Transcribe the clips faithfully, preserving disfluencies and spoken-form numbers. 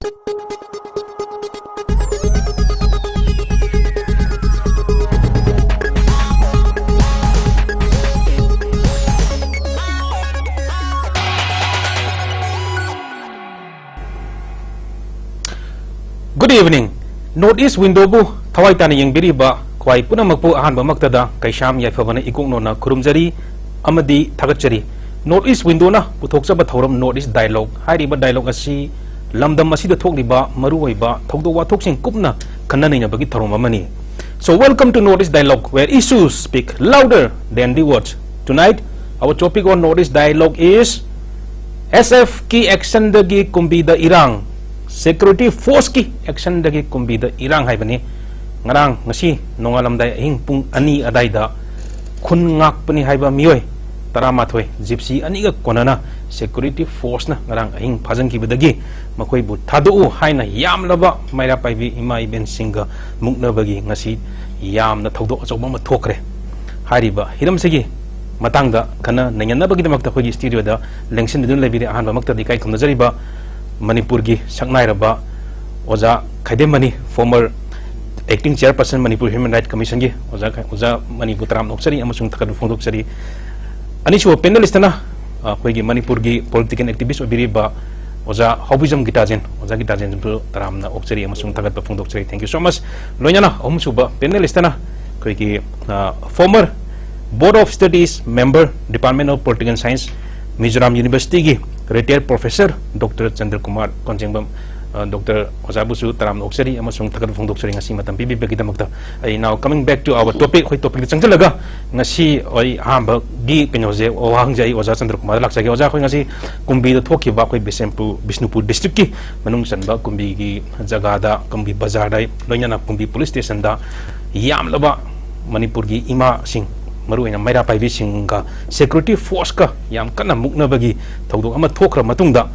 Good evening. North East Window ꯕꯨ ꯊꯋꯥꯏ ꯇꯥꯅ ꯌꯦꯡꯕꯤꯔꯤꯕ ꯈ꯭ꯋꯥꯏ ꯄꯨꯝꯅꯃꯛꯄꯨ ꯑꯍꯥꯟꯕꯃꯛꯇꯗ ꯀꯩꯁꯥꯝ ꯌꯥꯏꯐꯕꯅ ꯏꯀꯣꯛꯅꯣꯅ ꯈꯨꯔꯨꯝꯖꯔꯤ ꯑꯃꯗꯤ ꯊꯥꯒꯠꯆꯔꯤ꯫ North East Window ꯅ ꯄꯨꯊꯣꯛꯆꯕ ꯊꯧꯔꯝ North East Dialogue ꯍꯥꯏꯔꯤꯕ dialogue ꯑꯁꯤ ꯂꯝꯗꯝ ꯑꯁꯤꯗ ꯊꯣꯛꯂꯤꯕ ꯃꯔꯨꯑꯣꯏꯕ ꯊꯧꯗꯣꯛ ꯋꯥꯊꯣꯛꯁꯤꯡ ꯀꯨꯞꯅ ꯈꯟꯅ ꯅꯩꯅꯕꯒꯤ ꯊꯧꯔꯝ ꯑꯃꯅꯤ꯫ So welcome to North East Dialogue, where issues speak louder than the words. Tonight, our topic on North East Dialogue is S F ꯀꯤ action ꯗꯒꯤ ꯀꯨꯝꯕꯤꯗ ꯏꯔꯥꯡ, security force ꯀꯤ action ꯗꯒꯤ ꯀꯨꯝꯕꯤꯗ ꯏꯔꯥꯡ ꯍꯥꯏꯕꯅꯤ꯫ ꯉꯔꯥꯡ, ꯉꯁꯤ ꯅꯣꯡꯉꯥꯜꯂꯝꯗꯥꯏ ꯑꯍꯤꯡ ꯄꯨꯡ ꯑꯅꯤ ꯑꯗꯥꯏꯗ ꯈꯨꯟ ꯉꯥꯛꯄꯅꯤ ꯍꯥꯏꯕ ꯃꯤꯑꯣꯏ ꯇꯔꯥꯃꯥꯊꯣꯏ Gypsy ꯑꯅꯤꯒ ꯀꯣꯟꯅꯅ security force ꯅ ꯉꯔꯥꯡ ꯑꯍꯤꯡ ꯐꯥꯖꯤꯟꯈꯤꯕꯗꯒꯤ ꯃꯈꯣꯏꯕꯨ ꯊꯥꯗꯣꯛꯎ ꯍꯥꯏꯅ ꯌꯥꯝꯂꯕ ꯃꯩꯔꯥ ꯄꯥꯏꯕꯤ ꯏꯃꯥ ꯏꯕꯦꯟꯁꯤꯡꯒ ꯃꯨꯛꯅꯕꯒꯤ ꯉꯁꯤ ꯌꯥꯝꯅ ꯊꯧꯗꯣꯛ ꯑꯆꯧꯕ ꯑꯃ ꯊꯣꯛꯈ꯭ꯔꯦ꯫ ꯍꯥꯏꯔꯤꯕ ꯍꯤꯔꯝꯁꯤꯒꯤ ꯃꯇꯥꯡꯗ ꯈꯟꯅ ꯅꯩꯅꯅꯕꯒꯤꯗꯃꯛꯇ ꯑꯩꯈꯣꯏꯒꯤ studio ꯗ ꯂꯦꯡꯁꯤꯟꯕꯤꯗꯨꯅ ꯂꯩꯕꯤꯔꯦ꯫ ꯑꯍꯥꯟꯕꯃꯛꯇꯗ ꯏꯀꯥꯏ ꯈꯨꯝꯅꯖꯔꯤꯕ ꯃꯅꯤꯄꯨꯔꯒꯤ ꯁꯛꯅꯥꯏꯔꯕ ꯑꯣꯖꯥ ꯈꯥꯏꯗꯦꯝꯃꯅꯤ, former acting chairperson Manipur Human Rights Commission ꯒꯤ ꯑꯣꯖꯥ ꯈꯥꯏ-, ꯑꯣꯖꯥ ꯃꯅꯤꯕꯨ ꯇꯔꯥꯝꯅ ꯑꯣꯛꯆꯔꯤ ꯑꯃꯁꯨꯡ ꯊꯥꯒꯠꯄ ꯐꯣꯡꯗꯣꯛꯆꯔꯤ꯫ ꯑꯅꯤꯁꯨꯕ panelist ꯅ, ꯑ, ꯑꯩꯈꯣꯏꯒꯤ ꯃꯅꯤꯄꯨꯔꯒꯤ political activist ꯑꯣꯏꯕꯤꯔꯤꯕ ꯑꯣꯖꯥ ꯍꯥꯎꯕꯤꯖꯝ ꯒꯤꯇꯥꯖꯦꯟ, ꯑꯣꯖꯥ ꯒꯤꯇꯥꯖꯦꯟꯕꯨ ꯇꯔꯥꯝꯅ ꯑꯣꯛꯆꯔꯤ ꯑꯃꯁꯨꯡ ꯊꯥꯒꯠꯄ ꯐꯣꯡꯗꯣꯛꯆꯔꯤ꯫ Thank you so much꯫ ꯂꯣꯏꯅꯅ ꯑꯍꯨꯝꯁꯨꯕ panelist ꯅ ꯑꯩꯈꯣꯏꯒꯤ, ꯑ, former Board of Studies member, Department of Political Science, Mizoram University ꯒꯤ retired professor Doctor ꯆꯟꯗ꯭ꯔꯀꯨꯃꯥꯔ ꯀꯣꯟꯖꯦꯡꯕꯝ, ꯑ, Doctor ꯑꯣꯖꯥꯕꯨꯁꯨ ꯇꯔꯥꯝꯅ ꯑꯣꯛꯆꯔꯤ ꯑꯃꯁꯨꯡ ꯊꯥꯒꯠꯄ ꯐꯣꯡꯗꯣꯛꯆꯔꯤ ꯉꯁꯤ ꯃꯇꯝ ꯄꯤꯕꯤꯕꯒꯤꯗꯃꯛꯇ꯫ ꯑꯩ now coming back to our topic, ꯑꯩꯈꯣꯏ topic ꯇ ꯆꯪꯁꯤꯜꯂꯒ ꯉꯁꯤ ꯑꯩ ꯑꯍꯥꯟꯕꯒꯤ ꯀꯩꯅꯣꯁꯦ, ꯋꯥꯍꯪꯁꯦ ꯑꯩ ꯑꯣꯖꯥ ꯆꯟꯗ꯭ꯔꯀꯨꯃꯥꯔꯗ ꯂꯥꯛꯆꯒꯦ꯫ ꯑꯣꯖꯥ, ꯑꯩꯈꯣꯏ ꯉꯁꯤ ꯀꯨꯝꯕꯤꯗ ꯊꯣꯛꯈꯤꯕ ꯑꯩꯈꯣꯏ ꯕꯤꯁꯦꯝꯄꯨꯔ, ꯕꯤꯁꯅꯨꯄꯨꯔ district ꯀꯤ ꯃꯅꯨꯡ ꯆꯟꯕ ꯀꯨꯝꯕꯤꯒꯤ ꯖꯒꯥꯗ, ꯀꯨꯝꯕꯤ ꯕꯖꯥꯔꯗ, ꯂꯣꯏꯅꯅ ꯀꯨꯝꯕꯤ police station ꯗ ꯌꯥꯝꯂꯕ ꯃꯅꯤꯄꯨꯔꯒꯤ ꯏꯃꯥꯁꯤꯡ, ꯃꯔꯨꯑꯣꯏꯅ ꯃꯩꯔꯥ ꯄꯥꯏꯕꯤꯁꯤꯡꯒ security force ꯀ ꯌꯥꯝ ꯀꯟꯅ ꯃꯨꯛꯅꯕꯒꯤ ꯊꯧꯗꯣꯛ ꯑꯃ ꯊꯣꯛꯈ꯭ꯔ ꯃꯇꯨꯡꯗ,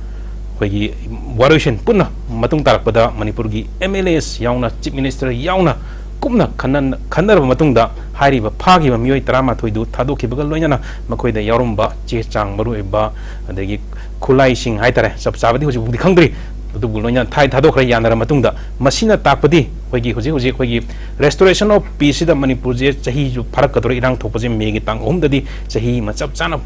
ꯑꯩꯈꯣꯏꯒꯤ ꯋꯥꯔꯣꯏꯁꯤꯟ ꯄꯨꯟꯅ ꯃꯇꯨꯡ ꯇꯥꯔꯛꯄꯗ ꯃꯅꯤꯄꯨꯔꯒꯤ M L As ꯌꯥꯎꯅ, Chief Minister ꯌꯥꯎꯅ ꯀꯨꯞꯅ ꯈꯟꯅ-, ꯈꯟꯅꯔꯕ ꯃꯇꯨꯡꯗ, ꯍꯥꯏꯔꯤꯕ ꯐꯥꯈꯤꯕ ꯃꯤꯑꯣꯏ ꯇꯔꯥꯃꯥꯊꯣꯏꯗꯨ ꯊꯥꯗꯣꯛꯈꯤꯕꯒ ꯂꯣꯏꯅꯅ ꯃꯈꯣꯏꯗ ꯌꯥꯎꯔꯝꯕ ꯆꯦ ꯆꯥꯡ, ꯃꯔꯨꯑꯣꯏꯕ ꯑꯗꯒꯤ ꯈꯨꯠꯂꯥꯏꯁꯤꯡ ꯍꯥꯏꯇꯥꯔꯦ, ꯆꯞ ꯆꯥꯕꯗꯤ ꯍꯧꯖꯤꯛ ꯐꯥꯎꯗꯤ ꯈꯪꯗ꯭ꯔꯤ, ꯑꯗꯨꯕꯨ ꯂꯣꯏꯅ ꯊꯥꯏ ꯊꯥꯗꯣꯛꯈ꯭ꯔꯦ ꯌꯥꯅꯔ ꯃꯇꯨꯡꯗ꯫ ꯃꯁꯤꯅ ꯇꯥꯛꯄꯗꯤ ꯑꯩꯈꯣꯏꯒꯤ ꯍꯧꯖꯤꯛ ꯍꯧꯖꯤꯛ ꯑꯩꯈꯣꯏꯒꯤ restoration of peace ꯁꯤꯗ ꯃꯅꯤꯄꯨꯔꯁꯦ ꯆꯍꯤꯁꯨ ꯐꯥꯔꯛꯀꯗꯧꯔꯦ, ꯏꯔꯥꯡ ꯊꯣꯛꯄꯁꯦ ꯃꯦꯒꯤ ꯇꯥꯡ ꯑꯍꯨꯝꯗꯗꯤ ꯆꯍꯤ ꯑꯃ ꯆꯞ ꯆꯥꯅ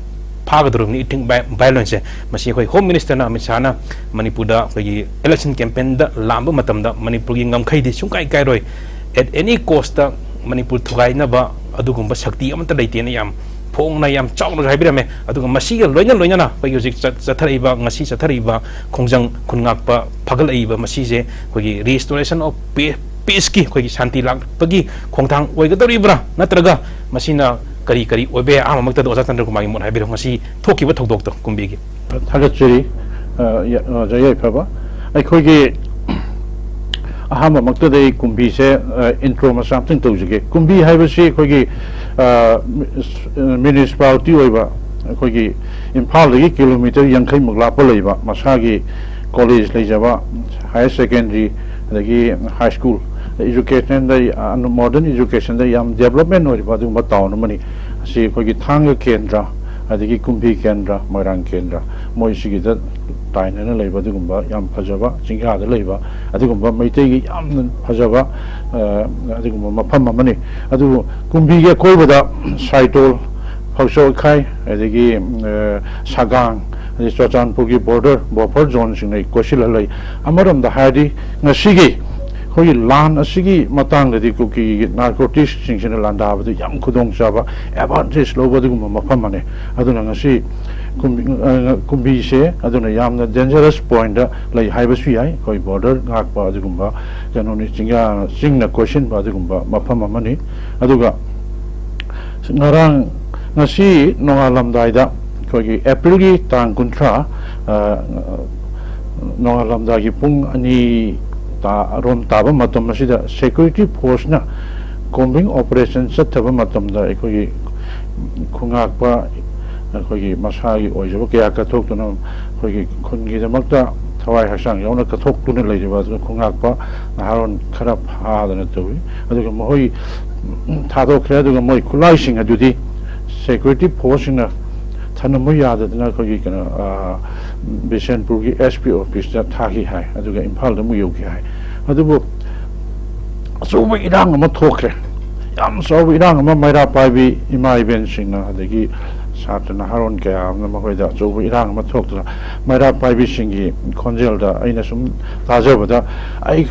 ꯐꯥꯒꯗꯧꯔꯤꯕꯅꯤ, eating violence ꯁꯦ꯫ ꯃꯁꯤ ꯑꯩꯈꯣꯏ Home Minister ꯅ, ꯑꯃꯤꯠ ꯁꯥꯍꯅ ꯃꯅꯤꯄꯨꯔꯗ ꯑꯩꯈꯣꯏꯒꯤ election campaign ꯗ ꯂꯥꯝꯕ ꯃꯇꯝꯗ ꯃꯅꯤꯄꯨꯔꯒꯤ ꯉꯝꯈꯩꯗꯤ ꯁꯨꯡꯀꯥꯏ ꯀꯥꯏꯔꯣꯏ, at any cost ꯇ ꯃꯅꯤꯄꯨꯔ ꯊꯨꯒꯥꯏꯅꯕ ꯑꯗꯨꯒꯨꯝꯕ ꯁꯛꯇꯤ ꯑꯃꯠꯇ ꯂꯩꯇꯦꯅ ꯌꯥꯝ ꯐꯣꯡꯅ, ꯌꯥꯝ ꯆꯥꯎꯅꯁꯨ ꯍꯥꯏꯕꯤꯔꯝꯃꯦ꯫ ꯑꯗꯨꯒ ꯃꯁꯤꯒ ꯂꯣꯏꯅ ꯂꯣꯏꯅꯅ ꯑꯩꯈꯣꯏꯒꯤ ꯍꯧꯖꯤꯛ ꯆꯠ-, ꯆꯠꯊꯔꯛꯏꯕ, ꯉꯁꯤ ꯆꯠꯊꯔꯛꯏꯕ ꯈꯣꯡꯖꯪ, ꯈꯨꯟꯉꯥꯛꯄ ꯐꯒꯠꯂꯛꯏꯕ ꯃꯁꯤꯁꯦ ꯑꯩꯈꯣꯏꯒꯤ restoration of peace ꯀꯤ, ꯑꯩꯈꯣꯏꯒꯤ ꯁꯥꯟꯇꯤ ꯂꯥꯛꯄꯒꯤ ꯈꯣꯡꯊꯥꯡ ꯑꯣꯏꯒꯗꯧꯔꯤꯕ꯭ꯔꯥ, ꯅꯠꯇ꯭ꯔꯒ ꯃꯁꯤꯅ ꯀꯔꯤ ꯀꯔꯤ ꯑꯣꯏꯕ ꯌꯥꯏ? ꯑꯍꯥꯟꯕꯃꯛꯇꯗ ꯑꯣꯖꯥ ꯆꯟꯗ꯭ꯔ ꯀꯨꯃꯥꯔꯒꯤ ꯃꯣꯠ ꯍꯥꯏꯕꯤꯔꯣ, ꯉꯁꯤ ꯊꯣꯛꯈꯤꯕ ꯊꯧꯗꯣꯛꯇꯣ ꯀꯨꯝꯕꯤꯒꯤ꯫ ꯊꯥꯒꯠꯆꯔꯤ꯫ ꯑ, ꯌ-, ꯑꯣꯖꯥ ꯌꯥꯏꯐꯕ꯫ ꯑꯩꯈꯣꯏꯒꯤ ꯑꯍꯥꯟꯕꯃꯛꯇꯗ ꯑꯩ ꯀꯨꯝꯕꯤꯁꯦ, ꯑ, intro ꯃꯆꯥ ꯑꯝꯇꯪ ꯇꯧꯖꯒꯦ꯫ ꯀꯨꯝꯕꯤ ꯍꯥꯏꯕꯁꯤ ꯑꯩꯈꯣꯏꯒꯤ, ꯑ, municipality ꯑꯣꯏꯕ, ꯑꯩꯈꯣꯏꯒꯤ ꯏꯝꯐꯥꯜꯗꯒꯤ kilometre ꯌꯥꯡꯈꯩꯃꯨꯛ ꯂꯥꯞꯄ ꯂꯩꯕ, ꯃꯁꯥꯒꯤ college ꯂꯩꯖꯕ, higher secondary, ꯑꯗꯒꯤ high school, education ꯗ, ꯑ, modern education ꯗ ꯌꯥꯝ development ꯑꯣꯏꯔꯤꯕ ꯑꯗꯨꯒꯨꯝꯕ town ꯑꯃꯅꯤ꯫ ꯑꯁꯤ ꯑꯩꯈꯣꯏꯒꯤ ꯊꯥꯡꯒ ꯀꯦꯟꯗ꯭ꯔ, ꯑꯗꯒꯤ ꯀꯨꯝꯕꯤ ꯀꯦꯟꯗ꯭ꯔ, ꯃꯣꯏꯔꯥꯡ ꯀꯦꯟꯗ꯭ꯔ, ꯃꯣꯏꯁꯤꯒꯤꯗ ꯇꯥꯏꯅꯅ ꯂꯩꯕ ꯑꯗꯨꯒꯨꯝꯕ ꯌꯥꯝ ꯐꯖꯕ, ꯆꯤꯡꯌꯥꯗ ꯂꯩꯕ ꯑꯗꯨꯒꯨꯝꯕ ꯃꯩꯇꯩꯒꯤ ꯌꯥꯝꯅ ꯐꯖꯕ, ꯑ, ꯑꯗꯨꯒꯨꯝꯕ ꯃꯐꯝ ꯑꯃꯅꯤ꯫ ꯑꯗꯨꯕꯨ ꯀꯨꯝꯕꯤꯒꯤ ꯑꯀꯣꯏꯕꯗ ꯁꯥꯏꯇꯣꯜ, ꯐꯧꯆꯧꯈꯥꯏ, ꯑꯗꯒꯤ, ꯑ, ꯁꯒꯥꯡ, ꯑꯗꯩ ꯆꯨꯔꯆꯥꯟꯄꯨꯔꯒꯤ border, buffer zone ꯁꯤꯡꯅ ꯀꯣꯏꯁꯤꯜꯂ ꯂꯩ꯫ ꯑꯃꯔꯣꯝꯗ ꯍꯥꯏꯔꯗꯤ, ꯉꯁꯤꯒꯤ ꯑꯩꯈꯣꯏꯒꯤ ꯂꯥꯟ ꯑꯁꯤꯒꯤ ꯃꯇꯥꯡꯗꯗꯤ ꯀꯨꯀꯤꯒꯤ narcotics ꯁꯤꯡꯁꯤꯅ ꯂꯥꯟꯗꯥꯕꯗ ꯌꯥꯝ ꯈꯨꯗꯣꯡꯆꯥꯕ, advantage ꯂꯧꯕ ꯑꯗꯨꯒꯨꯝꯕ ꯃꯐꯝ ꯑꯃꯅꯤ꯫ ꯑꯗꯨꯅ ꯉꯁꯤ ꯀꯨꯝꯕꯤ-, ꯑ, ꯀꯨꯝꯕꯤꯁꯦ ꯑꯗꯨꯅ ꯌꯥꯝꯅ dangerous point ꯇ ꯂꯩ ꯍꯥꯏꯕꯁꯨ ꯌꯥꯏ꯫ ꯑꯩꯈꯣꯏ border ꯉꯥꯛꯄ ꯑꯗꯨꯒꯨꯝꯕ ꯀꯩꯅꯣꯅꯤ, ꯆꯤꯡꯌꯥ, ꯆꯤꯡꯅ ꯀꯣꯏꯁꯤꯟꯕ ꯑꯗꯨꯒꯨꯝꯕ ꯃꯐꯝ ꯑꯃꯅꯤ꯫ ꯑꯗꯨꯒ ꯉꯔꯥꯡ, ꯉꯁꯤ ꯅꯣꯡꯉꯥꯜꯂꯝꯗꯥꯏꯗ ꯑꯩꯈꯣꯏꯒꯤ April ꯒꯤ ꯇꯥꯡ ꯀꯨꯟꯊ꯭ꯔꯥ, ꯑ, ꯅꯣꯡꯉꯥꯜꯂꯝꯗꯥꯏꯒꯤ ꯄꯨꯡ ꯑꯅꯤ ꯇꯥ-, ꯔꯣꯝ ꯇꯥꯕ ꯃꯇꯝ ꯑꯁꯤꯗ security force ꯅ combing operation ꯆꯠꯊꯕ ꯃꯇꯝꯗ ꯑꯩꯈꯣꯏꯒꯤ ꯈꯨꯉꯥꯛꯄ, ꯑꯩꯈꯣꯏꯒꯤ ꯃꯁꯥꯒꯤ ꯑꯣꯏꯖꯕ ꯀꯌꯥ ꯀꯠꯊꯣꯛꯇꯨꯅ ꯑꯩꯈꯣꯏꯒꯤ ꯈꯨꯟꯒꯤꯗꯃꯛꯇ ꯊꯋꯥꯏ ꯍꯛꯆꯥꯡ ꯌꯥꯎꯅ ꯀꯠꯊꯣꯛꯇꯨꯅ ꯂꯩꯔꯤꯕ ꯑꯗꯨ ꯈꯨꯉꯥꯛꯄ ꯅꯍꯥꯔꯣꯟ ꯈꯔ ꯐꯥꯗꯅ ꯇꯧꯏ꯫ ꯑꯗꯨꯒ ꯃꯈꯣꯏ ꯊꯥꯗꯣꯛꯈ꯭ꯔꯦ꯫ ꯑꯗꯨꯒ ꯃꯣꯏ ꯈꯨꯠꯂꯥꯏꯁꯤꯡ ꯑꯗꯨꯗꯤ security force ꯁꯤꯡꯅ ꯊꯅꯝꯕ ꯌꯥꯗꯗꯅ ꯑꯩꯈꯣꯏꯒꯤ ꯀꯩꯅꯣ, ꯑ, ꯕꯤꯁꯦꯟꯄꯨꯔꯒꯤ ꯑꯦꯁ ꯄꯤ ꯑꯣꯐꯤꯁꯇ ꯊꯥꯈꯤ ꯍꯥꯏ, ꯑꯗꯨꯒ ꯏꯝꯐꯥꯜꯗ ꯑꯃꯨꯛ ꯌꯧꯈꯤ ꯍꯥꯏ꯫ ꯑꯗꯨꯕꯨ ꯑꯆꯧꯕ ꯏꯔꯥꯡ ꯑꯃ ꯊꯣꯛꯈ꯭ꯔꯦ꯫ ꯌꯥꯝ ꯆꯥꯎꯕ ꯏꯔꯥꯡ ꯑꯃ ꯃꯩꯔꯥ ꯄꯥꯏꯕꯤ ꯏꯃꯥ ꯏꯕꯦꯟꯁꯤꯡꯅ, ꯑꯗꯒꯤ ꯁꯥꯇ꯭ꯔ ꯅꯍꯥꯔꯣꯟ ꯀꯌꯥ ꯑꯃꯅ ꯃꯈꯣꯏꯗ ꯑꯆꯧꯕ ꯏꯔꯥꯡ ꯑꯃ ꯊꯣꯛꯇꯨꯅ, ꯃꯩꯔꯥ ꯄꯥꯏꯕꯤꯁꯤꯡꯒꯤ ꯈꯣꯟꯖꯦꯜꯗ ꯑꯩꯅ ꯁꯨꯝ ꯇꯥꯖꯕꯗ, ꯑꯩ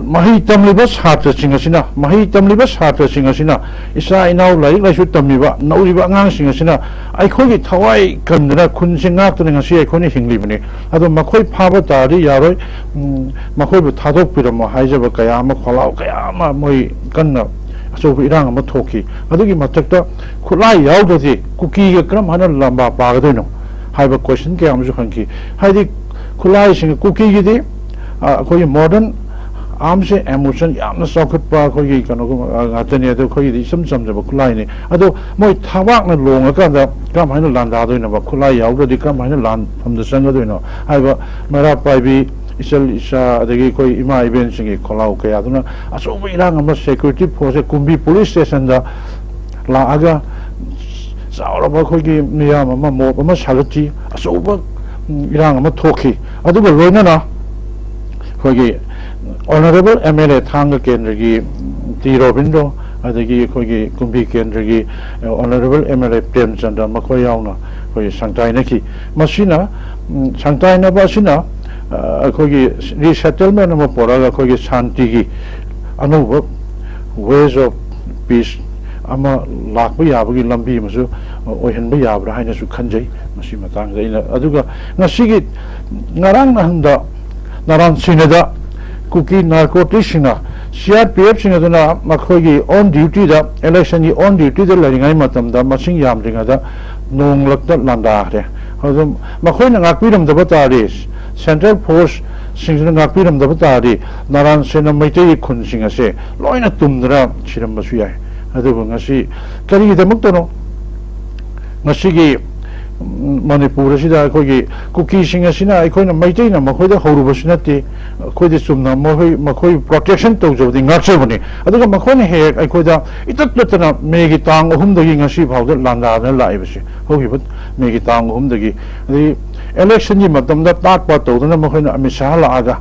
ꯃꯍꯩ ꯇꯝꯂꯤꯕ ꯁꯥꯇ꯭ꯔꯁꯤꯡ ꯑꯁꯤꯅ, ꯃꯍꯩ ꯇꯝꯂꯤꯕ ꯁꯥꯇ꯭ꯔꯁꯤꯡ ꯑꯁꯤꯅ, ꯏꯆꯥ ꯏꯅꯥꯎ ꯂꯥꯏꯔꯤꯛ ꯂꯥꯏꯁꯨ ꯇꯝꯃꯤꯕ ꯅꯧꯔꯤꯕ ꯑꯉꯥꯡꯁꯤꯡ ꯑꯁꯤꯅ ꯑꯩꯈꯣꯏꯒꯤ ꯊꯋꯥꯏ ꯀꯟꯗꯅ ꯈꯨꯟꯁꯤ ꯉꯥꯛꯇꯅ ꯉꯁꯤ ꯑꯩꯈꯣꯏꯅ ꯍꯤꯡꯂꯤꯕꯅꯤ꯫ ꯑꯗꯣ ꯃꯈꯣꯏ ꯐꯥꯕ ꯇꯥꯔꯗꯤ ꯌꯥꯔꯣꯏ, ꯎꯝ, ꯃꯈꯣꯏꯕꯨ ꯊꯥꯗꯣꯛꯄꯤꯔꯝꯃꯣ ꯍꯥꯏꯖꯕ ꯀꯌꯥ ꯑꯃ, ꯈꯣꯜꯂꯥꯎ ꯀꯌꯥ ꯑꯃ, ꯃꯣꯏ ꯀꯟꯅ ꯑꯆꯧꯕ ꯏꯔꯥꯡ ꯑꯃ ꯊꯣꯛꯈꯤ꯫ ꯑꯗꯨꯒꯤ ꯃꯊꯛꯇ ꯈꯨꯠꯂꯥꯏ ꯌꯥꯎꯗ꯭ꯔꯗꯤ ꯀꯨꯀꯤꯒ ꯀꯔꯝ ꯍꯥꯏꯅ ꯂꯝꯕꯥ ꯄꯥꯒꯗꯣꯏꯅꯣ ꯍꯥꯏꯕ ꯀꯣꯏꯁꯟ ꯀꯌꯥ ꯑꯃꯁꯨ ꯍꯪꯈꯤ꯫ ꯍꯥꯏꯗꯤ ꯈꯨꯠꯂꯥꯏꯁꯤꯡ, ꯀꯨꯀꯤꯒꯤꯗꯤ, ꯑ, ꯑꯩꯈꯣꯏꯒꯤ ꯃꯣꯗꯔꯟ ꯑꯥꯔꯝꯁꯦ, ꯑꯦꯃꯨꯅꯤꯁꯟ ꯌꯥꯝꯅ ꯆꯥꯎꯈꯠꯄ ꯑꯩꯈꯣꯏꯒꯤ ꯀꯩꯅꯣꯒꯨꯝꯕ, ꯑ, ꯉꯥꯛꯇꯅꯤ꯫ ꯑꯗꯣ ꯑꯩꯈꯣꯏꯒꯤꯗꯤ ꯏꯆꯝ ꯆꯝꯖꯕ ꯈꯨꯠꯂꯥꯏꯅꯤ꯫ ꯑꯗꯣ ꯃꯣꯏ ꯊꯕꯥꯛꯅ ꯂꯣꯡꯉꯀꯥꯟꯗ ꯀꯔꯝ ꯍꯥꯏꯅ ꯂꯥꯟꯗꯥꯗꯣꯏꯅꯣꯕ? ꯈꯨꯠꯂꯥꯏ ꯌꯥꯎꯗ꯭ꯔꯗꯤ ꯀꯔꯝ ꯍꯥꯏꯅ ꯂꯥꯟꯐꯝꯗ ꯆꯪꯒꯗꯣꯏꯅꯣ ꯍꯥꯏꯕ ꯃꯩꯔꯥ ꯄꯥꯏꯕꯤ ꯏꯆꯜ ꯏꯆꯥ, ꯑꯗꯒꯤ ꯑꯩꯈꯣꯏ ꯏꯃꯥ ꯏꯕꯦꯟꯁꯤꯡꯒꯤ ꯈꯣꯜꯂꯥꯎ ꯀꯌꯥꯗꯨꯅ ꯑꯆꯧꯕ ꯏꯔꯥꯡ ꯑꯃ ꯁꯦꯀ꯭ꯌꯨꯔꯤꯇꯤ ꯐꯣꯔꯁꯁꯦ ꯀꯨꯝꯕꯤ ꯄꯨꯂꯤꯁ ꯁ꯭ꯇꯦꯁꯟꯗ ꯂꯥꯛꯑꯒ ꯆꯥꯎꯔꯕ ꯑꯩꯈꯣꯏꯒꯤ ꯃꯤꯌꯥꯝ ꯑꯃ, ꯃꯣꯞ ꯑꯃ ꯁꯥꯒꯠꯈꯤ, ꯑꯆꯧꯕ, ꯎꯝ, ꯏꯔꯥꯡ ꯑꯃ ꯊꯣꯛꯈꯤ꯫ ꯑꯗꯨꯒ ꯂꯣꯏꯅꯅ ꯑꯩꯈꯣꯏꯒꯤ ꯑꯣꯅꯔꯦꯕꯜ ꯑꯦꯝ ꯑꯦꯜ ꯑꯦ ꯊꯥꯡꯒ ꯀꯦꯟꯗ꯭ꯔꯒꯤ ꯇꯤ ꯔꯣꯕꯤꯟꯗ꯭ꯔꯣ, ꯑꯗꯒꯤ ꯑꯩꯈꯣꯏꯒꯤ ꯀꯨꯝꯕꯤ ꯀꯦꯟꯗ꯭ꯔꯒꯤ ꯑꯣꯅꯔꯦꯕꯜ ꯑꯦꯝ ꯑꯦꯜ ꯑꯦ ꯄ꯭ꯔꯦꯝꯆꯟꯗ꯭ꯔ, ꯃꯈꯣꯏ ꯌꯥꯎꯅ ꯑꯩꯈꯣꯏ ꯁꯪꯇꯥꯏꯅꯈꯤ꯫ ꯃꯁꯤꯅ, ꯎꯝ, ꯁꯪꯇꯥꯏꯅꯕ ꯑꯁꯤꯅ, ꯑ, ꯑꯩꯈꯣꯏꯒꯤ ꯔꯤꯁꯦꯇꯜꯃꯦꯟ ꯑꯃ ꯄꯨꯔꯛꯑꯒ ꯑꯩꯈꯣꯏꯒꯤ ꯁꯥꯟꯇꯤꯒꯤ ꯑꯅꯧꯕ ꯋꯦꯁ ꯑꯣꯐ ꯄꯤꯁ ꯑꯃ ꯂꯥꯛꯄ ꯌꯥꯕꯒꯤ ꯂꯝꯕꯤ ꯑꯃꯁꯨ ꯑꯣꯏꯍꯟꯕ ꯌꯥꯕ꯭ꯔꯥ ꯍꯥꯏꯅꯁꯨ ꯈꯟꯖꯩ꯫ ꯃꯁꯤ ꯃꯇꯥꯡꯗ ꯑꯩꯅ, ꯑꯗꯨꯒ ꯉꯁꯤꯒꯤ, ꯉꯔꯥꯡ ꯅꯍꯥꯟꯗ ꯅꯥꯔꯥꯟ ꯁꯦꯅꯥꯗ ꯀꯨꯀꯤ ꯅꯥꯔꯀꯣꯇꯤꯛꯁꯤꯡꯅ ꯁꯤ ꯑꯥꯔ ꯄꯤ ꯑꯦꯐꯁꯤꯡ ꯑꯗꯨꯅ ꯃꯈꯣꯏꯒꯤ ꯑꯣꯟ ꯗ꯭ꯌꯨꯇꯤꯗ, ꯏꯂꯦꯛꯁꯟꯒꯤ ꯑꯣꯟ ꯗ꯭ꯌꯨꯇꯤꯗ ꯂꯩꯔꯤꯉꯩ ꯃꯇꯝꯗ ꯃꯁꯤꯡ ꯌꯥꯝꯗ꯭ꯔꯤꯉꯩꯗ ꯅꯣꯡꯂꯛꯇ ꯂꯥꯟꯗꯥꯈ꯭ꯔꯦ꯫ ꯑꯗꯨ ꯃꯈꯣꯏꯅ ꯉꯥꯛꯄꯤꯔꯝꯗꯕ ꯇꯥꯔꯗꯤ, ꯁꯦꯟꯇ꯭ꯔꯦꯜ ꯐꯣꯔꯁꯁꯤꯡꯁꯤꯅ ꯉꯥꯛꯄꯤꯔꯝꯗꯕ ꯇꯥꯔꯗꯤ, ꯅꯥꯔꯥꯟ ꯁꯦꯅꯥ ꯃꯩꯇꯩꯒꯤ ꯈꯨꯟꯁꯤꯡ ꯑꯁꯦ ꯂꯣꯏꯅ ꯇꯨꯝꯗꯅ ꯁꯤꯔꯝꯕꯁꯨ ꯌꯥꯏ꯫ ꯑꯗꯨꯕꯨ ꯉꯁꯤ ꯀꯔꯤꯒꯤꯗꯃꯛꯇꯅꯣ ꯉꯁꯤꯒꯤ, ꯎꯝ, ꯃꯅꯤꯄꯨꯔ ꯑꯁꯤꯗ ꯑꯩꯈꯣꯏꯒꯤ ꯀꯨꯀꯤꯁꯤꯡ ꯑꯁꯤꯅ, ꯑꯩꯈꯣꯏꯅ ꯃꯩꯇꯩꯅ ꯃꯈꯣꯏꯗ ꯍꯧꯔꯨꯕꯁꯨ ꯅꯠꯇꯦ, ꯑꯩꯈꯣꯏꯗꯤ ꯆꯨꯝꯅ ꯃꯈꯣꯏ, ꯃꯈꯣꯏ ꯄ꯭ꯔꯣꯇꯦꯛꯁꯟ ꯇꯧꯖꯕꯗꯤ ꯉꯥꯛꯆꯕꯅꯤ꯫ ꯑꯗꯨꯒ ꯃꯈꯣꯏꯅ ꯍꯦꯛ ꯍꯦꯛ ꯑꯩꯈꯣꯏꯗ ꯏꯇꯠ ꯇꯠꯇꯅ ꯃꯦꯒꯤ ꯇꯥꯡ ꯑꯍꯨꯝꯗꯒꯤ ꯉꯁꯤ ꯐꯥꯎꯗ ꯂꯥꯟꯗꯥꯗꯅ ꯂꯥꯛꯏꯕꯁꯦ, ꯍꯧꯈꯤꯕ ꯃꯦꯒꯤ ꯇꯥꯡ ꯑꯍꯨꯝꯗꯒꯤ, ꯑꯗꯒꯤ Election ꯒꯤ ꯃꯇꯝꯗ ꯇꯥꯛꯄ ꯇꯧꯗꯅ ꯃꯈꯣꯏꯅ ꯑꯃꯤꯠ ꯁꯥꯍ ꯂꯥꯛꯑꯒ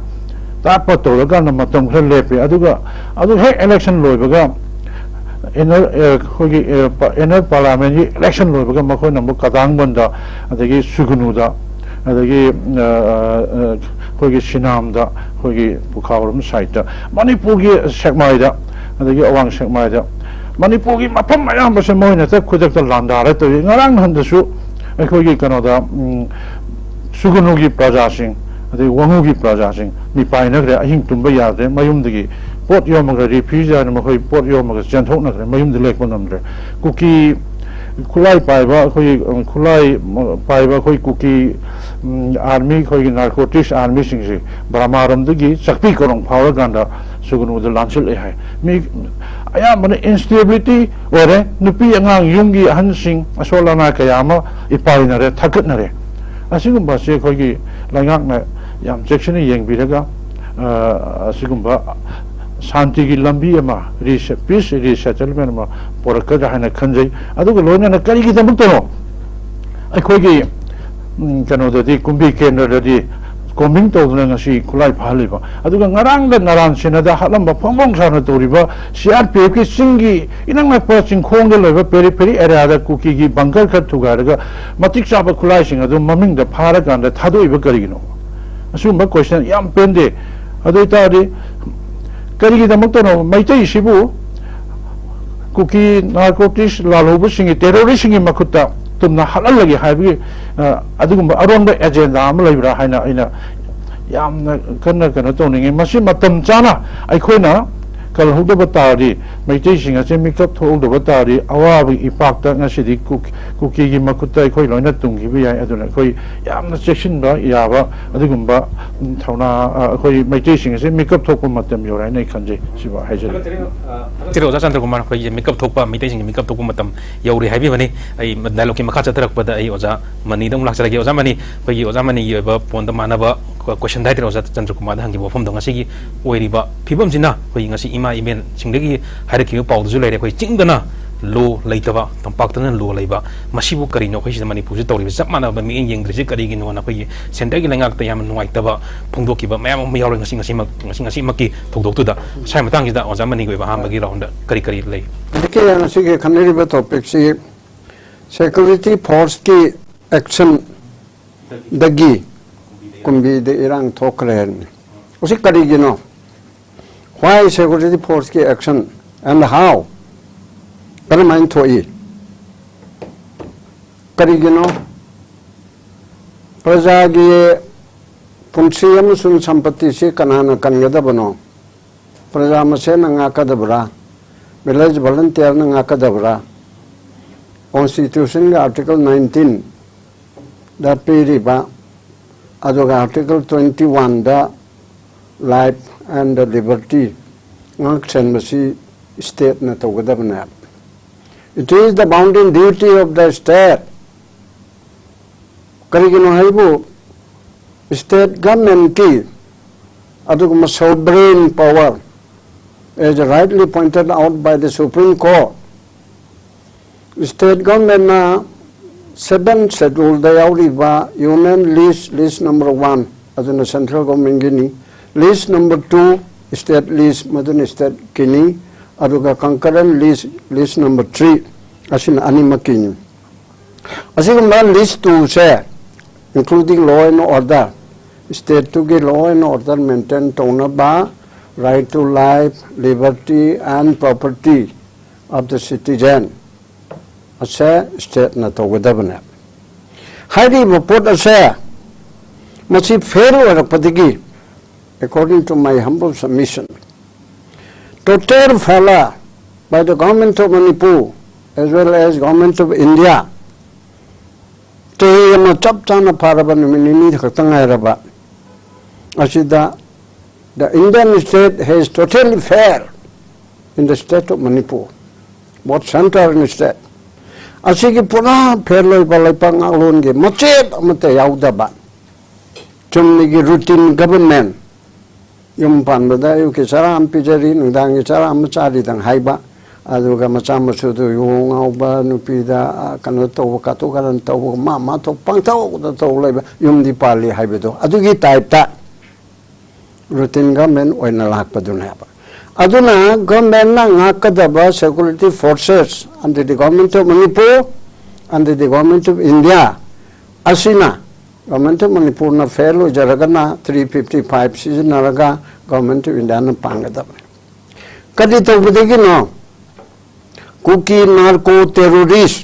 ꯇꯥꯛꯄ ꯇꯧꯔꯀꯥꯟꯗ ꯃꯇꯝ ꯈꯔ ꯂꯦꯞꯄꯦ꯫ ꯑꯗꯨꯒ ꯑꯗꯨ ꯍꯦꯛ election ꯂꯣꯏꯕꯒ inner, ꯑ, ꯑꯩꯈꯣꯏꯒꯤ, ꯑ, ꯄ-, inner parliament ꯀꯤ election ꯂꯣꯏꯕꯒ ꯃꯈꯣꯏꯅ ꯑꯃꯨꯛ ꯀꯗꯥꯡꯕꯟꯗ, ꯑꯗꯒꯤ ꯁꯨꯒꯅꯨꯗ, ꯑꯗꯒꯤ, ꯑ, ꯑ, ꯑ, ꯑꯩꯈꯣꯏꯒꯤ ꯁꯤꯅꯥꯝꯗ, ꯑꯩꯈꯣꯏꯒꯤ ꯄꯨꯈꯥꯎꯔꯝ side ꯇ, ꯃꯅꯤꯄꯨꯔꯒꯤ ꯁꯦꯛꯃꯥꯏꯗ, ꯑꯗꯒꯤ ꯑꯋꯥꯡ ꯁꯦꯛꯃꯥꯏꯗ, ꯃꯅꯤꯄꯨꯔꯒꯤ ꯃꯐꯝ ꯑꯌꯥꯝꯕꯁꯦ ꯃꯣꯏꯅ ꯍꯦꯛꯇ ꯈꯨꯗꯛꯇ ꯂꯥꯟꯗꯥꯔ ꯇꯧꯏ꯫ ꯉꯔꯥꯡ ꯅꯍꯥꯟꯗꯁꯨ ꯑꯩꯈꯣꯏꯒꯤ ꯀꯩꯅꯣꯗ, ꯎꯝ, ꯁꯨꯒꯅꯨꯒꯤ ꯄ꯭ꯔꯖꯥꯁꯤꯡ, ꯑꯗꯩ ꯋꯥꯉꯨꯒꯤ ꯄ꯭ꯔꯖꯥꯁꯤꯡ ꯃꯤꯄꯥꯏꯅꯈ꯭ꯔꯦ, ꯑꯍꯤꯡ ꯇꯨꯝꯕ ꯌꯥꯗ꯭ꯔꯦ, ꯃꯌꯨꯝꯗꯒꯤ ꯄꯣꯠ ꯌꯣꯝꯃꯒ, refugee ꯍꯥꯏꯅ ꯃꯈꯣꯏ ꯄꯣꯠ ꯌꯣꯝꯃꯒ ꯆꯦꯟꯊꯣꯛꯅꯈ꯭ꯔꯦ, ꯃꯌꯨꯝꯗ ꯂꯦꯛꯄ ꯉꯝꯗ꯭ꯔꯦ꯫ ꯀꯨꯀꯤ ꯈꯨꯠꯂꯥꯏ ꯄꯥꯏꯕ ꯑꯩꯈꯣꯏꯒꯤ, ꯎꯝ, ꯈꯨꯠꯂꯥꯏ, ꯎꯝ, ꯄꯥꯏꯕ ꯑꯩꯈꯣꯏ ꯀꯨꯀꯤ, ꯎꯝ, army, ꯑꯩꯈꯣꯏꯒꯤ narcotics army ꯁꯤꯡꯁꯤ ꯕꯔꯃꯥꯔꯣꯝꯗꯒꯤ ꯆꯥꯛꯄꯤ ꯀꯣꯔꯣꯡ ꯐꯥꯎꯔꯀꯥꯟꯗ ꯁꯨꯒꯅꯨꯗ ꯂꯥꯟꯁꯤꯜꯂꯛꯑꯦ ꯍꯥꯏ꯫ ꯃꯤ ꯑꯌꯥꯝꯕꯅ instability ꯑꯣꯏꯔꯦ꯫ ꯅꯨꯄꯤ ꯑꯉꯥꯡ, ꯌꯨꯝꯒꯤ ꯑꯍꯟꯁꯤꯡ ꯑꯁꯣꯜ ꯑꯅꯥ ꯀꯌꯥ ꯑꯃ ꯏꯄꯥꯏꯅꯔꯦ, ꯊꯛꯀꯠꯅꯔꯦ꯫ ꯑꯁꯤꯒꯨꯝꯕ ꯑꯁꯤ ꯑꯩꯈꯣꯏꯒꯤ ꯂꯩꯉꯥꯛꯅ ꯌꯥꯝ ꯆꯦꯛꯁꯤꯟꯅ ꯌꯦꯡꯕꯤꯔꯒ, ꯑ, ꯑꯁꯤꯒꯨꯝꯕ ꯁꯥꯟꯇꯤꯒꯤ ꯂꯝꯕꯤ ꯑꯃ, ꯔꯤꯁꯦ-, peace resettlement ꯑꯃ ꯄꯨꯔꯛꯀꯗ꯭ꯔꯥ ꯍꯥꯏꯅ ꯈꯟꯖꯩ꯫ ꯑꯗꯨꯒ ꯂꯣꯏꯅꯅ ꯀꯔꯤꯒꯤꯗꯃꯛꯇꯅꯣ ꯑꯩꯈꯣꯏꯒꯤ, ꯎꯝ, ꯀꯩꯅꯣꯗꯗꯤ, ꯀꯨꯝꯕꯤ ꯀꯦꯟꯗ꯭ꯔꯗꯗꯤ combing ꯇꯧꯗꯨꯅ ꯉꯁꯤ ꯈꯨꯠꯂꯥꯏ ꯐꯥꯍꯜꯂꯤꯕ? ꯑꯗꯨꯒ ꯉꯔꯥꯡꯗ ꯅꯔꯥꯟ ꯁꯦꯅꯥꯗ ꯍꯥꯠꯂꯝꯕ, ꯐꯣꯡ ꯐꯣꯡ ꯁꯥꯅ ꯇꯧꯔꯤꯕ C R P F ꯀꯤ ꯆꯤꯡꯒꯤ ꯏꯅꯛ ꯅꯛꯄ ꯆꯤꯡꯈꯣꯡꯗ ꯂꯩꯕ periphery area ꯗ ꯀꯨꯀꯤꯒꯤ bunker ꯈꯔ ꯊꯨꯒꯥꯏꯔꯒ ꯃꯇꯤꯛ ꯆꯥꯕ ꯈꯨꯠꯂꯥꯏꯁꯤꯡ ꯑꯗꯨ ꯃꯃꯤꯡꯗ ꯐꯥꯔꯀꯥꯟꯗ ꯊꯥꯗꯣꯛꯏꯕ ꯀꯔꯤꯒꯤꯅꯣ? ꯑꯁꯤꯒꯨꯝꯕ question ꯌꯥꯝ ꯄꯦꯟꯗꯦ꯫ ꯑꯗꯨ ꯑꯣꯏꯇꯥꯔꯗꯤ ꯀꯔꯤꯒꯤꯗꯃꯛꯇꯅꯣ ꯃꯩꯇꯩꯁꯤꯕꯨ ꯀꯨꯀꯤ narcotics ꯂꯥꯜꯍꯧꯕꯁꯤꯡꯒꯤ, terrorist ꯁꯤꯡꯒꯤ ꯃꯈꯨꯠꯇ ꯇꯨꯝꯅ ꯍꯥꯠꯍꯜꯂꯒꯦ ꯍꯥꯏꯕꯒꯤ, ꯑ, ꯑꯗꯨꯒꯨꯝꯕ ꯑꯔꯣꯟꯕ agenda ꯑꯃ ꯂꯩꯕ꯭ꯔꯥ ꯍꯥꯏꯅ ꯑꯩꯅ ꯌꯥꯝꯅ ꯀꯟꯅ ꯀꯩꯅꯣ ꯇꯧꯅꯤꯡꯉꯤ꯫ ꯃꯁꯤ ꯃꯇꯝ ꯆꯥꯅ ꯑꯩꯈꯣꯏꯅ ꯀꯜꯍꯧꯗꯕ ꯇꯥꯔꯗꯤ, ꯃꯩꯇꯩꯁꯤꯡ ꯑꯁꯤ ꯃꯤꯀꯞ ꯊꯣꯛꯍꯧꯗꯕ ꯇꯥꯔꯗꯤ, ꯑꯋꯥꯕꯒꯤ ꯏꯄꯥꯛꯇ ꯉꯁꯤꯗꯤ ꯀꯨ-, ꯀꯨꯀꯤꯒꯤ ꯃꯈꯨꯠꯇ ꯑꯩꯈꯣꯏ ꯂꯣꯏꯅ ꯇꯨꯡꯈꯤꯕ ꯌꯥꯏ꯫ ꯑꯗꯨꯅ ꯑꯩꯈꯣꯏ ꯌꯥꯝꯅ ꯆꯦꯛꯁꯤꯟꯕ ꯌꯥꯕ ꯑꯗꯨꯒꯨꯝꯕ, ꯎꯝ, ꯊꯧꯅꯥ, ꯑ, ꯑꯩꯈꯣꯏ ꯃꯩꯇꯩꯁꯤꯡ ꯑꯁꯤ ꯃꯤꯀꯞ ꯊꯣꯛꯄ ꯃꯇꯝ ꯌꯧꯔꯦ ꯍꯥꯏꯅ ꯑꯩ ꯈꯟꯖꯩ꯫ ꯁꯤꯕꯨ ꯍꯥꯏꯖꯔꯤ꯫ ꯊꯥꯒꯠꯆꯔꯤ, ꯑꯣꯖꯥ ꯆꯟꯗ꯭ꯔꯀꯨꯃꯥꯔ, ꯑꯩꯈꯣꯏꯒꯤ ꯃꯤꯀꯞ ꯊꯣꯛꯄ, ꯃꯩꯇꯩꯁꯤꯡꯒꯤ ꯃꯤꯀꯞ ꯊꯣꯛꯄ ꯃꯇꯝ ꯌꯧꯔꯦ ꯍꯥꯏꯕꯤꯕꯅꯤ꯫ ꯑꯩ dialogue ꯀꯤ ꯃꯈꯥ ꯆꯠꯊꯔꯛꯄꯗ ꯑꯩ ꯑꯣꯖꯥ ꯃꯅꯤꯗ ꯑꯃꯨꯛ ꯂꯥꯛꯆꯔꯒꯦ꯫ ꯑꯣꯖꯥ ꯃꯅꯤ, ꯑꯩꯈꯣꯏꯒꯤ ꯑꯣꯖꯥ ꯃꯅꯤꯒꯤ ꯑꯣꯏꯕ point ꯗ ꯃꯥꯟꯅꯕ question ꯍꯥꯏꯇꯥꯔꯦ, ꯑꯣꯖꯥ ꯆꯟꯗ꯭ꯔꯀꯨꯃꯥꯔꯗ ꯍꯪꯈꯤꯕ ꯋꯥꯐꯝꯗꯣ, ꯉꯁꯤꯒꯤ ꯑꯣꯏꯔꯤꯕ ꯐꯤꯕꯝꯁꯤꯅ ꯑꯩꯈꯣꯏꯒꯤ ꯉꯁꯤ ꯏꯃꯥ ꯏꯕꯦꯟꯁꯤꯡꯗꯒꯤ ꯍꯥꯏꯔꯛꯈꯤꯕ ꯄꯥꯎꯗꯁꯨ ꯂꯩꯔꯦ, ꯑꯩꯈꯣꯏ ꯆꯤꯡꯗꯅ ꯂꯣ ꯂꯩꯇꯕ, ꯇꯝꯄꯥꯛꯇꯅ ꯂꯣ ꯂꯩꯕ, ꯃꯁꯤꯕꯨ ꯀꯔꯤꯅꯣ? ꯑꯩꯈꯣꯏ ꯁꯤꯗ ꯃꯅꯤꯄꯨꯔꯁꯤ ꯇꯧꯔꯤꯕ ꯆꯞ ꯃꯥꯟꯅꯕ ꯃꯤꯠꯌꯦꯡ ꯌꯦꯡꯗ꯭ꯔꯤꯁꯤ ꯀꯔꯤꯒꯤꯅꯣꯅ ꯑꯩꯈꯣꯏꯒꯤ ꯁꯦꯟꯇꯔꯒꯤ ꯂꯩꯉꯥꯛꯇ ꯌꯥꯝꯅ ꯅꯨꯡꯉꯥꯏꯇꯕ ꯐꯣꯡꯗꯣꯛꯈꯤꯕ ꯃꯌꯥꯝ ꯑꯃ ꯌꯥꯎꯔꯦ꯫ ꯉꯁꯤ, ꯉꯁꯤꯃꯛ, ꯉꯁꯤ, ꯉꯁꯤꯃꯛꯀꯤ ꯊꯧꯗꯣꯛꯇꯨꯗ꯫ ꯉꯁꯥꯏ ꯃꯇꯥꯡꯁꯤꯗ ꯑꯣꯖꯥ ꯃꯅꯤꯒꯤ ꯑꯣꯏꯕ ꯑꯍꯥꯟꯕꯒꯤ ꯔꯥꯎꯟꯗ ꯀꯔꯤ ꯀꯔꯤ ꯂꯩ? ꯍꯧꯖꯤꯛꯀꯤ, ꯉꯁꯤꯒꯤ ꯈꯟꯅꯔꯤꯕ ꯇꯣꯄꯤꯛꯁꯤ ꯁꯦꯀ꯭ꯌꯨꯔꯤꯇꯤ ꯐꯣꯔꯁꯀꯤ ꯑꯦꯛꯁꯟ ꯗꯒꯤ ꯀꯨꯝꯕꯤꯗ ꯏꯔꯥꯡ ꯊꯣꯛꯈ꯭ꯔꯦ ꯍꯥꯏꯕꯅꯤ꯫ ꯃꯁꯤ ꯀꯔꯤꯒꯤꯅꯣ? Why security force ꯀꯤ action and how? ꯀꯔꯝꯍꯥꯏꯅ ꯊꯣꯛꯏ? ꯀꯔꯤꯒꯤꯅꯣ? ꯄ꯭ꯔꯖꯥꯒꯤ ꯄꯨꯟꯁꯤ ꯑꯃꯁꯨꯡ ꯁꯝꯄꯇꯤꯁꯤ ꯀꯅꯥꯅ ꯀꯟꯒꯗꯕꯅꯣ? ꯄ꯭ꯔꯖꯥ ꯃꯁꯦꯟꯅ ꯉꯥꯛꯀꯗꯕ꯭ꯔꯥ? ꯚꯤꯂꯦꯖ ꯚꯣꯂꯨꯟꯇꯤꯌꯔꯅ ꯉꯥꯛꯀꯗꯕ꯭ꯔꯥ? ꯀꯣꯟꯁꯇꯤꯇ꯭ꯌꯨꯁꯟꯒꯤ ꯑꯥꯔꯇꯤꯀꯜ ꯅꯥꯏꯟꯇꯤꯟ ꯗ ꯄꯤꯔꯤꯕ, ꯑꯗꯨꯒ ꯑꯥꯔꯇꯤꯀꯜ ꯇ꯭ꯋꯦꯟꯇꯤ ꯋꯥꯟꯗ life and liberty ꯉꯥꯛ ꯁꯦꯟꯕꯁꯤ ꯁ꯭ꯇꯦꯠꯅ ꯇꯧꯒꯗꯕꯅꯦ꯫ It is the bounden duty of the state. ꯀꯔꯤꯒꯤꯅꯣ ꯍꯥꯏꯕꯨ, ꯁ꯭ꯇꯦꯠ ꯒꯚꯔꯟꯃꯦꯟꯠꯀꯤ ꯑꯗꯨꯒꯨꯝꯕ sovereign power, as rightly pointed out by the Supreme Court, state ꯒꯚꯔꯟꯃꯦꯟꯠꯅ ꯁꯚꯦꯟ ꯁꯦꯗꯨꯜꯗ ꯌꯥꯎꯔꯤꯕ union list, list number one, ꯑꯗꯨꯅ ꯁꯦꯟꯇ꯭ꯔꯦꯜ ꯒꯚꯔꯟꯃꯦꯟꯠꯀꯤꯅꯤ, list number two, state list, ꯃꯗꯨꯅ ꯁ꯭ꯇꯦꯠꯀꯤꯅꯤ, ꯑꯗꯨꯒ ꯀꯟꯀꯔꯦꯟꯠ ꯂꯤꯁ, ꯂꯤꯁ ꯅꯝꯕꯔ ꯊ꯭ꯔꯤ, ꯑꯁꯤꯅ ꯑꯅꯤꯃꯛꯀꯤꯅꯤ꯫ ꯑꯁꯤꯒꯨꯝꯕ ꯂꯤꯁ ꯇꯨꯁꯦ, including law and order, ꯁ꯭ꯇꯦꯠꯇꯨꯒꯤ law and order maintain ꯇꯧꯅꯕ, right to life, liberty and property of the citizen ꯑꯁꯦ ꯁ꯭ꯇꯦꯠꯅ ꯇꯧꯒꯗꯕꯅꯦ꯫ ꯍꯥꯏꯔꯤꯕ ꯄꯣꯠ ꯑꯁꯦ ꯃꯁꯤ fail ꯑꯣꯏꯔꯛꯄꯗꯒꯤ, according to my humble submission, total failure by the government of Manipur as well as government of India, ꯆꯍꯤ ꯑꯃ ꯆꯞ ꯆꯥꯅ ꯐꯥꯔꯕ, ꯅꯨꯃꯤꯠ ꯅꯤꯅꯤ ꯈꯛꯇ ꯉꯥꯏꯔꯕ ꯑꯁꯤꯗ, the Indian state has totally failed in the state of Manipur, both centre and state. ꯑꯁꯤꯒꯤ ꯄꯨꯔꯥ ꯐꯦꯜ ꯑꯣꯏꯕ ꯂꯩꯄꯥꯛ ꯉꯥꯛꯂꯣꯟꯒꯤ ꯃꯆꯦꯠ ꯑꯃꯠꯇ ꯌꯥꯎꯗꯕ, ꯆꯨꯝꯅꯒꯤ routine government, ꯌꯨꯝ ꯄꯥꯟꯕꯗ ꯑꯌꯨꯛꯀꯤ ꯆꯔꯥ ꯑꯃ ꯄꯤꯖꯔꯤ, ꯅꯨꯡꯗꯥꯡꯒꯤ ꯆꯔꯥ ꯑꯃ ꯆꯥꯔꯤꯗꯪ ꯍꯥꯏꯕ, ꯑꯗꯨꯒ ꯃꯆꯥ ꯃꯁꯨꯗꯨ ꯌꯨ ꯉꯥꯎꯕ, ꯅꯨꯄꯤꯗ, ꯑ, ꯀꯩꯅꯣ ꯇꯧꯕ, ꯀꯥꯇꯨ ꯀꯥꯔꯟ ꯇꯧꯕ, ꯃꯥ ꯃꯥ ꯊꯣꯛ ꯄꯪꯇꯧꯗ ꯇꯧ ꯂꯩꯕ, ꯌꯨꯝꯗꯤ ꯄꯥꯜꯂꯤ ꯍꯥꯏꯕꯗꯣ, ꯑꯗꯨꯒꯤ ꯇꯥꯏꯞꯇ ꯔꯨꯇꯤꯟ ꯒꯚꯔꯟꯃꯦꯟ ꯑꯣꯏꯅ ꯂꯥꯛꯄꯗꯨꯅꯦꯕ꯫ ꯑꯗꯨꯅ ꯒꯚꯔꯟꯃꯦꯟꯅ ꯉꯥꯛꯀꯗꯕ security forces under the Government of Manipur, under the Government of India ꯑꯁꯤꯅ, Government of ꯃꯅꯤꯄꯨꯔꯅ ꯐꯦꯜ ꯑꯣꯏꯖꯔꯒꯅ three fifty five ꯁꯤꯖꯤꯟꯅꯔꯒ Government of Indiaꯅ ꯄꯥꯡꯒꯗꯕꯅꯤ꯫ ꯀꯔꯤ ꯇꯧꯕꯗꯒꯤꯅꯣ? ꯀꯨꯀꯤ ꯅꯥꯔꯀꯣ ꯇꯦꯔꯣꯔꯤꯁ,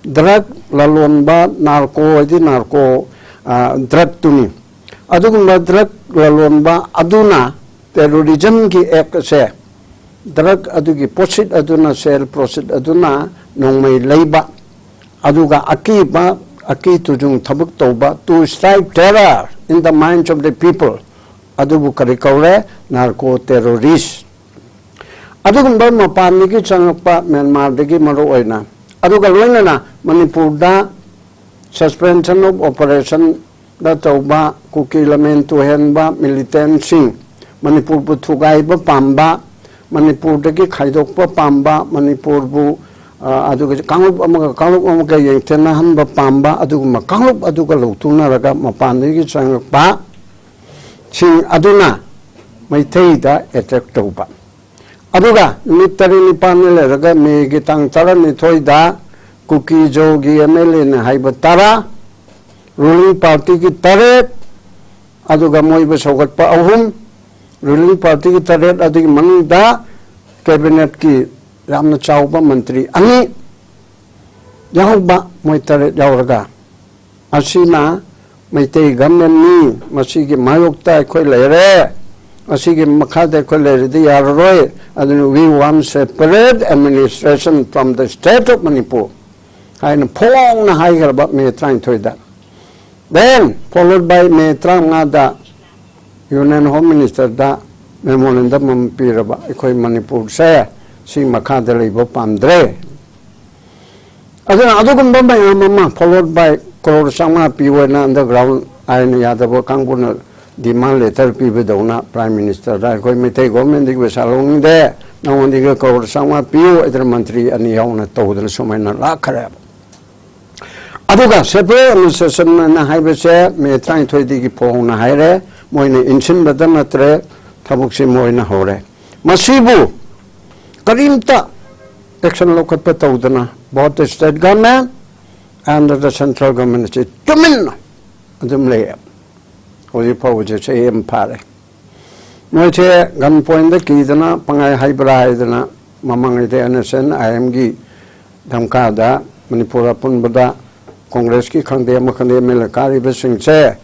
ꯗ꯭ꯔꯒ ꯂꯂꯣꯟꯕ, ꯅꯥꯔꯀꯣ ꯍꯥꯏꯗꯤ ꯅꯥꯔꯀꯣ, ꯑ, ꯗ꯭ꯔꯒꯇꯨꯅꯤ꯫ ꯑꯗꯨꯒꯨꯝꯕ ꯗ꯭ꯔꯒ ꯂꯂꯣꯟꯕ ꯑꯗꯨꯅ ꯇꯦꯔꯣꯔꯤꯖꯝꯒꯤ ꯑꯦꯛ ꯑꯁꯦ, ꯗ꯭ꯔꯒ ꯑꯗꯨꯒꯤ ꯄꯣꯠꯁꯤꯠ ꯑꯗꯨꯅ, ꯁꯦꯜ ꯄ꯭ꯔꯣꯁꯤꯠ ꯑꯗꯨꯅ ꯅꯣꯡꯃꯩ ꯂꯩꯕ, ꯑꯗꯨꯒ ꯑꯀꯤꯕ, ꯑꯀꯤ ꯇꯨꯖꯨꯡ ꯊꯕꯛ ꯇꯧꯕ, to strike terror in the minds of the people, ꯑꯗꯨꯕꯨ ꯀꯔꯤ ꯀꯧꯔꯦ? Narco terrorist. ꯑꯗꯨꯒꯨꯝꯕ ꯃꯄꯥꯟꯗꯒꯤ ꯆꯪꯂꯛꯄ, ꯃ꯭ꯌꯥꯟꯃꯥꯔꯗꯒꯤ ꯃꯔꯨ ꯑꯣꯏꯅ, ꯑꯗꯨꯒ ꯂꯣꯏꯅꯅ ꯃꯅꯤꯄꯨꯔꯗ suspension of operationꯗ ꯇꯧꯕ, ꯀꯨꯀꯤ ꯂꯃꯦꯟ ꯇꯨꯍꯦꯟꯕ militantꯁꯤꯡ, ꯃꯅꯤꯄꯨꯔꯕꯨ ꯊꯨꯒꯥꯏꯕ ꯄꯥꯝꯕ, ꯃꯅꯤꯄꯨꯔꯗꯒꯤ ꯈꯥꯏꯗꯣꯛꯄ ꯄꯥꯝꯕ, ꯃꯅꯤꯄꯨꯔꯕꯨ, ꯑ, ꯑꯗꯨꯒ ꯀꯥꯡꯂꯨꯞ ꯑꯃꯒ ꯀꯥꯡꯂꯨꯞ ꯑꯃꯒ ꯌꯦꯡꯊꯦꯟꯅꯍꯟꯕ ꯄꯥꯝꯕ, ꯑꯗꯨꯒꯨꯝꯕ ꯀꯥꯡꯂꯨꯞ ꯑꯗꯨꯒ ꯂꯧꯊꯣꯛꯅꯔꯒ ꯃꯄꯥꯟꯗꯒꯤ ꯆꯪꯂꯛꯄ ꯁꯤꯡ ꯑꯗꯨꯅ ꯃꯩꯇꯩꯗ ꯑꯦꯇꯦꯛ ꯇꯧꯕ꯫ ꯑꯗꯨꯒ ꯅꯨꯃꯤꯠ ꯇꯔꯦꯠ ꯅꯤꯄꯥꯜꯅꯤ ꯂꯩꯔꯒ ꯃꯦꯒꯤ ꯇꯥꯡ ꯇꯔꯥꯅꯤꯊꯣꯏꯗ ꯀꯨꯀꯤ ꯖꯣꯒꯤ ꯑꯦꯝ ꯑꯦꯜ ꯑꯦꯅ ꯍꯥꯏꯕ ꯇꯔꯥ, ꯔꯨꯂꯤꯡ ꯄꯥꯔꯇꯤꯒꯤ ꯇꯔꯦꯠ, ꯑꯗꯨꯒ ꯃꯣꯏꯕꯨ ꯁꯧꯒꯠꯄ ꯑꯍꯨꯝ, ꯔꯨꯂꯤꯡ ꯄꯥꯔꯇꯤꯒꯤ ꯇꯔꯦꯠ, ꯑꯗꯨꯒꯤ ꯃꯅꯨꯡꯗ ꯀꯦꯕꯤꯅꯦꯠꯀꯤ ꯌꯥꯝꯅ ꯆꯥꯎꯕ ꯃꯟꯇ꯭ꯔꯤ ꯑꯅꯤ ꯌꯥꯎꯕ, ꯃꯣꯏ ꯇꯔꯦꯠ ꯌꯥꯎꯔꯒ, ꯑꯁꯤꯅ ꯃꯩꯇꯩ ꯒꯚꯔꯟꯃꯦꯟꯅꯤ, ꯃꯁꯤꯒꯤ ꯃꯥꯌꯣꯛꯇ ꯑꯩꯈꯣꯏ ꯂꯩꯔꯦ, ꯑꯁꯤꯒꯤ ꯃꯈꯥꯗ ꯑꯩꯈꯣꯏ ꯂꯩꯔꯗꯤ ꯌꯥꯔꯔꯣꯏ, ꯑꯗꯨꯅ "We want separate administration from the state of Manipur" ꯍꯥꯏꯅ ꯐꯣꯡꯅ ꯍꯥꯏꯈ꯭ꯔꯕ ꯃꯦ ꯇꯔꯥꯅꯤꯊꯣꯏꯗ꯫ Then followed by May ꯇꯔꯥꯃꯉꯥꯗ Union Home Ministerꯗ memorandum ꯑꯃ ꯄꯤꯔꯕ, "ꯑꯩꯈꯣꯏ ꯃꯅꯤꯄꯨꯔꯁꯦ ꯁꯤ ꯃꯈꯥꯗ ꯂꯩꯕ ꯄꯥꯝꯗ꯭ꯔꯦ"꯫ ꯑꯗꯨꯅ ꯑꯗꯨꯒꯨꯝꯕ ꯃꯌꯥꯝ ꯑꯃ followed by ꯀ꯭ꯔꯣꯔ ꯆꯥꯝꯃꯉꯥ ꯄꯤꯌꯣꯅ underground ꯑꯥꯏꯟ ꯌꯥꯗꯕ ꯀꯥꯡꯕꯨꯅ demand letter ꯄꯤꯕꯗꯧꯅ Prime Ministerꯗ ꯑꯩꯈꯣꯏ ꯃꯩꯇꯩ governmentꯗꯒꯤ ꯄꯩꯁꯥ ꯂꯧꯅꯤꯡꯗꯦ, ꯅꯉꯣꯟꯗꯒꯤ ꯀꯔꯣꯔ ꯆꯥꯝꯃꯉꯥ ꯄꯤꯌꯨ ꯍꯥꯏꯗꯅ ꯃꯟꯇ꯭ꯔꯤ ꯑꯅꯤ ꯌꯥꯎꯅ ꯇꯧꯗꯅ ꯁꯨꯃꯥꯏꯅ ꯂꯥꯛꯈ꯭ꯔꯦꯕ꯫ ꯑꯗꯨꯒ separate administration ꯍꯥꯏꯕꯁꯦ ꯃꯦ ꯇꯔꯥꯅꯤꯊꯣꯏꯗꯒꯤ ꯐꯣꯡꯅ ꯍꯥꯏꯔꯦ, ꯃꯣꯏꯅ ꯏꯟꯁꯤꯟꯕꯗ ꯅꯠꯇ꯭ꯔꯦ, ꯊꯕꯛꯁꯤ ꯃꯣꯏꯅ ꯍꯧꯔꯦ꯫ ꯃꯁꯤꯕꯨ ꯀꯔꯤꯝꯇ action ꯂꯧꯈꯠꯄ ꯇꯧꯗꯅ both the state government and the central government ꯑꯁꯤ ꯇꯨꯃꯤꯟꯅ ꯑꯗꯨꯝ ꯂꯩꯌꯦ꯫ ꯍꯧꯖꯤꯛ ꯐꯥꯎꯕꯁꯦ ꯆꯍꯤ ꯑꯃ ꯐꯥꯔꯦ꯫ ꯃꯣꯏꯁꯦ gun pointꯗ ꯀꯤꯗꯅ ꯄꯪꯍꯥꯏ ꯍꯥꯏꯕ꯭ꯔꯥ ꯍꯥꯏꯗꯅ ꯃꯃꯥꯡꯉꯩꯗ NSCN-IMꯒꯤ ꯙꯝꯀꯥꯗ ꯃꯅꯤꯄꯨꯔ ꯑꯄꯨꯟꯕꯗ ꯀꯣꯡꯒ꯭ꯔꯦꯁꯀꯤ ꯈꯪꯗꯦ ꯑꯃ ꯈꯪꯗꯦ MLA ꯀꯥꯔꯤꯕꯁꯤꯡꯁꯦ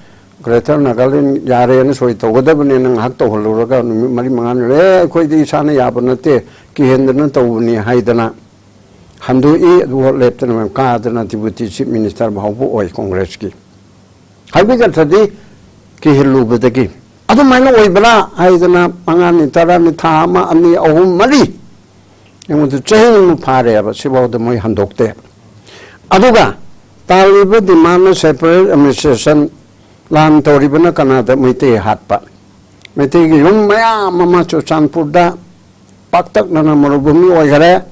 Greater Nagaland ꯌꯥꯔꯦꯅ ꯁꯣꯏ ꯇꯧꯒꯗꯕꯅꯦꯅ ꯉꯥꯏꯍꯥꯛ ꯇꯧꯍꯜꯂꯨꯔꯒ ꯅꯨꯃꯤꯠ ꯃꯔꯤ ꯃꯉꯥꯅꯤ ꯂꯩꯔꯦ, "ꯑꯩꯈꯣꯏꯗꯤ ꯏꯁꯥꯅ ꯌꯥꯕ ꯅꯠꯇꯦ, ꯀꯤꯍꯟꯗꯅ ꯇꯧꯕꯅꯤ" ꯍꯥꯏꯗꯅ ꯍꯟꯗꯣꯛꯏ꯫ ꯑꯗꯨꯒ ꯂꯦꯞꯇꯅ ꯀꯥꯗꯅ Deputy Chief Minister ꯐꯥꯎꯕ ꯑꯣꯏ ꯀꯣꯡꯒ꯭ꯔꯦꯁꯀꯤ꯫ ꯍꯥꯏꯕꯤꯒꯠꯊꯗꯤ ꯀꯤꯍꯜꯂꯨꯕꯗꯒꯤ꯫ ꯑꯗꯨꯃꯥꯏꯅ ꯑꯣꯏꯕ꯭ꯔꯥ ꯍꯥꯏꯗꯅ ꯃꯉꯥꯅꯤ, ꯇꯔꯥꯅꯤ, ꯊꯥ ꯑꯃ, ꯑꯅꯤ, ꯑꯍꯨꯝ, ꯃꯔꯤ, ꯑꯩꯉꯣꯟꯗ ꯆꯍꯤ ꯑꯃ ꯐꯥꯔꯦꯕ, ꯁꯤꯐꯥꯎꯗ ꯃꯣꯏ ꯍꯟꯗꯣꯛꯇꯦ꯫ ꯑꯗꯨꯒ ꯇꯥꯜꯂꯤꯕ demandꯅ separate administration, ꯂꯥꯟ ꯇꯧꯔꯤꯕꯅ ꯀꯅꯥꯗ? ꯃꯩꯇꯩ ꯍꯥꯠꯄ꯫ ꯃꯩꯇꯩꯒꯤ ꯌꯨꯝ ꯃꯌꯥꯝ ꯑꯃ ꯆꯨꯔꯆꯥꯟꯄꯨꯔꯗ ꯄꯥꯛꯇꯛꯅꯅ ꯃꯔꯨꯚꯨꯃꯤ ꯑꯣꯏꯈꯔꯦ꯫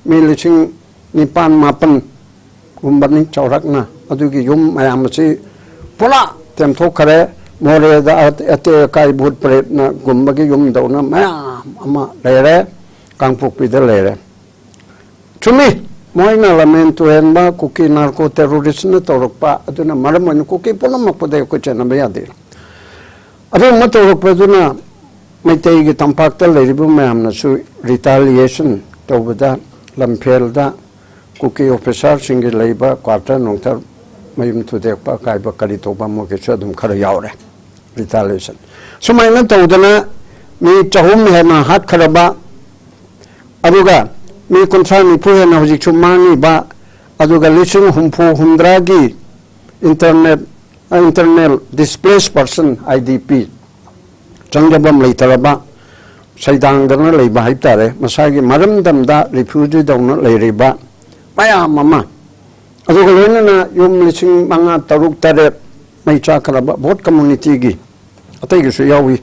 ꯃꯤ ꯂꯤꯁꯤꯡ ꯅꯤꯄꯥꯟ ꯃꯥꯄꯟꯒꯨꯝꯕꯅꯤ ꯆꯥꯎꯔꯥꯛꯅ꯫ ꯑꯗꯨꯒꯤ ꯌꯨꯝ ꯃꯌꯥꯝ ꯑꯁꯤ ꯄꯨꯔꯥ ꯇꯦꯝꯊꯣꯛꯈꯔꯦ꯫ ꯃꯣꯔꯦꯗ ꯑꯇꯦꯛ ꯑꯀꯥꯏ ꯚꯨꯠ ꯄ꯭ꯔꯦꯠꯅꯒꯨꯝꯕꯒꯤ ꯌꯨꯝꯗꯧꯅ ꯃꯌꯥꯝ ꯑꯃ ꯂꯩꯔꯦ, ꯀꯥꯡꯄꯣꯛꯄꯤꯗ ꯂꯩꯔꯦ꯫ ꯆꯨꯝꯃꯤ, ꯃꯣꯏꯅ ꯂꯝꯍꯦꯟ ꯇꯨꯍꯦꯟꯕ, ꯀꯨꯀꯤ narco terroristꯅ ꯇꯧꯔꯛꯄ ꯑꯗꯨꯅ ꯃꯔꯝ ꯑꯣꯏꯅ ꯀꯨꯀꯤ ꯄꯨꯝꯅꯃꯛꯄꯨꯗ ꯑꯩꯈꯣꯏ ꯆꯦꯟꯅꯕ ꯌꯥꯗꯦ꯫ ꯑꯗꯨꯒꯨꯝꯕ ꯇꯧꯔꯛꯄꯗꯨꯅ ꯃꯩꯇꯩꯒꯤ ꯇꯝꯄꯥꯛꯇ ꯂꯩꯔꯤꯕ ꯃꯌꯥꯝꯅꯁꯨ retaliation ꯇꯧꯕꯗ, ꯂꯝꯐꯦꯜꯗ ꯀꯨꯀꯤ officerꯁꯤꯡꯒꯤ ꯂꯩꯕ quarter ꯅꯨꯡꯇꯔ, ꯃꯌꯨꯝ ꯊꯨꯗꯦꯛꯄ, ꯑꯀꯥꯏꯕ ꯀꯔꯤ ꯇꯧꯕ, ꯃꯣꯏꯒꯤꯁꯨ ꯑꯗꯨꯝ ꯈꯔ ꯌꯥꯎꯔꯦ retaliation꯫ ꯁꯨꯃꯥꯏꯅ ꯇꯧꯗꯅ ꯃꯤ ꯆꯍꯨꯝ ꯍꯦꯟꯅ ꯍꯥꯠꯈ꯭ꯔꯕ, ꯑꯗꯨꯒ ꯃꯤ ꯀꯨꯟꯊ꯭ꯔꯥ ꯅꯤꯐꯨ ꯍꯦꯟꯅ ꯍꯧꯖꯤꯛꯁꯨ ꯃꯥꯡꯉꯤꯕ, ꯑꯗꯨꯒ ꯂꯤꯁꯤꯡ ꯍꯨꯝꯐꯨ ꯍꯨꯝꯗ꯭ꯔꯥꯒꯤ internet, internal displaced person, IDP, ꯆꯪꯖꯐꯝ ꯂꯩꯇꯔꯕ, ꯁꯩꯗꯥꯡꯗꯅ ꯂꯩꯕ ꯍꯥꯏꯕ ꯇꯥꯔꯦ, ꯃꯁꯥꯒꯤ ꯃꯔꯝꯗꯝꯗ refugeeꯗꯧꯅ ꯂꯩꯔꯤꯕ ꯃꯌꯥꯝ ꯑꯃ, ꯑꯗꯨꯒ ꯂꯣꯏꯅꯅ ꯌꯨꯝ ꯂꯤꯁꯤꯡ ꯃꯉꯥ, ꯇꯔꯨꯛ, ꯇꯔꯦꯠ ꯃꯩ ꯆꯥꯛꯈ꯭ꯔꯕ ꯚꯣꯠ communityꯒꯤ ꯑꯇꯩꯒꯤꯁꯨ ꯌꯥꯎꯏ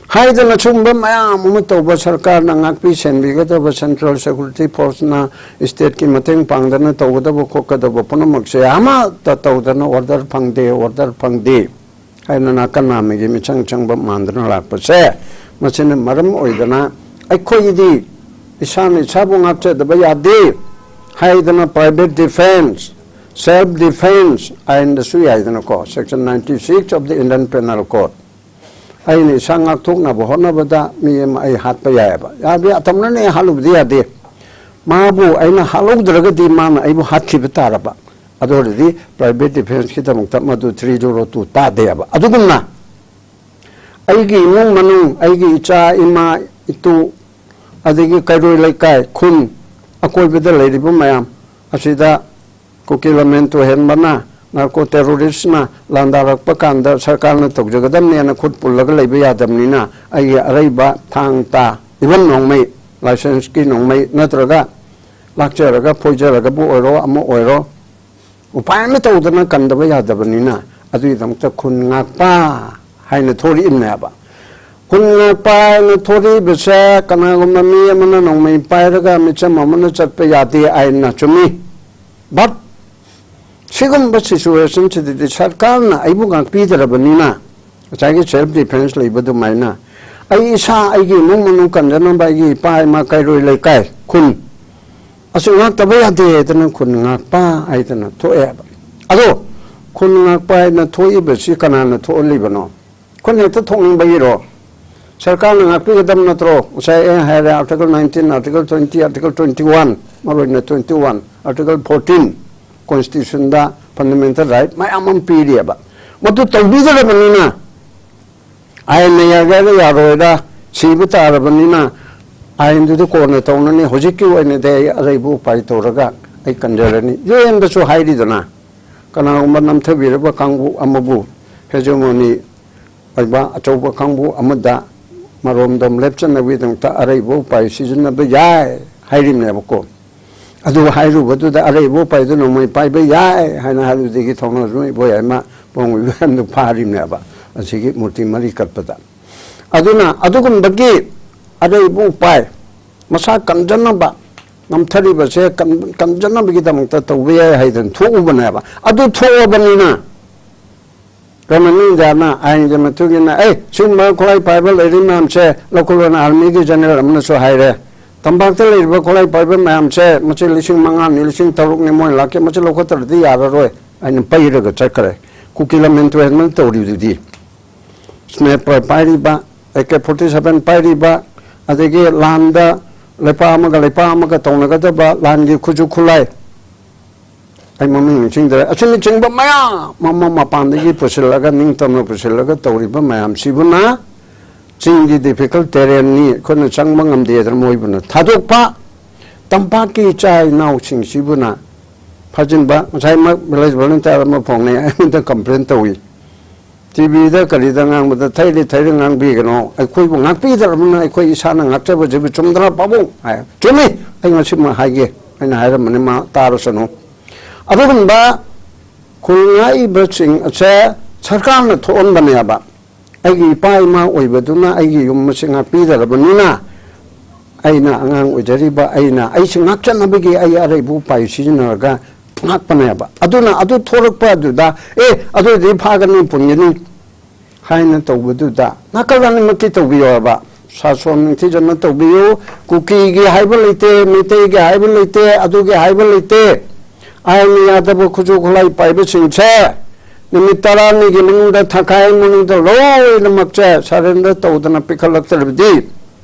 ꯍꯥꯏꯗꯅ ꯁꯨꯝꯕ ꯃꯌꯥꯝ ꯑꯃ ꯇꯧꯕ, ꯁꯔꯀꯥꯔꯅ ꯉꯥꯛꯄꯤ ꯁꯦꯟꯕꯤꯒꯗꯕ, ꯁꯦꯟꯇ꯭ꯔꯦꯜ ꯁꯦꯀ꯭ꯌꯨꯔꯤꯇꯤ ꯐꯣꯔꯁꯅ ꯁ꯭ꯇꯦꯠꯀꯤ ꯃꯇꯦꯡ ꯄꯥꯡꯗꯅ ꯇꯧꯒꯗꯕ ꯈꯣꯠꯀꯗꯕ ꯄꯨꯝꯅꯃꯛꯁꯦ ꯑꯃꯠꯇ ꯇꯧꯗꯅ ꯑꯣꯔꯗꯔ ꯐꯪꯗꯦ, ꯑꯣꯔꯗꯔ ꯐꯪꯗꯦ ꯍꯥꯏꯅ ꯅꯥꯀꯟ ꯅꯥꯝꯃꯒꯤ ꯃꯤꯆꯪ ꯆꯪꯕ ꯃꯥꯟꯗꯅ ꯂꯥꯛꯄꯁꯦ, ꯃꯁꯤꯅ ꯃꯔꯝ ꯑꯣꯏꯗꯅ ꯑꯩꯈꯣꯏꯗꯤ ꯏꯁꯥꯅ ꯏꯁꯥꯕꯨ ꯉꯥꯛꯆꯗꯕ ꯌꯥꯗꯦ ꯍꯥꯏꯗꯅ private defence, self defence ꯑꯥꯏꯟꯗꯁꯨ ꯌꯥꯏꯗꯅꯀꯣ, Section ninety six of the Indian Penal Code, ꯑꯩꯅ ꯏꯁꯥ ꯉꯥꯛꯊꯣꯛꯅꯕ ꯍꯣꯠꯅꯕꯗ ꯃꯤ ꯑꯃ ꯑꯩ ꯍꯥꯠꯄ ꯌꯥꯏꯑꯕ꯫ ꯌꯥꯗꯦ, ꯑꯇꯝꯅꯅ ꯑꯩ ꯍꯥꯠꯂꯨꯕꯗꯤ ꯌꯥꯗꯦ꯫ ꯃꯥꯕꯨ ꯑꯩꯅ ꯍꯥꯠꯍꯧꯗ꯭ꯔꯒꯗꯤ ꯃꯥꯅ ꯑꯩꯕꯨ ꯍꯥꯠꯈꯤꯕ ꯇꯥꯔꯕ꯫ ꯑꯗꯨ ꯑꯣꯏꯔꯗꯤ private defenceꯀꯤꯗꯃꯛꯇ ꯃꯗꯨ three zero two ꯇꯥꯗꯦꯕ꯫ ꯑꯗꯨꯒꯨꯝꯅ ꯑꯩꯒꯤ ꯏꯃꯨꯡ ꯃꯅꯨꯡ, ꯑꯩꯒꯤ ꯏꯆꯥ, ꯏꯃꯥ, ꯏꯇꯨ, ꯑꯗꯒꯤ ꯀꯩꯔꯣꯏ ꯂꯩꯀꯥꯏ, ꯈꯨꯟ, ꯑꯀꯣꯏꯕꯗ ꯂꯩꯔꯤꯕ ꯃꯌꯥꯝ ꯑꯁꯤꯗ ꯀꯨꯀꯤ ꯂꯃꯦꯟ ꯇꯨꯍꯦꯟꯕꯅ, ꯅꯥꯔꯀꯣ ꯇꯦꯔꯣꯔꯤꯁꯅ ꯂꯥꯟꯗꯥꯔꯛꯄ ꯀꯥꯟꯗ ꯁꯔꯀꯥꯔꯅ ꯇꯧꯖꯒꯗꯕꯅꯦꯅ ꯈꯨꯠ ꯄꯨꯜꯂꯒ ꯂꯩꯕ ꯌꯥꯗꯕꯅꯤꯅ, ꯑꯩꯒꯤ ꯑꯔꯩꯕ ꯊꯥꯡ ꯇꯥ, ꯏꯚꯟ ꯅꯣꯡꯃꯩ, ꯂꯥꯏꯁꯦꯟꯁꯀꯤ ꯅꯣꯡꯃꯩ ꯅꯠꯇ꯭ꯔꯒ ꯂꯥꯛꯆꯔꯒ ꯐꯣꯏꯖꯔꯒꯕꯨ ꯑꯣꯏꯔꯣ, ꯑꯃ ꯑꯣꯏꯔꯣ, ꯎꯄꯥꯏ ꯑꯃ ꯇꯧꯗꯅ ꯀꯟꯗꯕ ꯌꯥꯗꯕꯅꯤꯅ, ꯑꯗꯨꯒꯤꯗꯃꯛꯇ ꯈꯨꯟ ꯉꯥꯛꯄ ꯍꯥꯏꯅ ꯊꯣꯔꯛꯏꯕꯅꯦꯕ꯫ ꯈꯨꯟ ꯉꯥꯛꯄ ꯍꯥꯏꯅ ꯊꯣꯔꯛꯏꯕꯁꯦ ꯀꯅꯥꯒꯨꯝꯕ ꯃꯤ ꯑꯃꯅ ꯅꯣꯡꯃꯩ ꯄꯥꯏꯔꯒ ꯃꯤꯆꯝ ꯑꯃꯅ ꯆꯠꯄ ꯌꯥꯗꯦ ꯑꯥꯏꯟꯅ, ꯆꯨꯝꯃꯤ꯫ But ꯁꯤꯒꯨꯝꯕ situationꯁꯤꯗꯗꯤ ꯁꯔꯀꯥꯔꯅ ꯑꯩꯕꯨ ꯉꯥꯛꯄꯤꯗ꯭ꯔꯕꯅꯤꯅ, ꯉꯁꯥꯏꯒꯤ self defence ꯂꯩꯕ ꯑꯗꯨꯃꯥꯏꯅ ꯑꯩ ꯏꯁꯥ, ꯑꯩꯒꯤ ꯏꯃꯨꯡ ꯃꯅꯨꯡ ꯀꯟꯖꯅꯕ, ꯑꯩꯒꯤ ꯏꯄꯥ ꯏꯃꯥ, ꯀꯩꯔꯣꯏ ꯂꯩꯀꯥꯏ, ꯈꯨꯟ ꯑꯁꯤ ꯉꯥꯛꯇꯕ ꯌꯥꯗꯦ ꯍꯥꯏꯗꯅ ꯈꯨꯟ ꯉꯥꯛꯄ ꯍꯥꯏꯗꯅ ꯊꯣꯛꯑꯦꯕ꯫ ꯑꯗꯣ ꯈꯨꯟ ꯉꯥꯛꯄ ꯍꯥꯏꯅ ꯊꯣꯛꯏꯕꯁꯤ ꯀꯅꯥꯅ ꯊꯣꯛꯍꯜꯂꯤꯕꯅꯣ? ꯑꯩꯈꯣꯏꯅ ꯍꯦꯛꯇ ꯊꯣꯛꯅꯤꯡꯕꯒꯤꯔꯣ? ꯁꯔꯀꯥꯔꯅ ꯉꯥꯛꯄꯤꯒꯗꯕ ꯅꯠꯇ꯭ꯔꯣ? ꯉꯁꯥꯏ ꯑꯩꯅ ꯍꯥꯏꯔꯦ, Article nineteen, Article twenty, Article twenty one, ꯃꯔꯨꯑꯣꯏꯅ twenty one, Article fourteen, Constitutionꯗ fundamental right ꯃꯌꯥꯝ ꯑꯃ ꯄꯤꯔꯤꯑꯕ꯫ ꯃꯗꯨ ꯇꯧꯕꯤꯗ꯭ꯔꯕꯅꯤꯅ, ꯑꯥꯏꯟꯅ ꯌꯥꯒꯦꯔꯥ ꯌꯥꯔꯣꯏꯔꯥ, ꯁꯤꯕ ꯇꯥꯔꯕꯅꯤꯅ ꯑꯥꯏꯟꯗꯨꯗꯤ ꯀꯣꯟꯅ ꯇꯧꯅꯅꯤ, ꯍꯧꯖꯤꯛꯀꯤ ꯑꯣꯏꯅꯗꯤ ꯑꯩ ꯑꯔꯩꯕ ꯎꯄꯥꯏ ꯇꯧꯔꯒ ꯑꯩ ꯀꯟꯖꯔꯅꯤ꯫ UNꯗꯁꯨ ꯍꯥꯏꯔꯤꯗꯅ, ꯀꯅꯥꯒꯨꯝꯕ ꯅꯝꯊꯕꯤꯔꯕ ꯀꯥꯡꯕꯨ ꯑꯃꯕꯨ hegemony ꯑꯣꯏꯕ ꯑꯆꯧꯕ ꯀꯥꯡꯕꯨ ꯑꯃꯗ ꯃꯔꯣꯝꯗꯣꯝ ꯂꯦꯞꯆꯅꯕꯒꯤꯗꯃꯛꯇ ꯑꯔꯩꯕ ꯎꯄꯥꯏ ꯁꯤꯖꯤꯟꯅꯕ ꯌꯥꯏ ꯍꯥꯏꯔꯤꯕꯅꯦꯕꯀꯣ꯫ ꯑꯗꯨ ꯍꯥꯏꯔꯨꯕꯗꯨꯗ ꯑꯔꯩꯕ ꯎꯄꯥꯏꯗꯨ ꯅꯣꯡꯃꯩ ꯄꯥꯏꯕ ꯌꯥꯏ ꯍꯥꯏꯅ ꯍꯥꯏꯔꯨꯕꯗꯒꯤ ꯊꯧꯅꯥꯖꯝ ꯏꯕꯣꯌꯥꯏꯃ ꯄꯣꯡꯕꯤꯕ ꯌꯥꯝꯅ ꯐꯥꯔꯤꯕꯅꯦꯕ꯫ ꯑꯁꯤꯒꯤ ꯃꯨꯔꯇꯤ ꯃꯔꯤ ꯀꯠꯄꯗ꯫ ꯑꯗꯨꯅ ꯑꯗꯨꯒꯨꯝꯕꯒꯤ ꯑꯔꯩꯕ ꯎꯄꯥꯏ, ꯃꯁꯥ ꯀꯟꯖꯅꯕ, ꯅꯝꯊꯔꯤꯕꯁꯦ ꯀꯟ-, ꯀꯟꯖꯅꯕꯒꯤꯗꯃꯛꯇ ꯇꯧꯕ ꯌꯥꯏ ꯍꯥꯏꯗꯅ ꯊꯣꯛꯎꯕꯅꯦꯕ꯫ ꯑꯗꯨ ꯊꯣꯛꯑꯕꯅꯤꯅ ꯒꯚꯔꯟꯃꯦꯟꯠ ꯑꯣꯐ ꯏꯟꯗꯤꯌꯥꯅ ꯑꯥꯏꯟꯒꯤ ꯃꯇꯨꯡ ꯏꯟꯅ, "ꯑꯦ, ꯁꯤꯒꯨꯝꯕ ꯈꯨꯠꯂꯥꯏ ꯄꯥꯏꯕ ꯂꯩꯔꯤ ꯃꯌꯥꯝꯁꯦ ꯂꯧꯈꯠꯂꯣꯅ" ꯑꯥꯔꯃꯤꯒꯤ ꯖꯦꯅꯔꯦꯜ ꯑꯃꯅꯁꯨ ꯍꯥꯏꯔꯦ, "ꯇꯝꯄꯥꯛꯇ ꯂꯩꯔꯤꯕ ꯈꯨꯠꯂꯥꯏ ꯄꯥꯏꯕ ꯃꯌꯥꯝꯁꯦ, ꯃꯁꯤ ꯂꯤꯁꯤꯡ ꯃꯉꯥꯅꯤ, ꯂꯤꯁꯤꯡ ꯇꯔꯨꯛꯅꯤ ꯃꯣꯏ ꯂꯥꯛꯀꯦ, ꯃꯁꯤ ꯂꯧꯈꯠꯇ꯭ꯔꯗꯤ ꯌꯥꯔꯔꯣꯏ" ꯍꯥꯏꯅ ꯄꯩꯔꯒ ꯆꯠꯈ꯭ꯔꯦ꯫ ꯀꯨꯀꯤ ꯂꯝꯐꯦꯜ ꯇꯨꯔꯦꯜ ꯃꯅꯨꯡꯗ ꯇꯧꯔꯤꯗꯨꯗꯤ, ꯁ꯭ꯅꯥꯏꯄꯔ ꯄꯥꯏꯔꯤꯕ, ꯑꯦ ꯀꯦ ꯐꯣꯔꯇꯤ ꯁꯚꯦꯟ ꯄꯥꯏꯔꯤꯕ, ꯑꯗꯒꯤ ꯂꯥꯟꯗ ꯂꯩꯄꯥꯛ ꯑꯃꯒ ꯂꯩꯄꯥꯛ ꯑꯃꯒ ꯇꯧꯅꯒꯗꯕ ꯂꯥꯟꯒꯤ ꯈꯨꯠꯁꯨ ꯈꯨꯠꯂꯥꯏ, ꯑꯩ ꯃꯃꯤꯡ ꯅꯤꯡꯁꯤꯡꯗ꯭ꯔꯦ, ꯑꯁꯤꯅꯆꯤꯡꯕ ꯃꯌꯥꯝ ꯑꯃ ꯃꯄꯥꯟꯗꯒꯤ ꯄꯨꯁꯤꯜꯂꯒ, ꯅꯤꯡꯇꯝꯅ ꯄꯨꯁꯤꯜꯂꯒ ꯇꯧꯔꯤꯕ ꯃꯌꯥꯝꯁꯤꯕꯨꯅ ꯆꯤꯡꯒꯤ ꯗꯤꯐꯤꯀꯜꯠ ꯇꯦꯔꯦꯟꯅꯤ, ꯑꯩꯈꯣꯏꯅ ꯆꯪꯕ ꯉꯝꯗꯦꯗꯅ ꯃꯣꯏꯕꯨꯅ ꯊꯥꯗꯣꯛꯄ, ꯇꯝꯄꯥꯛꯀꯤ ꯏꯆꯥ ꯏꯅꯥꯎꯁꯤꯡꯁꯤꯕꯨꯅ ꯐꯥꯖꯤꯟꯕ꯫ ꯉꯁꯥꯏꯃꯛ ꯚꯤꯂꯦꯖ ꯚꯣꯂꯨꯟꯇꯤꯌꯔ ꯑꯃ ꯐꯣꯟꯅꯩ, ꯑꯩꯉꯣꯟꯗ ꯀꯝꯄ꯭ꯂꯦꯟ ꯇꯧꯏ꯫ ꯇꯤ ꯚꯤꯗ ꯀꯔꯤꯗ ꯉꯥꯡꯕꯗ, "ꯊꯩꯔꯦ ꯊꯩꯔꯦ, ꯉꯥꯡꯕꯤꯒꯅꯣ, ꯑꯩꯈꯣꯏꯕꯨ ꯉꯥꯛꯄꯤꯗ꯭ꯔꯕꯅꯤꯅ ꯑꯩꯈꯣꯏ ꯏꯁꯥꯅ ꯉꯥꯛꯆꯕꯁꯤꯕꯨ ꯆꯨꯝꯗ꯭ꯔꯥ ꯄꯥꯕꯨꯡ?" ꯍꯥꯏ꯫ "ꯆꯨꯝꯃꯤ, ꯑꯩ ꯉꯁꯤꯃꯛ ꯍꯥꯏꯒꯦ" ꯍꯥꯏꯅ ꯍꯥꯏꯔꯝꯕꯅꯤ, ꯃꯥ ꯇꯥꯔꯁꯅꯨ꯫ ꯑꯗꯨꯒꯨꯝꯕ ꯈꯨꯜ ꯉꯥꯛꯏꯕꯁꯤꯡ ꯑꯁꯦ ꯁꯔꯀꯥꯔꯅ ꯊꯣꯛꯍꯟꯕꯅꯦꯕ꯫ ꯑꯩꯒꯤ ꯏꯄꯥ ꯏꯃꯥ ꯑꯣꯏꯕꯗꯨꯅ ꯑꯩꯒꯤ ꯌꯨꯝ ꯑꯁꯤ ꯉꯥꯛꯄꯤꯗ꯭ꯔꯕꯅꯤꯅ ꯑꯩꯅ ꯑꯉꯥꯡ ꯑꯣꯏꯖꯔꯤꯕ ꯑꯩꯅ ꯑꯩꯁꯤ ꯉꯥꯛꯆꯅꯕꯒꯤ ꯑꯩ ꯑꯔꯩꯕ ꯎꯄꯥꯏ ꯁꯤꯖꯤꯟꯅꯔꯒ ꯉꯥꯛꯄꯅꯦꯕ꯫ ꯑꯗꯨꯅ ꯑꯗꯨ ꯊꯣꯛꯂꯛꯄ ꯑꯗꯨꯗ, "ꯑꯦ, ꯑꯗꯨꯗꯤ ꯐꯥꯒꯅꯤ, ꯄꯨꯟꯒꯅꯤ" ꯍꯥꯏꯅ ꯇꯧꯕꯗꯨꯗ ꯅꯥꯀꯜ ꯑꯅꯤꯃꯛꯀꯤ ꯇꯧꯕꯤꯌꯣ ꯍꯥꯏꯕ꯫ ꯁꯥꯁꯣꯟ ꯅꯤꯡꯊꯤꯖꯅ ꯇꯧꯕꯤꯌꯨ꯫ ꯀꯨꯀꯤꯒꯤ ꯍꯥꯏꯕ ꯂꯩꯇꯦ, ꯃꯩꯇꯩꯒꯤ ꯍꯥꯏꯕ ꯂꯩꯇꯦ, ꯑꯗꯨꯒꯤ ꯍꯥꯏꯕ ꯂꯩꯇꯦ꯫ ꯑꯥꯏꯟ ꯌꯥꯗꯕ ꯈꯨꯠꯁꯨ ꯈꯨꯠꯂꯥꯏ ꯄꯥꯏꯕꯁꯤꯡꯁꯦ ꯅꯨꯃꯤꯠ ꯇꯔꯥꯅꯤꯒꯤ ꯃꯅꯨꯡꯗ, ꯊꯥꯈꯥꯏ ꯃꯅꯨꯡꯗ ꯂꯣꯏꯅꯃꯛꯁꯦ ꯁꯔꯦꯟꯗꯔ ꯇꯧꯗꯅ ꯄꯤꯈꯠꯂꯛꯇ꯭ꯔꯕꯗꯤ,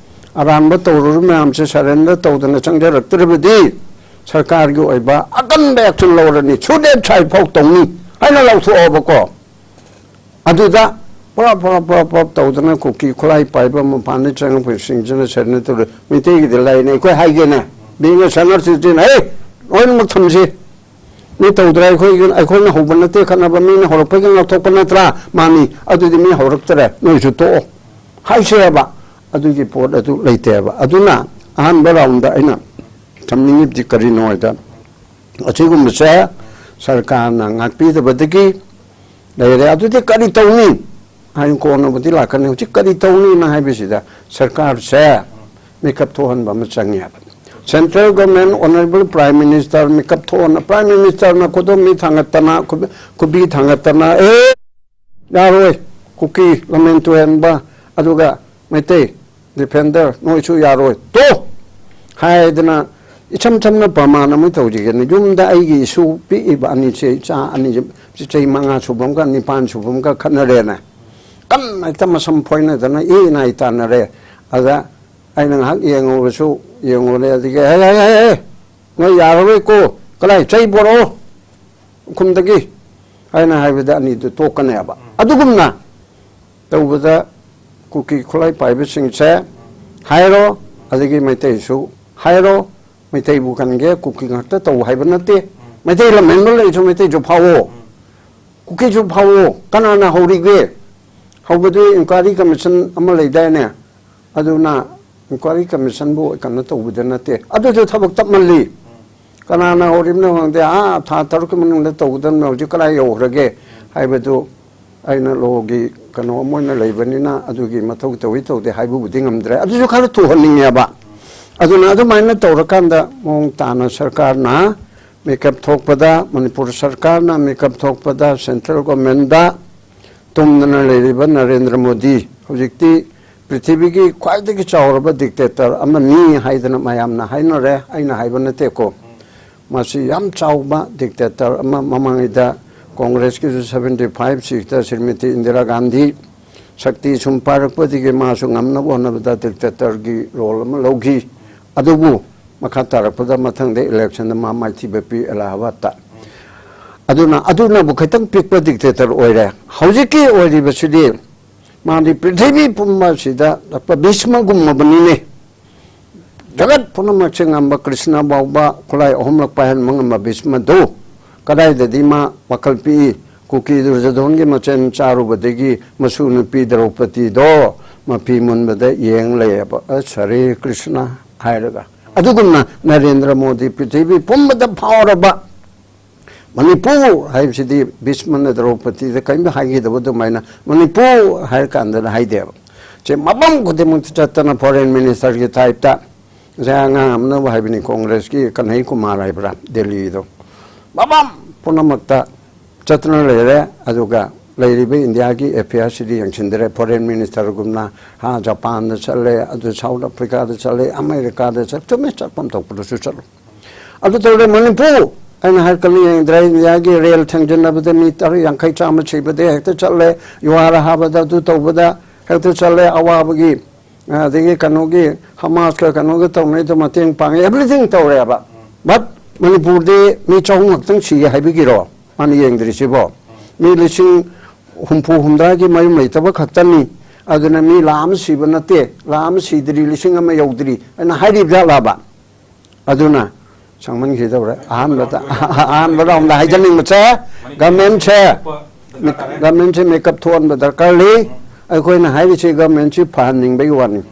ꯑꯔꯥꯟꯕ ꯇꯧꯔꯨꯔꯤꯕ ꯃꯌꯥꯝꯁꯦ ꯁꯔꯦꯟꯗꯔ ꯇꯧꯗꯅ ꯆꯪꯖꯔꯛꯇ꯭ꯔꯕꯗꯤ, ꯁꯔꯀꯥꯔꯒꯤ ꯑꯣꯏꯕ ꯑꯀꯟꯕ ꯑꯦꯛꯁꯟ ꯂꯧꯔꯅꯤ, ꯁꯨꯗꯦꯠ ꯁꯥꯏꯐꯥꯎ ꯇꯧꯅꯤ ꯍꯥꯏꯅ ꯂꯥꯎꯊꯣꯛꯑꯣꯕꯀꯣ꯫ ꯑꯗꯨꯗ ꯄꯨꯔꯞ ꯄꯨꯔꯞ ꯄꯨꯔꯞ ꯄꯨꯔꯞ ꯇꯧꯗꯅ ꯀꯨꯀꯤ ꯈꯨꯠꯂꯥꯏ ꯄꯥꯏꯕ ꯃꯄꯥꯟꯗ ꯆꯪꯉꯛꯄꯁꯤꯡꯁꯤꯅ ꯁꯔꯦꯟꯗꯔ ꯇꯧꯔꯦ꯫ ꯃꯩꯇꯩꯒꯤꯗꯤ ꯂꯩꯅ ꯑꯩꯈꯣꯏ ꯍꯥꯏꯒꯦꯅꯦ, ꯕꯤꯡ ꯑꯦ ꯁꯦꯅꯤꯌꯔ ꯁꯤꯇꯤꯖꯦꯟ, "ꯑꯦ, ꯂꯣꯏꯅꯃꯛ ꯊꯝꯁꯤ, ꯃꯤ ꯇꯧꯗ꯭ꯔꯦ, ꯑꯩꯈꯣꯏꯒꯤ, ꯑꯩꯈꯣꯏꯅ ꯍꯧꯕ ꯅꯠꯇꯦ ꯈꯠꯅꯕ, ꯃꯤꯅ ꯍꯧꯔꯛꯄꯒꯤ ꯉꯥꯛꯊꯣꯛꯄ ꯅꯠꯇ꯭ꯔꯥ? ꯃꯥꯅꯤ, ꯑꯗꯨꯗꯤ ꯃꯤ ꯍꯧꯔꯛꯇ꯭ꯔꯦ, ꯅꯣꯏꯁꯨ ꯇꯣꯛꯑꯣ" ꯍꯥꯏꯁꯦꯕ꯫ ꯑꯗꯨꯒꯤ ꯄꯣꯠ ꯑꯗꯨ ꯂꯩꯇꯦꯕ꯫ ꯑꯗꯨꯅ ꯑꯍꯥꯟꯕ ꯔꯥꯎꯟꯗ ꯑꯩꯅ ꯊꯝꯅꯤꯡꯉꯤꯕꯗꯤ ꯀꯔꯤꯅꯣ ꯍꯥꯏꯗ, ꯑꯁꯤꯒꯨꯝꯕꯁꯦ ꯁꯔꯀꯥꯔꯅ ꯉꯥꯛꯄꯤꯗꯕꯗꯒꯤ ꯂꯩꯔꯦ꯫ ꯑꯗꯨꯗꯤ ꯀꯔꯤ ꯇꯧꯅꯤ? ꯍꯥꯏꯅ ꯀꯣꯟꯅꯕꯨꯗꯤ ꯂꯥꯛꯀꯅꯤ꯫ ꯍꯧꯖꯤꯛ ꯀꯔꯤ ꯇꯧꯅꯤꯅ ꯍꯥꯏꯕꯁꯤꯗ ꯁꯔꯀꯥꯔꯁꯦ ꯃꯤꯀꯞ ꯊꯣꯛꯍꯟꯕ ꯑꯃ ꯆꯪꯉꯦꯕ꯫ Central Government, Honorable Prime Minister ꯃꯤꯀꯞ ꯊꯣꯛꯍꯟꯅ, Prime Ministerꯅ ꯈꯨꯗꯣꯝꯕꯤ ꯊꯥꯡꯒꯠꯇꯅ, ꯈꯨꯕꯤ, ꯈꯨꯕꯤ ꯊꯥꯡꯒꯠꯇꯅ, "ꯑꯦ, ꯌꯥꯔꯣꯏ, ꯀꯨꯀꯤ ꯂꯝꯃꯦꯟ ꯇꯨꯍꯦꯟꯕ, ꯑꯗꯨꯒ ꯃꯩꯇꯩ defender, ꯅꯣꯏꯁꯨ ꯌꯥꯔꯣꯏ, ꯇꯣ!" ꯍꯥꯏꯗꯅ ꯏꯆꯝ ꯆꯝꯅ ꯄ꯭ꯔꯃꯥꯟ ꯑꯃ ꯇꯧꯖꯒꯦꯅꯦ꯫ ꯌꯨꯝꯗ ꯑꯩꯒꯤ ꯏꯁꯨ ꯄꯤꯛꯏꯕ ꯑꯅꯤꯁꯦ, ꯏꯆꯥ ꯑꯅꯤꯁꯦ, ꯆꯍꯤ ꯃꯉꯥ ꯁꯨꯕ ꯑꯃꯒ ꯅꯤꯄꯥꯟ ꯁꯨꯕ ꯑꯃꯒ ꯈꯠꯅꯔꯦꯅꯦ꯫ ꯀꯟꯅ ꯍꯦꯛꯇ ꯃꯁꯝ ꯐꯣꯏꯅꯗꯅ ꯏ ꯅꯥꯏ ꯇꯥꯟꯅꯔꯦ꯫ ꯑꯗ ꯑꯩꯅ ꯉꯥꯏꯍꯥꯛ ꯌꯦꯡꯉꯨꯕꯁꯨ ꯌꯦꯡꯉꯨꯔꯦ꯫ ꯑꯗꯒꯤ, "ꯍꯦ, ꯍꯦ, ꯍꯦ, ꯍꯦ, ꯅꯣꯏ ꯌꯥꯔꯔꯣꯏꯀꯣ, ꯀꯗꯥꯏ ꯆꯩ ꯄꯣꯔꯛꯑꯣ ꯎꯈꯨꯝꯗꯒꯤ" ꯍꯥꯏꯅ ꯍꯥꯏꯕꯗ ꯑꯅꯤꯗꯨ ꯇꯣꯛꯀꯅꯦꯕ꯫ ꯑꯗꯨꯒꯨꯝꯅ ꯇꯧꯕꯗ ꯀꯨꯀꯤ ꯈꯨꯠꯂꯥꯏ ꯄꯥꯏꯕꯁꯤꯡꯁꯦ ꯍꯥꯏꯔꯣ, ꯑꯗꯒꯤ ꯃꯩꯇꯩꯁꯨ ꯍꯥꯏꯔꯣ, ꯃꯩꯇꯩꯕꯨ ꯀꯟꯒꯦ, ꯀꯨꯀꯤ ꯉꯥꯛꯇ ꯇꯧ ꯍꯥꯏꯕ ꯅꯠꯇꯦ꯫ ꯃꯩꯇꯩ ꯂꯝꯍꯦꯟꯕ ꯂꯩꯔꯁꯨ ꯃꯩꯇꯩꯁꯨ ꯐꯥꯎꯑꯣ, ꯀꯨꯀꯤꯁꯨ ꯐꯥꯎꯑꯣ꯫ ꯀꯅꯥꯅ ꯍꯧꯔꯤꯒꯦ? ꯍꯧꯕꯗꯨ inquiry commission ꯑꯃ ꯂꯩꯗꯥꯏꯅꯦ? ꯑꯗꯨꯅ inquiry commissionꯕꯨ ꯀꯩꯅꯣ ꯇꯧꯕꯗ ꯅꯠꯇꯦ, ꯑꯗꯨꯁꯨ ꯊꯕꯛ ꯇꯞꯃꯜꯂꯤ꯫ ꯀꯅꯥꯅ ꯍꯧꯔꯤꯕꯅꯣ ꯈꯪꯗꯦ, ꯑꯥ, ꯊꯥ ꯇꯔꯨꯛꯀꯤ ꯃꯅꯨꯡꯗ ꯇꯧꯒꯗꯕꯅꯤ, ꯍꯧꯖꯤꯛ ꯀꯗꯥꯏ ꯌꯧꯈ꯭ꯔꯒꯦ ꯍꯥꯏꯕꯗꯨ ꯑꯩꯅ lawꯒꯤ ꯀꯩꯅꯣ ꯑꯃ ꯑꯣꯏꯅ ꯂꯩꯕꯅꯤꯅ ꯑꯗꯨꯒꯤ ꯃꯊꯧ ꯇꯧꯏ ꯇꯧꯗꯦ ꯍꯥꯏꯕꯕꯨꯗꯤ ꯉꯝꯗ꯭ꯔꯦ꯫ ꯑꯗꯨꯁꯨ ꯈꯔ ꯊꯨꯍꯟꯅꯤꯡꯉꯦꯕ꯫ ꯑꯗꯨꯅ ꯑꯗꯨꯃꯥꯏꯅ ꯇꯧꯔꯀꯥꯟꯗ ꯃꯑꯣꯡ ꯇꯥꯅ ꯁꯔꯀꯥꯔꯅ ꯃꯤꯀꯞ ꯊꯣꯛꯄꯗ, ꯃꯅꯤꯄꯨꯔ ꯁꯔꯀꯥꯔꯅ ꯃꯤꯀꯞ ꯊꯣꯛꯄꯗ, central governmentꯗ ꯇꯨꯝꯗꯅ ꯂꯩꯔꯤꯕ ꯅꯔꯦꯟꯗ꯭ꯔ ꯃꯣꯗꯤ, ꯍꯧꯖꯤꯛꯇꯤ ꯄ꯭ꯔꯤꯊꯤꯕꯤꯒꯤ ꯈ꯭ꯋꯥꯏꯗꯒꯤ ꯆꯥꯎꯔꯕ dictator ꯑꯃꯅꯤ ꯍꯥꯏꯗꯅ ꯃꯌꯥꯝꯅ ꯍꯥꯏꯅꯔꯦ, ꯑꯩꯅ ꯍꯥꯏꯕ ꯅꯠꯇꯦꯀꯣ꯫ ꯃꯁꯤ ꯌꯥꯝ ꯆꯥꯎꯕ dictator ꯑꯃ, ꯃꯃꯥꯡꯉꯩꯗ ꯀꯣꯡꯒ꯭ꯔꯦꯁꯀꯤꯁꯨ seventy five seatꯇ ꯁ꯭ꯔꯤꯃꯇꯤ ꯏꯟꯗꯤꯔꯥ ꯒꯥꯟꯙꯤ ꯁꯛꯇꯤ ꯁꯨꯝ ꯄꯥꯏꯔꯛꯄꯗꯒꯤ ꯃꯥꯁꯨ ꯉꯝꯅꯕ ꯍꯣꯠꯅꯕꯗ dictatorꯒꯤ role ꯑꯃ ꯂꯧꯈꯤ꯫ ꯑꯗꯨꯕꯨ ꯃꯈꯥ ꯇꯥꯔꯛꯄꯗ ꯃꯊꯪꯗ electionꯗ ꯃꯥ ꯃꯥꯏꯊꯤꯕ ꯄꯤ ꯑꯦꯂꯥꯍꯥꯕꯥꯗꯇ꯫ ꯑꯗꯨꯅ ꯑꯗꯨꯅꯕꯨ ꯈꯤꯇꯪ ꯄꯤꯛꯄ dictator ꯑꯣꯏꯔꯦ꯫ ꯍꯧꯖꯤꯛꯀꯤ ꯑꯣꯏꯔꯤꯕꯁꯤꯗꯤ ꯃꯥꯗꯤ ꯄ꯭ꯔꯤꯊꯤꯕꯤ ꯄꯨꯝꯕ ꯑꯁꯤꯗ ꯗꯥꯛꯇꯔ ꯚꯤꯁꯃꯒꯨꯝꯂꯕꯅꯤꯅꯦ꯫ ꯖꯒꯠ ꯄꯨꯝꯅꯃꯛꯁꯦ ꯉꯝꯕ ꯀ꯭ꯔꯤꯁꯅ ꯐꯥꯎꯕ ꯈꯨꯠꯂꯥꯏ ꯑꯍꯨꯝꯂꯛ ꯄꯥꯏꯍꯟꯕ ꯉꯝꯕ ꯚꯤꯁꯃꯗꯨ ꯀꯗꯥꯏꯗꯗꯤ ꯃꯥ ꯋꯥꯈꯜ ꯄꯤꯛꯏ? ꯀꯨꯀꯤ ꯗꯨꯔꯖꯣꯙꯣꯟꯒꯤ ꯃꯆꯦꯟ ꯆꯥꯔꯨꯕꯗꯒꯤ ꯃꯁꯨ ꯅꯨꯄꯤ ꯗ꯭ꯔꯧꯄꯗꯤꯗꯣ ꯃꯐꯤ ꯃꯨꯟꯕꯗ ꯌꯦꯡ ꯂꯩꯌꯦꯕ꯫ ꯑꯁ, ꯍꯔꯦ ꯀ꯭ꯔꯤꯁꯅ ꯍꯥꯏꯔꯒ꯫ ꯑꯗꯨꯒꯨꯝꯅ ꯅꯔꯦꯟꯗ꯭ꯔ ꯃꯣꯗꯤ ꯄ꯭ꯔꯤꯊꯤꯕꯤ ꯄꯨꯝꯕꯗ ꯐꯥꯎꯔꯕ ꯃꯅꯤꯄꯨꯔ ꯍꯥꯏꯕꯁꯤꯗꯤ ꯚꯤꯁꯃꯅ ꯗ꯭ꯔꯧꯄꯗꯤꯗ ꯀꯔꯤꯝꯇ ꯍꯥꯏꯈꯤꯗꯕ ꯑꯗꯨꯃꯥꯏꯅ ꯃꯅꯤꯄꯨꯔ ꯍꯥꯏꯔ ꯀꯥꯟꯗꯅ ꯍꯥꯏꯗꯦꯕ꯫ ꯁꯦ ꯃꯐꯝ ꯈꯨꯗꯤꯡꯃꯛꯇ ꯆꯠꯇꯅ ꯐꯣꯔꯦꯟ ꯃꯤꯅꯤꯁꯇꯔꯒꯤ ꯇꯥꯏꯞꯇ ꯉꯁꯥꯏ ꯑꯉꯥꯡ ꯑꯃꯅꯕꯨ ꯍꯥꯏꯕꯅꯤ, ꯀꯣꯡꯒ꯭ꯔꯦꯁꯀꯤ ꯀꯟꯍꯩ ꯀꯨꯃꯥꯔ ꯍꯥꯏꯕ꯭ꯔꯥ, ꯗꯦꯜꯂꯤꯗꯣ, ꯃꯐꯝ ꯄꯨꯝꯅꯃꯛꯇ ꯆꯠꯇꯨꯅ ꯂꯩꯔꯦ꯫ ꯑꯗꯨꯒ ꯂꯩꯔꯤꯕ ꯏꯟꯗꯤꯌꯥꯒꯤ ꯑꯦꯐꯤꯌꯔꯁꯤꯗꯤ ꯌꯦꯡꯁꯤꯟꯗ꯭ꯔꯦ꯫ ꯐꯣꯔꯦꯟ ꯃꯤꯅꯤꯁꯇꯔꯒꯨꯝꯅ ꯍꯥ ꯖꯄꯥꯟꯗ ꯆꯠꯂꯦ, ꯑꯗꯨ ꯁꯥꯎꯠ ꯑꯐ꯭ꯔꯤꯀꯥꯗ ꯆꯠꯂꯦ, ꯑꯃꯦꯔꯤꯀꯥꯗ ꯆꯠꯂꯦ, ꯆꯨꯝꯃꯦ, ꯆꯠꯐꯝ ꯊꯣꯛꯄꯗꯁꯨ ꯆꯠꯂꯨ꯫ ꯑꯗꯨ ꯇꯧꯔꯦ ꯃꯅꯤꯄꯨꯔ, ꯑꯩꯅ ꯍꯥꯏꯔꯛꯀꯅꯤ ꯌꯦꯡꯗ꯭ꯔꯦ, ꯏꯟꯗꯤꯌꯥꯒꯤ ꯔꯦꯜ ꯊꯦꯡꯖꯤꯟꯅꯕꯗ ꯃꯤ ꯇꯔꯥ ꯌꯥꯡꯈꯩ ꯆꯥꯝꯃ ꯁꯤꯕꯗ ꯍꯦꯛꯇ ꯆꯠꯂꯦ, ꯌꯨꯍꯥꯔ ꯍꯥꯕꯗ ꯑꯗꯨ ꯇꯧꯕꯗ ꯍꯦꯛꯇ ꯆꯠꯂꯦ, ꯑꯋꯥꯕꯒꯤ ꯑꯗꯒꯤ ꯀꯩꯅꯣꯒꯤ ꯍꯃꯥꯁꯀ ꯀꯩꯅꯣꯒ ꯇꯧꯅꯩꯗꯣ ꯃꯇꯦꯡ ꯄꯥꯡꯉꯦ, ꯑꯦꯕ꯭ꯔꯤꯊꯤꯡ ꯇꯧꯔꯦꯕ꯫ ꯕꯠ ꯃꯅꯤꯄꯨꯔꯗꯤ ꯃꯤ ꯆꯍꯨꯝ ꯈꯛꯇꯪ ꯁꯤꯌꯦ ꯍꯥꯏꯕꯤꯒꯤꯔꯣ ꯃꯥꯅ ꯌꯦꯡꯗ꯭ꯔꯤꯁꯤꯕꯣ? ꯃꯤ ꯂꯤꯁꯤꯡ ꯍꯨꯝꯐꯨ ꯍꯨꯝꯗ꯭ꯔꯥꯒꯤ ꯃꯌꯨꯝ ꯂꯩꯇꯕ ꯈꯛꯇꯅꯤ꯫ ꯑꯗꯨꯅ ꯃꯤ ꯂꯥꯈ ꯑꯃ ꯁꯤꯕ ꯅꯠꯇꯦ, ꯂꯥꯈ ꯑꯃ ꯁꯤꯗ꯭ꯔꯤ, ꯂꯤꯁꯤꯡ ꯑꯃ ꯌꯧꯗ꯭ꯔꯤ ꯍꯥꯏꯅ ꯍꯥꯏꯔꯤꯕ ꯖꯥꯠꯂꯕ? ꯑꯗꯨꯅ ꯁꯥꯡꯃꯟꯈꯤꯗꯧꯔꯦ꯫ ꯑꯍꯥꯟꯕꯗ ꯑꯍꯥꯟꯕ ꯔꯥꯎꯟꯗ ꯍꯥꯏꯖꯅꯤꯡꯕꯁꯦ, ꯒꯃꯦꯟꯁꯦ ꯒꯃꯦꯟꯁꯦ ꯃꯦꯀꯞ ꯊꯣꯛꯍꯟꯕ ꯗꯔꯀꯥꯔ ꯂꯩ꯫ ꯑꯩꯈꯣꯏꯅ ꯍꯥꯏꯔꯤꯁꯤ ꯒꯃꯦꯟꯁꯤ ꯐꯍꯟꯅꯤꯡꯕꯒꯤ ꯋꯥꯅꯤ꯫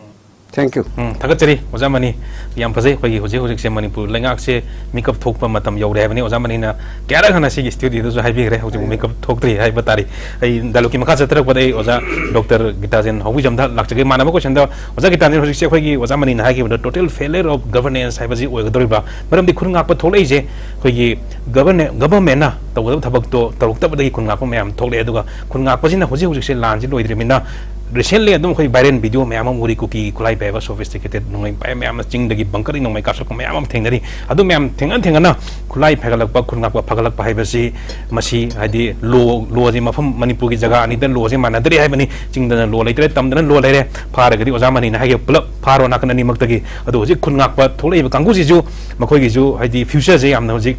Thank you꯫ ꯎꯝ, ꯊꯥꯒꯠꯆꯔꯤ ꯑꯣꯖꯥ ꯃꯅꯤ꯫ ꯌꯥꯝ ꯐꯖꯩ꯫ ꯑꯩꯈꯣꯏꯒꯤ ꯍꯧꯖꯤꯛ ꯍꯧꯖꯤꯛꯁꯦ ꯃꯅꯤꯄꯨꯔ ꯂꯩꯉꯥꯛꯁꯦ ꯃꯤꯀꯞ ꯊꯣꯛꯄ ꯃꯇꯝ ꯌꯧꯔꯦ ꯍꯥꯏꯕꯅꯤ꯫ ꯑꯣꯖꯥ ꯃꯅꯤꯅ ꯀꯌꯥꯔꯛ ꯍꯟꯅ ꯁꯤꯒꯤ ꯁ꯭ꯇꯨꯗꯤꯑꯣꯗꯁꯨ ꯍꯥꯏꯕꯤꯈ꯭ꯔꯦ, ꯍꯧꯖꯤꯛ ꯃꯤꯀꯞ ꯊꯣꯛꯇ꯭ꯔꯤ ꯍꯥꯏꯕ ꯇꯥꯔꯦ꯫ ꯑꯩ ꯗꯥꯏꯂꯣꯒꯀꯤ ꯃꯈꯥ ꯆꯠꯊꯔꯛꯄꯗ ꯑꯩ ꯑꯣꯖꯥ ꯗꯣꯛꯇꯔ ꯒꯤꯇꯥꯖꯦꯟ ꯍꯧꯕꯤꯖꯝꯗ ꯂꯥꯛꯆꯒꯦ꯫ ꯃꯥꯟꯅꯕ ꯀꯣꯏꯁꯟꯗ, ꯑꯣꯖꯥ ꯒꯤꯇꯥꯖꯦꯟ, ꯍꯧꯖꯤꯛꯁꯦ ꯑꯩꯈꯣꯏꯒꯤ ꯑꯣꯖꯥ ꯃꯅꯤꯅ ꯍꯥꯏꯈꯤꯕꯗ total failure of governance ꯍꯥꯏꯕꯁꯤ ꯑꯣꯏꯒꯗꯧꯔꯤꯕ꯭ꯔꯥ? ꯃꯔꯝꯗꯤ ꯈꯨꯟ ꯉꯥꯛꯄ ꯊꯣꯛꯂꯛꯏꯁꯦ ꯑꯩꯈꯣꯏꯒꯤ ꯒꯕꯔꯅꯦ-, ꯒꯕꯔꯃꯦꯟꯅ ꯇꯧꯒꯗꯕ ꯊꯕꯛꯇꯣ ꯇꯧꯔꯛꯇꯕꯗꯒꯤ ꯈꯨꯟ ꯉꯥꯛꯄ ꯃꯌꯥꯝ ꯊꯣꯛꯂꯛꯑꯦ꯫ ꯑꯗꯨꯒ ꯈꯨꯟ ꯉꯥꯛꯄꯁꯤꯅ ꯍꯧꯖꯤꯛ ꯍꯧꯖꯤꯛꯁꯦ ꯂꯥꯟꯁꯤ ꯂꯣꯏꯗ꯭ꯔꯤꯕꯅꯤꯅ recently ꯑꯗꯨꯝ ꯑꯩꯈꯣꯏ viral video ꯃꯌꯥꯝ ꯑꯃ ꯎꯔꯤ, ꯀꯨꯀꯤ ꯈꯨꯠꯂꯥꯏ ꯄꯥꯏꯕ sophisticated ꯅꯣꯡꯃꯩ ꯄꯥꯏꯕ ꯃꯌꯥꯝ ꯑꯃ, ꯆꯤꯡꯗꯒꯤ ꯕꯪꯀꯔꯗꯒꯤ ꯅꯣꯡꯃꯩ ꯀꯥꯞꯁꯤꯜꯂꯛꯄ ꯃꯌꯥꯝ ꯑꯃ ꯊꯦꯡꯅꯔꯤ꯫ ꯑꯗꯨ ꯃꯌꯥꯝ ꯊꯦꯡꯅ ꯊꯦꯡꯅꯅ ꯈꯨꯠꯂꯥꯏ ꯐꯒꯠꯂꯛꯄ, ꯈꯨꯟ ꯉꯥꯛꯄ ꯐꯒꯠꯂꯛꯄ ꯍꯥꯏꯕꯁꯤ ꯃꯁꯤ ꯍꯥꯏꯗꯤ ꯂꯣ, ꯂꯣꯁꯤ ꯃꯐꯝ ꯃꯅꯤꯄꯨꯔꯒꯤ ꯖꯒꯥ ꯑꯅꯤꯗ ꯂꯣꯁꯤ ꯃꯥꯟꯅꯗ꯭ꯔꯦ ꯍꯥꯏꯕꯅꯤ꯫ ꯆꯤꯡꯗꯅ ꯂꯣ ꯂꯩꯇ꯭ꯔꯦ, ꯇꯝꯗꯅ ꯂꯣ ꯂꯩꯔꯦ꯫ ꯐꯥꯔꯒꯗꯤ ꯑꯣꯖꯥ ꯃꯅꯤꯅ ꯍꯥꯏꯈꯤꯕ ꯄꯨꯂꯞ ꯐꯥꯔꯣ ꯅꯥꯀꯟ ꯑꯅꯤꯃꯛꯇꯒꯤ꯫ ꯑꯗꯣ ꯍꯧꯖꯤꯛ ꯈꯨꯟ ꯉꯥꯛꯄ ꯊꯣꯛꯂꯛꯏꯕ ꯀꯥꯡꯕꯨꯁꯤꯁꯨ ꯃꯈꯣꯏꯒꯤꯁꯨ ꯍꯥꯏꯗꯤ futureꯁꯦ ꯌꯥꯝꯅ ꯍꯧꯖꯤꯛ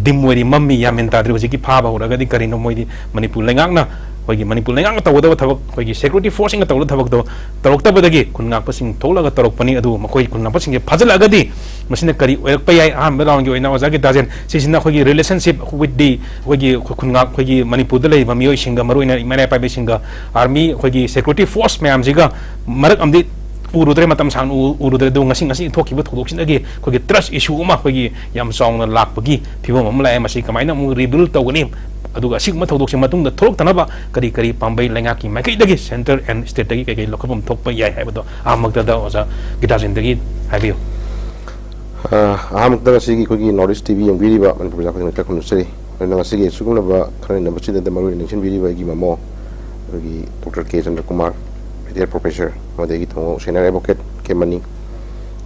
dim ꯑꯣꯏꯔꯤ, ꯃꯝꯃꯤ, ꯒ꯭ꯌꯥꯟ ꯃꯦꯟ ꯇꯥꯗ꯭ꯔꯤ꯫ ꯍꯧꯖꯤꯛꯀꯤ ꯐꯥꯕ ꯍꯧꯔꯒꯗꯤ ꯀꯔꯤꯅꯣ ꯃꯣꯏꯗꯤ ꯃꯅꯤꯄꯨꯔ ꯂꯩꯉꯥꯛꯅ, ꯑꯩꯈꯣꯏꯒꯤ ꯃꯅꯤꯄꯨꯔ ꯂꯩꯉꯥꯛꯅ ꯇꯧꯒꯗꯕ ꯊꯕꯛ, ꯑꯩꯈꯣꯏꯒꯤ security forceꯁꯤꯡꯅ ꯇꯧꯒꯗꯕ ꯊꯕꯛꯇꯣ ꯇꯧꯔꯛꯇꯕꯗꯒꯤ ꯈꯨꯟ ꯉꯥꯛꯄꯁꯤꯡ ꯊꯣꯛꯂꯒ ꯇꯧꯔꯛꯄꯅꯤ꯫ ꯑꯗꯨꯕꯨ ꯃꯈꯣꯏ ꯈꯨꯟ ꯉꯥꯛꯄꯁꯤꯡꯁꯦ ꯐꯥꯖꯤꯜꯂꯛꯑꯒꯗꯤ ꯃꯁꯤꯅ ꯀꯔꯤ ꯑꯣꯏꯔꯛꯄ ꯌꯥꯏ? ꯑꯍꯥꯟꯕ roundꯒꯤ ꯑꯣꯏꯅ ꯑꯣꯖꯥ ꯒꯤꯇꯥꯖꯦꯟ, ꯁꯤꯁꯤꯅ ꯑꯩꯈꯣꯏꯒꯤ relationship with the, ꯑꯩꯈꯣꯏꯒꯤ ꯈꯨꯟ ꯉꯥꯛ-, ꯑꯩꯈꯣꯏꯒꯤ ꯃꯅꯤꯄꯨꯔꯗ ꯂꯩꯔꯤꯕ ꯃꯤꯑꯣꯏꯁꯤꯡꯒ, ꯃꯔꯨꯑꯣꯏꯅ ꯏꯃꯥ ꯏꯄꯥꯕꯤꯁꯤꯡꯒ, army, ꯑꯩꯈꯣꯏꯒꯤ security force ꯃꯌꯥꯝꯁꯤꯒ ꯃꯔꯛ ꯑꯃꯗꯤ ꯎꯔꯨꯗ꯭ꯔꯦ, ꯃꯇꯝ ꯁꯥꯡꯅ ꯎ- ꯎꯔꯨꯗ꯭ꯔꯦ꯫ ꯑꯗꯨ ꯉꯁꯤ, ꯉꯁꯤ ꯊꯣꯛꯈꯤꯕ ꯊꯧꯗꯣꯛꯁꯤꯗꯒꯤ ꯑꯩꯈꯣꯏꯒꯤ ꯇ꯭ꯔꯁ ꯏꯁꯨ ꯑꯃ ꯑꯩꯈꯣꯏꯒꯤ ꯌꯥꯝ ꯆꯥꯎꯅ ꯂꯥꯛꯄꯒꯤ ꯐꯤꯕꯝ ꯑꯃ ꯂꯥꯛꯑꯦ꯫ ꯃꯁꯤ ꯀꯃꯥꯏꯅ ꯑꯃꯨꯛ ꯔꯤꯕꯤꯜ ꯇꯧꯒꯅꯤ? ꯑꯗꯨꯒ ꯑꯁꯤꯒꯨꯝꯕ ꯊꯧꯗꯣꯛꯁꯦ ꯃꯇꯨꯡꯗ ꯊꯣꯛꯂꯛꯇꯅꯕ ꯀꯔꯤ ꯀꯔꯤ ꯄꯥꯝꯕꯩ ꯂꯩꯉꯥꯛꯀꯤ ꯃꯥꯏꯀꯩꯗꯒꯤ, ꯁꯦꯟꯇꯔ ꯑꯦꯟ ꯁ꯭ꯇꯦꯠꯇꯒꯤ ꯀꯩ ꯀꯩ ꯂꯧꯈꯠꯐꯝ ꯊꯣꯛꯄ ꯌꯥꯏ ꯍꯥꯏꯕꯗꯣ ꯑꯍꯥꯟꯕꯃꯛꯇꯗ ꯑꯣꯖꯥ ꯒꯤꯇꯥꯖꯦꯟꯗꯒꯤ ꯍꯥꯏꯕꯤꯌꯨ꯫ ꯑ, ꯑꯍꯥꯟꯕꯗ ꯉꯁꯤꯒꯤ ꯑꯩꯈꯣꯏꯒꯤ ꯅꯣꯔꯠ ꯏꯁ ꯇꯤ ꯚꯤ ꯌꯦꯡꯕꯤꯔꯤꯕ ꯃꯅꯤꯄꯨꯔ ꯄ꯭ꯔꯖꯥ ꯈꯨꯗꯤꯡꯃꯛꯇ ꯈꯨꯔꯨꯝꯖꯔꯤ꯫ ꯑꯗꯨꯅ ꯉꯁꯤꯒꯤ ꯁꯤꯒꯨꯝꯂꯕ ꯈꯟꯅ ꯅꯩꯅꯕꯁꯤꯗ ꯃꯔꯨ ꯑꯣꯏꯅ ꯅꯤꯡꯁꯤꯡꯕꯤꯔꯤꯕ ꯑꯩꯒꯤ ꯃꯃꯣ, ꯑꯩꯈꯣꯏꯒꯤ ꯗꯣꯛꯇꯔ ꯀꯦ ꯆꯟꯗ꯭ꯔꯀꯨꯃꯥꯔ, ꯔꯤꯇꯥꯌꯔ ꯄ꯭ꯔꯣꯐꯦꯁꯔ, ꯑꯃꯗꯤ ꯑꯩꯒꯤ ꯊꯧꯑꯣꯡ ꯁꯦꯅꯤꯌꯔ ꯑꯦꯗꯚꯣꯀꯦꯠ ꯀꯦ ꯃꯅꯤ,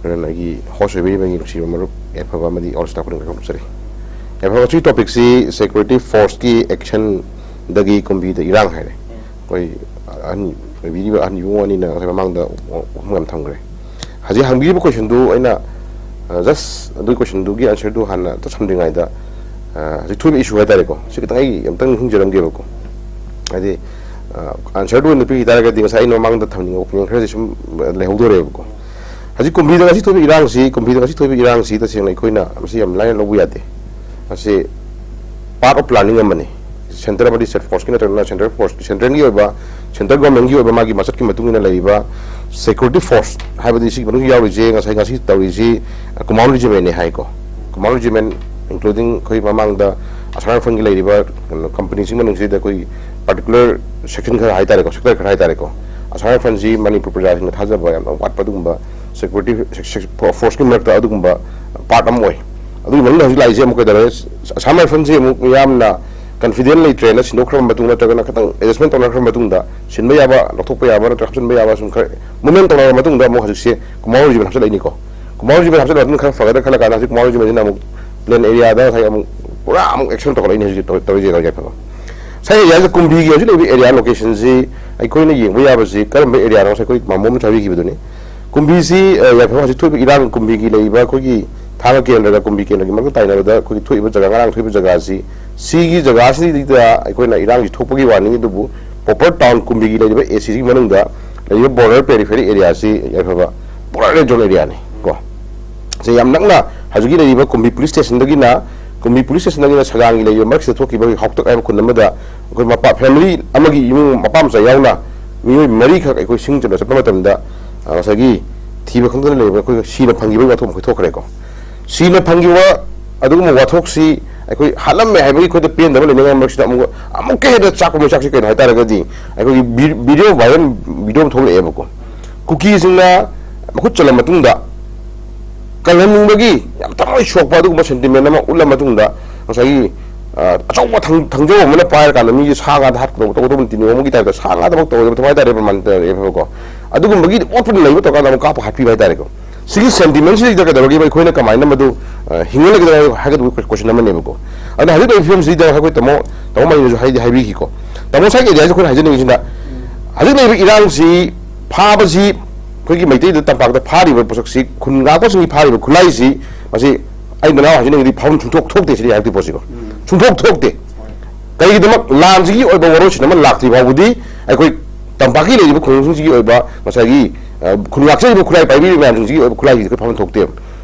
ꯑꯗꯨꯅ ꯑꯩꯒꯤ ꯍꯣꯁ ꯑꯣꯏꯕꯤꯔꯤꯕ ꯑꯩꯒꯤ ꯅꯨꯡꯁꯤꯕ ꯃꯔꯨꯞ ꯌꯥꯏꯐꯕ ꯑꯃꯗꯤ ꯑꯣꯜ ꯁ꯭ꯇꯥꯐ ꯈꯨꯗꯤꯡꯃꯛ ꯈꯨꯔꯨꯝꯖꯔꯤ꯫ ꯌꯥꯏꯐꯕ, ꯉꯁꯤꯒꯤ ꯇꯣꯄꯤꯛꯁꯤ ꯁꯦꯀ꯭ꯌꯨꯔꯤꯇꯤ ꯐꯣꯔꯁꯀꯤ ꯑꯦꯛꯁꯟꯗꯒꯤ ꯀꯨꯝꯕꯤꯗ ꯏꯔꯥꯡ ꯍꯥꯏꯔꯦ꯫ ꯑꯩꯈꯣꯏ ꯑꯍꯟ ꯑꯣꯏꯕꯤꯔꯤꯕ ꯑꯍꯟ ꯏꯕꯨꯡꯉꯣ ꯑꯅꯤꯅ ꯉꯁꯥꯏ ꯃꯃꯥꯡꯗ ꯋꯥꯐꯝ ꯌꯥꯝ ꯊꯝꯈ꯭ꯔꯦ꯫ ꯍꯧꯖꯤꯛ ꯍꯪꯕꯤꯔꯤꯕ ꯀꯣꯏꯁꯟꯗꯨ ꯑꯩꯅ, ꯑ, ꯖꯁ ꯑꯗꯨꯒꯤ ꯀꯣꯏꯁꯟꯗꯨꯒꯤ ꯑꯟꯁꯔꯗꯨ ꯍꯥꯟꯅ ꯑꯝꯇ ꯊꯝꯗ꯭ꯔꯤꯉꯩꯗ, ꯑ, ꯍꯧꯖꯤꯛ ꯊꯣꯛꯏꯕ ꯏꯁꯨ ꯍꯥꯏꯇꯥꯔꯦꯀꯣ, ꯁꯤ ꯈꯤꯇꯪ ꯑꯩ ꯑꯝꯇꯪ ꯍꯪꯖꯔꯝꯒꯦꯕꯀꯣ꯫ ꯍꯥꯏꯗꯤ, ꯑ, ꯑꯟꯁꯔꯗꯨ ꯑꯣꯏꯅ ꯄꯤꯈꯤ ꯇꯥꯔꯒꯗꯤ ꯉꯁꯥꯏ ꯑꯩꯅ ꯃꯃꯥꯡꯗ ꯊꯝꯅꯤꯡꯕ ꯑꯣꯄꯤꯅꯤꯌꯟ ꯈꯔꯁꯦ ꯁꯨꯝ, ꯑ, ꯂꯩꯍꯧꯗꯣꯔꯦꯕꯀꯣ꯫ ꯍꯧꯖꯤꯛ ꯀꯨꯝꯕꯤꯗ ꯉꯁꯤ ꯊꯣꯛꯏꯕ ꯏꯔꯥꯡꯁꯤ, ꯀꯨꯝꯕꯤꯗ ꯉꯁꯤ ꯊꯣꯛꯏꯕ ꯏꯔꯥꯡꯁꯤ ꯇꯁꯦꯡꯅ ꯑꯩꯈꯣꯏꯅ ꯃꯁꯤ ꯌꯥꯝ ꯂꯥꯏꯅ ꯂꯧꯕ ꯌꯥꯗꯦ꯫ ꯃꯁꯤ ꯄꯥꯔꯠ ꯑꯣꯐ ꯄ꯭ꯂꯥꯅꯤꯡ ꯑꯃꯅꯤ꯫ ꯁꯦꯟꯇꯔ ꯑꯃꯗꯤ ꯁ꯭ꯇꯦꯠ ꯐꯣꯔꯁꯀꯤ ꯅꯠꯇ꯭ꯔꯒꯅ ꯁꯦꯟꯇ꯭ꯔꯦꯜ ꯐꯣꯔꯁ, ꯁꯦꯟꯇ꯭ꯔꯦꯜꯒꯤ ꯑꯣꯏꯕ, ꯁꯦꯟꯇ꯭ꯔꯦꯜ ꯒꯣꯔꯃꯦꯟꯒꯤ ꯑꯣꯏꯕ ꯃꯥꯒꯤ ꯃꯆꯠꯀꯤ ꯃꯇꯨꯡ ꯏꯟꯅ ꯂꯩꯔꯤꯕ ꯁꯦꯀ꯭ꯌꯨꯔꯤꯇꯤ ꯐꯣꯔꯁ ꯍꯥꯏꯕꯗꯤ ꯁꯤꯒꯤ ꯃꯅꯨꯡꯗ ꯌꯥꯎꯔꯤꯁꯦ, ꯉꯁꯥꯏ ꯉꯁꯤ ꯇꯧꯔꯤꯁꯤ, ꯑ, ꯀꯨꯃꯥꯎꯟ ꯔꯤꯖꯤꯃꯦꯟꯅꯤ ꯍꯥꯏꯀꯣ꯫ ꯀꯨꯃꯥꯎꯟ ꯔꯤꯖꯤꯃꯦꯟ, ꯏꯟꯀ꯭ꯂꯨꯗꯤꯡ ꯑꯩꯈꯣꯏ ꯃꯃꯥꯡꯗ ꯑꯁꯥꯝ ꯔꯥꯏꯐꯜꯒꯤ ꯂꯩꯔꯤꯕ ꯀꯩꯅꯣ, ꯀꯝꯄꯅꯤꯁꯤꯡ ꯃꯅꯨꯡꯁꯤꯗ ꯑꯩꯈꯣꯏ ꯄꯥꯔꯇꯤꯀꯨꯂꯔ ꯁꯦꯛꯁꯟ ꯈꯔ ꯍꯥꯏꯇꯥꯔꯦꯀꯣ, ꯁꯦꯛꯇꯔ ꯈꯔ ꯍꯥꯏꯇꯥꯔꯦꯀꯣ, ꯑꯁꯥꯝ ꯔꯥꯏꯐꯜꯁꯤ ꯃꯅꯤꯄꯨꯔ ꯄ꯭ꯔꯖꯥꯁꯤꯡꯅ ꯊꯥꯖꯕ ꯌꯥꯝꯅ ꯋꯥꯠꯄ ꯑꯗꯨꯒꯨꯝꯕ ꯁꯦꯀ꯭ꯌꯨꯔꯤꯇꯤ ꯐꯣꯔꯁꯀꯤ ꯃꯔꯛꯇ ꯑꯗꯨꯒꯨꯝꯕ ꯄꯥꯔꯠ ꯑꯃ ꯑꯣꯏ꯫ ꯑꯗꯨꯒꯤ ꯃꯅꯨꯡꯗ ꯍꯧꯖꯤꯛ ꯂꯥꯛꯏꯁꯦ ꯑꯃꯨꯛ ꯀꯩꯗꯧꯔꯦ? ꯑꯁꯥꯝ ꯔꯥꯏꯐꯜꯁꯤ ꯑꯃꯨꯛ ꯃꯤꯌꯥꯝꯅ ꯀꯟꯐꯤꯗꯦꯟ ꯂꯩꯇ꯭ꯔꯦꯅ ꯁꯤꯟꯗꯣꯛꯈ꯭ꯔꯕ ꯃꯇꯨꯡ ꯅꯠꯇ꯭ꯔꯒꯅ ꯈꯤꯇꯪ ꯑꯦꯗꯖꯁꯃꯦꯟ ꯇꯧꯅꯈ꯭ꯔꯕ ꯃꯇꯨꯡꯗ ꯁꯤꯟꯕ ꯌꯥꯕ, ꯂꯧꯊꯣꯛꯄ ꯌꯥꯕ ꯅꯠꯇ꯭ꯔꯒ ꯍꯥꯞꯆꯤꯟꯕ ꯌꯥꯕ ꯁꯨꯝ ꯈꯔ ꯃꯨꯞꯃꯦꯟ ꯇꯧꯅꯔꯕ ꯃꯇꯨꯡꯗ ꯑꯃꯨꯛ ꯍꯧꯖꯤꯛꯁꯦ ꯀꯨꯃꯥꯎꯟ ꯔꯤꯖꯤꯃꯦꯟ ꯍꯥꯞꯆꯤꯜꯂꯛꯏꯅꯤꯀꯣ꯫ ꯀꯨꯃꯥꯎꯟ ꯔꯤꯖꯤꯃꯦꯟ ꯍꯥꯞꯆꯤꯜꯂꯛꯄꯗꯨꯅ ꯈꯔ ꯐꯒꯗ꯭ꯔꯥ ꯈꯜꯂ ꯀꯥꯟꯗ ꯍꯧꯖꯤꯛ ꯀꯨꯃꯥꯎꯟ ꯔꯤꯖꯤꯃꯦꯟꯁꯤꯅ ꯑꯃꯨꯛ ꯄ꯭ꯂꯦꯟ ꯑꯦꯔꯤꯌꯥꯗ ꯉꯁꯥꯏ ꯑꯃꯨꯛ ꯄꯨꯔꯥ ꯑꯃꯨꯛ ꯑꯦꯛꯁꯟ ꯇꯧꯈꯠꯂꯛꯏꯅꯦ ꯍꯧꯖꯤꯛ ꯇꯧ-, ꯇꯧꯔꯤꯁꯦ ꯌꯥꯏꯐꯕ꯫ ꯉꯁꯥꯏ ꯑꯦꯔꯤꯌꯥꯁꯦ ꯀꯨꯝꯕꯤꯒꯤ ꯍꯧꯖꯤꯛ ꯂꯩꯔꯤꯕ ꯑꯦꯔꯤꯌꯥ ꯂꯣꯀꯦꯁꯟꯁꯤ ꯑꯩꯈꯣꯏꯅ ꯌꯦꯡꯕ ꯌꯥꯕꯁꯤ ꯀꯔꯝꯕ ꯑꯦꯔꯤꯌꯥꯅꯣ? ꯉꯁꯥꯏ ꯑꯩꯈꯣꯏ ꯃꯥꯃꯣ ꯑꯃꯁꯨ ꯍꯥꯏꯕꯤꯈꯤꯕꯗꯨꯅꯤ꯫ ꯀꯨꯝꯕꯤꯁꯤ, ꯑ, ꯌꯥꯏꯐꯕ ꯍꯧꯖꯤꯛ ꯊꯣꯛꯏꯕ ꯏꯔꯥꯡ ꯀꯨꯝꯕꯤꯒꯤ ꯂꯩꯔꯤꯕ ꯑꯩꯈꯣꯏꯒꯤ ꯊꯥꯡꯒ ꯀꯦꯟꯗ꯭ꯔꯒ ꯀꯨꯝꯕꯤ ꯀꯦꯟꯗ꯭ꯔꯒꯤ ꯃꯔꯛꯇ ꯇꯥꯏꯅꯕꯗ ꯑꯩꯈꯣꯏꯒꯤ ꯊꯣꯛꯏꯕ ꯖꯒꯥ, ꯉꯔꯥꯡ ꯊꯣꯛꯏꯕ ꯖꯒꯥꯁꯤ, ꯁꯤꯒꯤ ꯖꯒꯥꯁꯤꯗ ꯑꯩꯈꯣꯏꯅ ꯏꯔꯥꯡꯁꯤ ꯊꯣꯛꯄꯒꯤ ꯋꯥꯅꯤ, ꯑꯗꯨꯕꯨ ꯄ꯭ꯔꯣꯄꯔ ꯇꯥꯎꯟ ꯀꯨꯝꯕꯤꯒꯤ ꯂꯩꯔꯤꯕ ꯑꯦ ꯁꯤꯒꯤ ꯃꯅꯨꯡꯗ ꯂꯩꯔꯤꯕ ꯕꯣꯔꯗꯔ ꯄꯦꯔꯤꯐꯦꯔꯤ ꯑꯦꯔꯤꯌꯥꯁꯤ ꯌꯥꯏꯐꯕ ꯄꯨꯔꯥ ꯔꯦꯗ ꯖꯣꯟ ꯑꯦꯔꯤꯌꯥꯅꯤ ꯀꯣ꯫ ꯁꯤ ꯌꯥꯝ ꯅꯛꯅ ꯍꯧꯖꯤꯛꯀꯤ ꯂꯩꯔꯤꯕ ꯀꯨꯝꯕꯤ ꯄꯨꯂꯤꯁ ꯁ꯭ꯇꯦꯁꯟꯗꯒꯤꯅ, ꯀꯨꯝꯕꯤ ꯄꯨꯂꯤꯁ ꯁ꯭ꯇꯦꯁꯟꯗꯒꯤꯅ ꯁꯒꯥꯡꯒꯤ ꯂꯩꯔꯤꯕ ꯃꯔꯛꯁꯤꯗ ꯊꯣꯛꯈꯤꯕ ꯍꯥꯎꯇꯛ ꯍꯥꯏꯕ ꯈꯨꯟ ꯑꯃꯗ ꯑꯩꯈꯣꯏ ꯃꯄꯥ, ꯐꯦꯃꯤꯂꯤ ꯑꯃꯒꯤ ꯏꯃꯨꯡ ꯃꯄꯥ ꯃꯆꯥ ꯌꯥꯎꯅ ꯃꯤꯑꯣꯏ ꯃꯔꯤꯈꯛ ꯑꯩꯈꯣꯏ ꯁꯤꯡ ꯆꯟꯕ ꯆꯠꯄ ꯃꯇꯝꯗ ꯉꯁꯥꯏꯒꯤ ꯊꯤꯕ ꯈꯪꯗꯅ ꯂꯩꯕ ꯑꯩꯈꯣꯏ ꯁꯤꯅ ꯐꯪꯈꯤꯕꯒꯤ ꯋꯥꯊꯣꯛ ꯑꯃꯈꯛ ꯊꯣꯛꯈ꯭ꯔꯦꯀꯣ꯫ ꯁꯤꯅ ꯐꯪꯈꯤꯕ ꯑꯗꯨꯒꯨꯝꯕ ꯋꯥꯊꯣꯛꯁꯤ ꯑꯩꯈꯣꯏ ꯍꯥꯠꯂꯝꯃꯦ ꯍꯥꯏꯕꯒꯤ ꯑꯩꯈꯣꯏꯗ ꯄꯦꯟꯗꯕ ꯂꯩꯅꯉꯥꯏ ꯃꯔꯛꯁꯤꯗ ꯑꯃꯨꯛ ꯑꯃꯨꯛꯀ ꯍꯦꯟꯅ ꯆꯥꯛꯄ ꯃꯩꯆꯥꯛꯁꯤ ꯀꯩꯅꯣ ꯍꯥꯏꯇꯥꯔꯒꯗꯤ, ꯑꯩꯈꯣꯏꯒꯤ ꯚꯤ-, ꯚꯤꯗꯤꯑꯣ ꯚꯥꯏꯔꯦꯜ ꯚꯤꯗꯤꯑꯣ ꯑꯃ ꯊꯣꯛꯂꯛꯑꯦꯕꯀꯣ꯫ ꯀꯨꯀꯤꯁꯤꯡꯅ ꯃꯈꯨꯠ ꯆꯜꯂ ꯃꯇꯨꯡꯗ ꯀꯜꯍꯟꯅꯤꯡꯕꯒꯤ ꯌꯥꯝ ꯊꯃꯣꯏ ꯁꯣꯛꯄ ꯑꯗꯨꯒꯨꯝꯕ ꯁꯦꯟꯇꯤꯃꯦꯟ ꯑꯃ ꯎꯠꯂ ꯃꯇꯨꯡꯗ, ꯉꯁꯥꯏꯒꯤ, ꯑ, ꯑꯆꯧꯕ ꯊꯥꯡ-, ꯊꯥꯡꯖꯧ ꯑꯃꯅ ꯄꯥꯏꯔꯀꯥꯟꯗ ꯃꯤꯁꯦ ꯁꯥ ꯉꯥꯗ ꯍꯥꯠꯀꯗꯧꯕ, ꯇꯧꯒꯗꯧꯕ ꯅꯤꯇꯤ ꯅꯤꯌꯣꯝ ꯑꯃꯒꯤ ꯇꯥꯏꯞꯇ ꯁꯥ ꯉꯥꯗꯃꯛ ꯇꯧꯒꯗꯕ ꯊꯋꯥꯏ ꯇꯥꯔꯦ ꯃꯥꯟꯅꯔꯦꯕꯀꯣ꯫ ꯑꯗꯨꯒꯨꯝꯕꯒꯤ ꯑꯣꯠꯄꯗ ꯅꯩꯕ ꯇꯧꯔꯀꯥꯟꯗ ꯑꯃꯨꯛ ꯀꯥꯞꯄ ꯍꯥꯠꯄꯤꯕ ꯍꯥꯏꯇꯥꯔꯦꯀꯣ꯫ ꯁꯤꯒꯤ ꯁꯦꯟꯇꯤꯃꯦꯟꯁꯤꯗꯩꯗ ꯀꯩꯗꯧꯔꯒꯦ, ꯑꯩꯈꯣꯏꯅ ꯀꯃꯥꯏꯅ ꯃꯗꯨ, ꯑ, ꯍꯤꯡꯍꯜꯂꯒꯗꯧꯔ ꯍꯥꯏꯒꯗꯕ ꯀꯣꯏꯁꯟ ꯑꯃꯅꯦꯕꯀꯣ꯫ ꯑꯗꯨꯅ ꯍꯧꯖꯤꯛ ꯂꯩꯔꯤꯕ ꯐꯤꯕꯝꯁꯤꯗ ꯑꯩꯈꯣꯏ ꯇꯥꯃꯣ, ꯇꯥꯃꯣ ꯃꯥꯏꯅꯁꯨ ꯍꯥꯏꯗꯤ ꯍꯥꯏꯕꯤꯈꯤꯀꯣ꯫ ꯇꯥꯃꯣ ꯉꯁꯥꯏꯒꯤ ꯑꯦꯔꯤꯌꯥꯁꯤ ꯑꯩꯈꯣꯏꯅ ꯍꯥꯏꯖꯅꯤꯡꯉꯤꯁꯤꯅ, ꯍꯧꯖꯤꯛ ꯂꯩꯔꯤꯕ ꯏꯔꯥꯡꯁꯤ, ꯐꯥꯕꯁꯤ, ꯑꯩꯈꯣꯏꯒꯤ ꯃꯩꯇꯩꯗ ꯇꯝꯄꯥꯛꯇ ꯐꯥꯔꯤꯕ ꯄꯣꯠꯁꯛꯁꯤ, ꯈꯨꯟ ꯉꯥꯛꯄꯁꯤꯡꯒꯤ ꯐꯥꯔꯤꯕ ꯈꯨꯠꯂꯥꯏꯁꯤ, ꯃꯁꯤ ꯑꯩ ꯅꯅꯥꯎ ꯍꯥꯏꯖꯅꯤꯡꯉꯤꯗꯤ ꯐꯥꯐꯝ ꯁꯨꯡꯊꯣꯛ ꯊꯣꯛꯇꯦ ꯁꯤꯗꯤ ꯍꯥꯏꯔꯛꯇꯣꯏ ꯄꯣꯠꯁꯤꯀꯣ꯫ ꯁꯨꯡꯊꯣꯛ ꯊꯣꯛꯇꯦ꯫ ꯀꯩꯒꯤꯗꯃꯛ ꯂꯥꯟꯁꯤꯒꯤ ꯑꯣꯏꯕ ꯋꯥꯔꯣꯏꯁꯤꯟ ꯑꯃ ꯂꯥꯛꯇ꯭ꯔꯤ ꯐꯥꯎꯕꯗꯤ ꯑꯩꯈꯣꯏ ꯇꯝꯄꯥꯛꯀꯤ ꯂꯩꯔꯤꯕ ꯈꯨꯡꯒꯪꯁꯤꯡꯁꯤꯒꯤ ꯑꯣꯏꯕ ꯉꯁꯥꯏꯒꯤ, ꯑ, ꯈꯨꯟ ꯉꯥꯛꯆꯔꯤꯕ ꯈꯨꯠꯂꯥꯏ ꯄꯥꯏꯕꯤꯔꯤꯕ ꯃꯌꯥꯝꯁꯤꯡꯁꯤꯒꯤ ꯑꯣꯏꯕ ꯈꯨꯠꯂꯥꯏꯁꯤꯗꯤ ꯑꯩꯈꯣꯏ ꯐꯥꯐꯝ ꯊꯣꯛꯇꯦꯕ꯫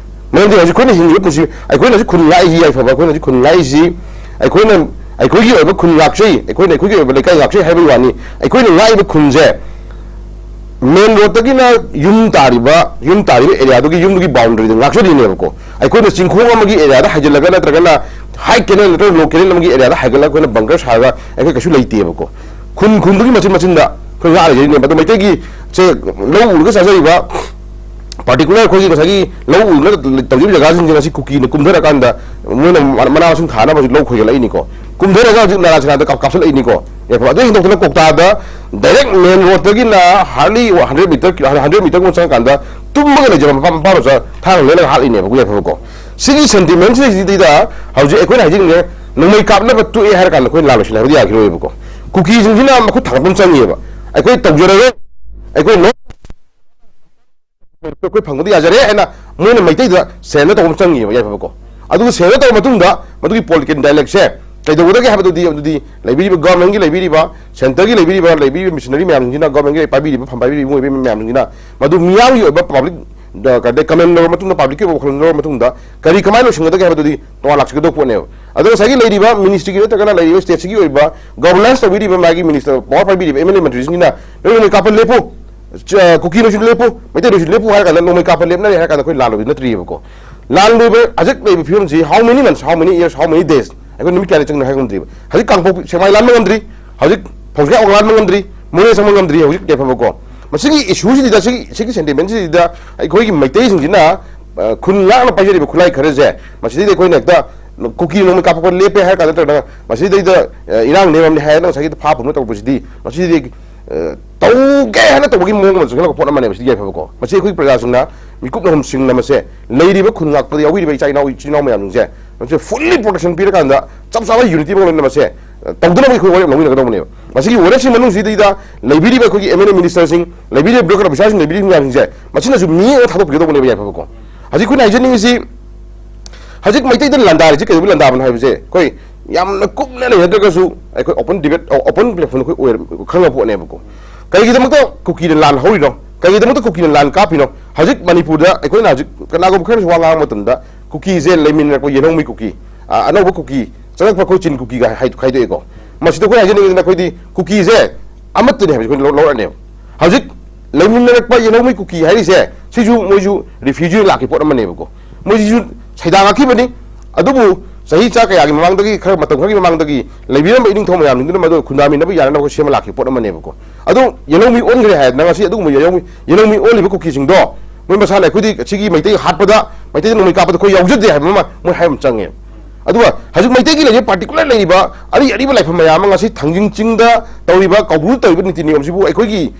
ꯃꯔꯝꯗꯤ ꯍꯧꯖꯤꯛ ꯑꯩꯈꯣꯏꯅ ꯍꯤꯡꯉꯤꯕ ꯄꯨꯟꯁꯤ, ꯑꯩꯈꯣꯏꯅ ꯍꯧꯖꯤꯛ ꯈꯨꯟ ꯉꯥꯛꯏꯁꯤ ꯌꯥꯏꯐꯕ, ꯑꯩꯈꯣꯏꯅ ꯍꯧꯖꯤꯛ ꯈꯨꯟ ꯉꯥꯛꯏꯁꯤ ꯑꯩꯈꯣꯏꯅ ꯑꯩꯈꯣꯏꯒꯤ ꯑꯣꯏꯕ ꯈꯨꯟ ꯉꯥꯛꯆꯩ, ꯑꯩꯈꯣꯏꯅ ꯑꯩꯈꯣꯏꯒꯤ ꯑꯣꯏꯕ ꯂꯩꯀꯥꯏ ꯉꯥꯛꯆꯩ ꯍꯥꯏꯕꯒꯤ ꯋꯥꯅꯤ꯫ ꯑꯩꯈꯣꯏꯅ ꯉꯥꯛꯏꯕ ꯈꯨꯟꯁꯦ ꯃꯦꯟ ꯔꯣꯗꯇꯒꯤꯅ ꯌꯨꯝ ꯇꯥꯔꯤꯕ, ꯌꯨꯝ ꯇꯥꯔꯤꯕ ꯑꯦꯔꯤꯌꯥꯗꯨꯒꯤ ꯌꯨꯝꯗꯨꯒꯤ ꯕꯥꯎꯟꯗꯔꯤꯗ ꯉꯥꯛꯆꯔꯤꯅꯦꯕꯀꯣ꯫ ꯑꯩꯈꯣꯏꯅ ꯆꯤꯡꯈꯣꯡ ꯑꯃꯒꯤ ꯑꯦꯔꯤꯌꯥꯗ ꯍꯥꯏꯖꯤꯜꯂꯒ ꯅꯠꯇ꯭ꯔꯒꯅ ꯍꯥꯏ ꯀꯦꯅꯦꯜ ꯅꯠꯇ꯭ꯔꯒ ꯂꯣ ꯀꯦꯅꯦꯜ ꯑꯃꯒꯤ ꯑꯦꯔꯤꯌꯥꯗ ꯍꯥꯏꯒꯠꯂꯒ ꯑꯩꯈꯣꯏꯅ ꯕꯪꯀꯔ ꯁꯥꯔꯒ ꯑꯩꯈꯣꯏ ꯀꯩꯁꯨ ꯂꯩꯇꯦꯕꯀꯣ꯫ ꯈꯨꯟ ꯈꯨꯟꯗꯨꯒꯤ ꯃꯆꯤꯟ ꯃꯆꯤꯟꯗ ꯑꯩꯈꯣꯏ ꯉꯥꯛ ꯂꯩꯖꯔꯤꯅꯦꯕ꯫ ꯑꯗꯣ ꯃꯩꯇꯩꯒꯤ ꯁꯦ ꯂꯧ ꯎꯔꯒ ꯆꯥꯖꯔꯤꯕ ꯄꯥꯔꯇꯤꯀꯨꯂꯔ ꯑꯩꯈꯣꯏꯒꯤ ꯉꯁꯥꯏꯒꯤ ꯂꯧ ꯎꯔꯒ ꯇꯧꯖꯔꯤꯕ ꯖꯒꯥꯁꯤꯡꯁꯦ ꯉꯁꯤ ꯀꯨꯀꯤꯅ ꯀꯨꯝꯊꯔꯀꯥꯟꯗ ꯃꯣꯏꯅ ꯃꯅꯥ ꯃꯁꯤꯡ ꯊꯥꯅꯕ ꯍꯧꯖꯤꯛ ꯂꯧ ꯈꯣꯏꯒꯠꯂꯛꯏꯅꯤꯀꯣ꯫ ꯀꯨꯝꯊꯔꯒ ꯍꯧꯖꯤꯛ ꯅꯥꯔꯥ ꯁꯅꯥꯗ ꯀꯥꯞ-, ꯀꯥꯞꯁꯤꯜꯂꯛꯏꯅꯤꯀꯣ꯫ ꯌꯥꯏꯐꯕ ꯑꯗꯨ ꯍꯦꯟꯗꯣꯛꯇꯅ ꯀꯧꯇꯥꯗ ꯗꯥꯏꯔꯦꯛ ꯃꯦꯟ ꯔꯣꯗꯇꯒꯤꯅ ꯍꯥꯔꯂꯤ ꯍꯟꯗ꯭ꯔꯦꯠ ꯃꯤꯇꯔ, ꯍꯟꯗ꯭ꯔꯦꯠ ꯃꯤꯇꯔꯒꯨꯝꯕ ꯆꯪꯉꯀꯥꯟꯗ ꯇꯨꯝꯃꯒ ꯂꯩꯖꯕ ꯃꯄꯥ ꯃꯄꯥ ꯃꯆꯥ ꯊꯥꯡꯅ ꯂꯦꯜꯂꯒ ꯍꯥꯠꯂꯤꯅꯦꯕ ꯑꯩꯈꯣꯏ ꯌꯥꯏꯐꯕꯀꯣ꯫ ꯁꯤꯒꯤ ꯁꯦꯟꯇꯤꯃꯦꯟꯁꯤꯗꯩꯁꯤꯗ ꯍꯧꯖꯤꯛ ꯑꯩꯈꯣꯏꯅ ꯍꯥꯏꯖꯅꯤꯡꯉꯦ, ꯅꯣꯡꯃꯩ ꯀꯥꯞꯅꯕ ꯇꯣꯛꯑꯦ ꯍꯥꯏꯔ ꯀꯥꯟꯗ ꯑꯩꯈꯣꯏ ꯂꯥꯜꯂꯣꯏꯁꯤꯜꯂꯦ ꯍꯥꯏꯕꯗꯤ ꯌꯥꯈꯤꯔꯣꯏꯕꯀꯣ꯫ ꯀꯨꯀꯤꯁꯤꯡꯁꯤꯅ ꯃꯈꯨꯠ ꯊꯥꯡꯒꯠꯄ ꯑꯃ ꯆꯪꯉꯤꯑꯕ꯫ ꯑꯩꯈꯣꯏ ꯇꯧꯖꯔꯔꯣꯏ, ꯑꯩꯈꯣꯏ ꯅꯣ-, ꯑꯩꯈꯣꯏ ꯐꯪꯕꯗꯤ ꯌꯥꯖꯔꯦ ꯍꯥꯏꯅ ꯃꯣꯏꯅ ꯃꯩꯇꯩꯗ ꯁꯔꯦꯟꯗꯔ ꯇꯧꯕ ꯑꯃ ꯆꯪꯉꯤꯑꯕ ꯌꯥꯏꯐꯕꯀꯣ꯫ ꯑꯗꯨꯒ ꯁꯔꯦꯟꯗꯔ ꯇꯧꯔꯕ ꯃꯇꯨꯡꯗ ꯃꯗꯨꯒꯤ ꯄꯣꯂꯤꯇꯤꯀꯦꯜ ꯗꯥꯏꯂꯦꯛꯁꯦ ꯀꯩꯗꯧꯒꯗꯒꯦ ꯍꯥꯏꯕꯗꯨꯗꯤ, ꯑꯗꯨꯗꯤ ꯂꯩꯕꯤꯔꯤꯕ ꯒꯚꯔꯟꯃꯦꯟꯒꯤ ꯂꯩꯕꯤꯔꯤꯕ, ꯁꯦꯟꯇꯔꯒꯤ ꯂꯩꯕꯤꯔꯤꯕ, ꯂꯩꯕꯤꯔꯤꯕ ꯃꯤꯁꯅꯔꯤ ꯃꯌꯥꯝꯁꯤꯡꯁꯤꯅ, ꯒꯚꯔꯟꯃꯦꯟꯒꯤ ꯄꯥꯏꯕꯤꯔꯤꯕ, ꯐꯝ ꯄꯥꯏꯕꯤꯔꯤꯕ ꯏꯃꯨꯡ ꯑꯣꯏꯕ ꯃꯌꯥꯝꯁꯤꯡꯁꯤꯅ ꯃꯗꯨ ꯃꯤꯌꯥꯝꯒꯤ ꯑꯣꯏꯕ ꯄꯕ꯭ꯂꯤꯛ ꯀꯃꯦꯟ ꯂꯧꯔꯕ ꯃꯇꯨꯡꯗ, ꯄꯕ꯭ꯂꯤꯛꯀꯤ ꯑꯣꯏꯕ ꯋꯥꯈꯜꯂꯣꯟ ꯂꯧꯔꯕ ꯃꯇꯨꯡꯗ ꯀꯔꯤ ꯀꯃꯥꯏꯅ ꯂꯣꯏꯁꯤꯟꯒꯗꯒꯦ ꯍꯥꯏꯕꯗꯨꯗꯤ ꯇꯣꯉꯥꯟ ꯂꯥꯛꯆꯒꯗꯧꯕ ꯄꯣꯠꯅꯦꯕ꯫ ꯑꯗꯣ ꯉꯁꯥꯏꯒꯤ ꯂꯩꯔꯤꯕ ꯃꯤꯅꯤꯁꯇ꯭ꯔꯤꯒꯤ ꯅꯠꯇ꯭ꯔꯒꯅ ꯂꯩꯔꯤꯕ ꯁ꯭ꯇꯦꯠꯁꯤꯒꯤ ꯑꯣꯏꯕ ꯒꯚꯔꯅꯦꯟꯁ ꯇꯧꯕꯤꯔꯤꯕ ꯃꯥꯒꯤ ꯃꯤꯅꯤꯁꯇꯔ, ꯄꯋꯥꯔ ꯄꯥꯏꯕꯤꯔꯤꯕ ꯑꯦꯝ ꯑꯦꯜ ꯑꯦ ꯃꯟꯇ꯭ꯔꯤꯁꯤꯡꯁꯤꯅ ꯅꯣꯏ ꯅꯣꯏ ꯀꯥꯞꯄ ꯂꯦꯞꯄꯨ, ꯆ-, ꯀꯨꯀꯤ ꯅꯣꯏꯁꯨ ꯂꯦꯞꯄꯨ, ꯃꯩꯇꯩ ꯅꯣꯏꯁꯨ ꯂꯦꯞꯄꯨ ꯍꯥꯏꯔ ꯀꯥꯟꯗ ꯅꯣꯡꯃꯩ ꯀꯥꯞꯄ ꯂꯦꯞꯅꯔꯦ ꯍꯥꯏꯔ ꯀꯥꯟꯗ ꯑꯩꯈꯣꯏ ꯂꯥꯟ ꯂꯣꯏꯕ ꯅꯠꯇ꯭ꯔꯤꯕꯀꯣ꯫ ꯂꯥꯟ ꯂꯣꯏꯕ ꯍꯧꯖꯤꯛ ꯂꯩꯕ ꯐꯤꯕꯝꯁꯤ how many months, how many years, how many days, ꯑꯩꯈꯣꯏ ꯅꯨꯃꯤꯠ ꯀꯌꯥꯅꯤ ꯆꯪꯅ ꯍꯥꯏ ꯉꯝꯗ꯭ꯔꯤꯕ꯫ ꯍꯧꯖꯤꯛ ꯀꯥꯡꯄꯣꯛꯄꯤ ꯁꯦꯛꯃꯥꯏ ꯂꯥꯟꯕ ꯉꯝꯗ꯭ꯔꯤ, ꯍꯧꯖꯤꯛ ꯐꯧꯖꯥ ꯂꯥꯟꯕ ꯉꯝꯗ꯭ꯔꯤ, ꯃꯣꯔꯦ ꯆꯪꯕ ꯉꯝꯗ꯭ꯔꯤ ꯍꯧꯖꯤꯛ ꯌꯥꯏꯐꯕꯀꯣ꯫ ꯃꯁꯤꯒꯤ ꯏꯁꯨꯁꯤꯗ, ꯁꯤꯒꯤ, ꯁꯤꯒꯤ ꯁꯦꯟꯇꯤꯃꯦꯟꯁꯤꯗ ꯑꯩꯈꯣꯏꯒꯤ ꯃꯩꯇꯩꯁꯤꯡꯁꯤꯅ, ꯑ, ꯈꯨꯟ ꯉꯥꯛꯅ ꯄꯥꯏꯖꯔꯤꯕ ꯈꯨꯠꯂꯥꯏ ꯈꯔꯁꯦ, ꯃꯁꯤꯗꯩꯗ ꯑꯩꯈꯣꯏꯅ ꯍꯦꯛꯇ ꯀꯨꯀꯤ ꯅꯣꯡꯃꯩ ꯀꯥꯞꯄꯛꯄ ꯂꯦꯞꯄꯦ ꯍꯥꯏꯔ ꯀꯥꯟꯗ ꯅꯠꯇ꯭ꯔꯒꯅ ꯃꯁꯤꯗꯩꯗ, ꯑ, ꯏꯔꯥꯡ ꯅꯦꯝꯃꯝꯅꯤ ꯍꯥꯏꯔꯒ ꯉꯁꯥꯏꯒꯤ ꯐꯥ ꯄꯨꯝꯅ ꯇꯧꯔꯛꯄꯁꯤꯗꯤ, ꯃꯁꯤꯗꯤ, ꯑ, ꯇꯧꯒꯦ ꯍꯥꯏꯅ ꯇꯧꯕꯒꯤ ꯃꯑꯣꯡ ꯑꯃ ꯆꯪꯁꯤꯜꯂꯛꯄ ꯄꯣꯠ ꯑꯃꯅꯦꯕ ꯁꯤꯗꯤ ꯌꯥꯏꯐꯕꯀꯣ꯫ ꯃꯁꯤ ꯑꯩꯈꯣꯏ ꯄ꯭ꯔꯖꯥꯁꯤꯡꯅ ꯃꯤꯀꯨꯞꯅ ꯍꯨꯝꯁꯤꯡꯅ ꯃꯁꯦ ꯂꯩꯔꯤꯕ ꯈꯨꯟ ꯉꯥꯛꯄꯗ ꯌꯥꯎꯕꯤꯔꯤꯕ ꯏꯆꯥ ꯏꯅꯥꯎ, ꯏꯆꯤꯜ ꯏꯅꯥꯎ ꯃꯌꯥꯝꯁꯤꯡꯁꯦ ꯃꯁꯦ fully protection ꯄꯤꯔꯀꯥꯟꯗ ꯆꯞ ꯆꯥꯕ unity ꯑꯃ ꯂꯣꯏꯅ ꯃꯁꯦ, ꯑ, ꯇꯧꯗꯅꯕ ꯑꯩꯈꯣꯏ ꯋꯥꯔꯦꯞ ꯂꯧꯃꯤꯟꯅꯒꯗꯧꯕꯅꯦꯕ꯫ ꯃꯁꯤꯒꯤ ꯋꯥꯔꯦꯞꯁꯤ ꯃꯅꯨꯡꯁꯤꯗꯩꯗ ꯂꯩꯕꯤꯔꯤꯕ ꯑꯩꯈꯣꯏꯒꯤ M L A ministerꯁꯤꯡ, ꯂꯩꯕꯤꯔꯤꯕ bureaucrat officerꯁꯤꯡ, ꯂꯩꯕꯤꯔꯤꯕ ꯃꯌꯥꯝꯁꯤꯡꯁꯦ ꯃꯁꯤꯅꯁꯨ ꯃꯤ ꯑꯃ ꯊꯥꯗꯣꯛꯄꯤꯒꯗꯧꯕꯅꯦꯕ ꯌꯥꯏꯐꯕꯀꯣ꯫ ꯍꯧꯖꯤꯛ ꯑꯩꯈꯣꯏꯅ ꯍꯥꯏꯖꯅꯤꯡꯉꯤꯁꯤ, ꯍꯧꯖꯤꯛ ꯃꯩꯇꯩꯗ ꯂꯥꯟꯗꯥꯔꯤꯁꯤ ꯀꯩꯗꯧꯕꯩ ꯂꯥꯟꯗꯥꯕꯅꯣ ꯍꯥꯏꯕꯁꯦ ꯑꯩꯈꯣꯏ ꯌꯥꯝꯅ ꯀꯨꯞꯅ ꯅꯩꯅꯗ꯭ꯔꯒꯁꯨ ꯑꯩꯈꯣꯏ open debate, open platform ꯑꯩꯈꯣꯏ ꯑꯣꯏꯔ-, ꯈꯪꯉ ꯄꯣꯠꯅꯦꯕꯀꯣ꯫ ꯀꯔꯤꯒꯤꯗꯃꯛꯇ ꯀꯨꯀꯤꯅ ꯂꯥꯟ ꯍꯧꯔꯤꯅꯣ? ꯀꯔꯤꯒꯤꯗꯃꯛꯇ ꯀꯨꯀꯤꯅ ꯂꯥꯟ ꯀꯥꯞꯄꯤꯅꯣ? ꯍꯧꯖꯤꯛ ꯃꯅꯤꯄꯨꯔꯗ ꯑꯩꯈꯣꯏꯅ ꯍꯧꯖꯤꯛ ꯀꯅꯥꯒꯨꯝꯕ ꯈꯔꯅꯁꯨ ꯋꯥ ꯉꯥꯡꯕ ꯃꯇꯝꯗ ꯀꯨꯀꯤꯁꯦ ꯂꯩꯃꯤꯟꯅꯔꯛꯄ ꯌꯦꯜꯍꯧꯃꯤ ꯀꯨꯀꯤ, ꯑ, ꯑꯅꯧꯕ ꯀꯨꯀꯤ, ꯆꯪꯉꯛꯄ ꯑꯩꯈꯣꯏ ꯆꯤꯟ ꯀꯨꯀꯤꯒ ꯍꯥꯏ-, ꯈꯥꯏꯗꯣꯛꯑꯦꯀꯣ꯫ ꯃꯁꯤꯗ ꯑꯩꯈꯣꯏ ꯍꯥꯏꯖꯅꯤꯡꯉꯤꯗꯨꯅ ꯑꯩꯈꯣꯏꯗꯤ ꯀꯨꯀꯤꯁꯦ ꯑꯃꯠꯇꯅꯦ ꯍꯥꯏꯕꯁꯦ ꯑꯩꯈꯣꯏ ꯂꯧ-, ꯂꯧꯔꯛꯑꯅꯦꯕ꯫ ꯍꯧꯖꯤꯛ ꯂꯩꯃꯤꯟꯅꯔꯛꯄ ꯌꯦꯜꯍꯧꯃꯤ ꯀꯨꯀꯤ ꯍꯥꯏꯔꯤꯁꯦ ꯁꯤꯁꯨ ꯃꯣꯏꯁꯨ refugee ꯂꯥꯛꯈꯤꯕ ꯄꯣꯠ ꯑꯃꯅꯦꯕꯀꯣ꯫ ꯃꯣꯏꯁꯤꯁꯨ ꯁꯩꯗꯥꯡꯉꯛꯈꯤꯕꯅꯤ꯫ ꯑꯗꯨꯕꯨ ꯆꯍꯤ ꯆꯥ ꯀꯌꯥꯒꯤ ꯃꯃꯥꯡꯗꯒꯤ, ꯈꯔ ꯃꯇꯝ ꯈꯔꯒꯤ ꯃꯃꯥꯡꯗꯒꯤ ꯂꯩꯕꯤꯔꯝꯕ ꯏꯅꯤꯡꯊꯧ ꯃꯌꯥꯝꯁꯤꯡꯗꯨꯅ ꯃꯗꯨ ꯈꯨꯟꯗꯥꯃꯤꯟꯅꯕ ꯌꯥꯅꯅꯕ ꯑꯩꯈꯣꯏ ꯁꯦꯝꯃ ꯂꯥꯛꯈꯤꯕ ꯄꯣꯠ ꯑꯃꯅꯦꯕꯀꯣ꯫ ꯑꯗꯣ ꯌꯦꯜꯍꯧꯃꯤ ꯑꯣꯟꯈ꯭ꯔꯦ ꯍꯥꯏꯗꯅ ꯉꯁꯤ ꯑꯗꯨꯒꯨꯝꯕ ꯌꯦꯜꯍꯧꯃꯤ, ꯌꯦꯜꯍꯧꯃꯤ ꯑꯣꯜꯂꯤꯕ ꯀꯨꯀꯤꯁꯤꯡꯗꯣ ꯃꯣꯏ ꯃꯁꯥꯅ ꯑꯩꯈꯣꯏꯗꯤ ꯁꯤꯒꯤ ꯃꯩꯇꯩ ꯍꯥꯠꯄꯗ, ꯃꯩꯇꯩꯗ ꯅꯣꯡꯃꯩ ꯀꯥꯞꯄꯗ ꯑꯩꯈꯣꯏ ꯌꯥꯎꯖꯗꯦ ꯍꯥꯏꯕ ꯑꯃ ꯃꯣꯏ ꯍꯥꯏꯕ ꯑꯃ ꯆꯪꯉꯦꯕ꯫ ꯑꯗꯨꯒ ꯍꯧꯖꯤꯛ ꯃꯩꯇꯩꯒꯤ ꯂꯩꯔꯤꯕ particular ꯂꯩꯔꯤꯕ ꯑꯔꯤ ꯑꯔꯤꯕ ꯂꯥꯏꯐꯝ ꯃꯌꯥꯝ ꯑꯃ ꯉꯁꯤ ꯊꯥꯡꯖꯤꯡ ꯆꯤꯡꯗ ꯇꯧꯔꯤꯕ ꯀꯧꯕ꯭ꯔꯨ ꯇꯧꯔꯤꯕ ꯅꯤꯇꯤ ꯅꯤꯌꯣꯝꯁꯤꯕꯨ ꯑꯩꯈꯣꯏꯒꯤ,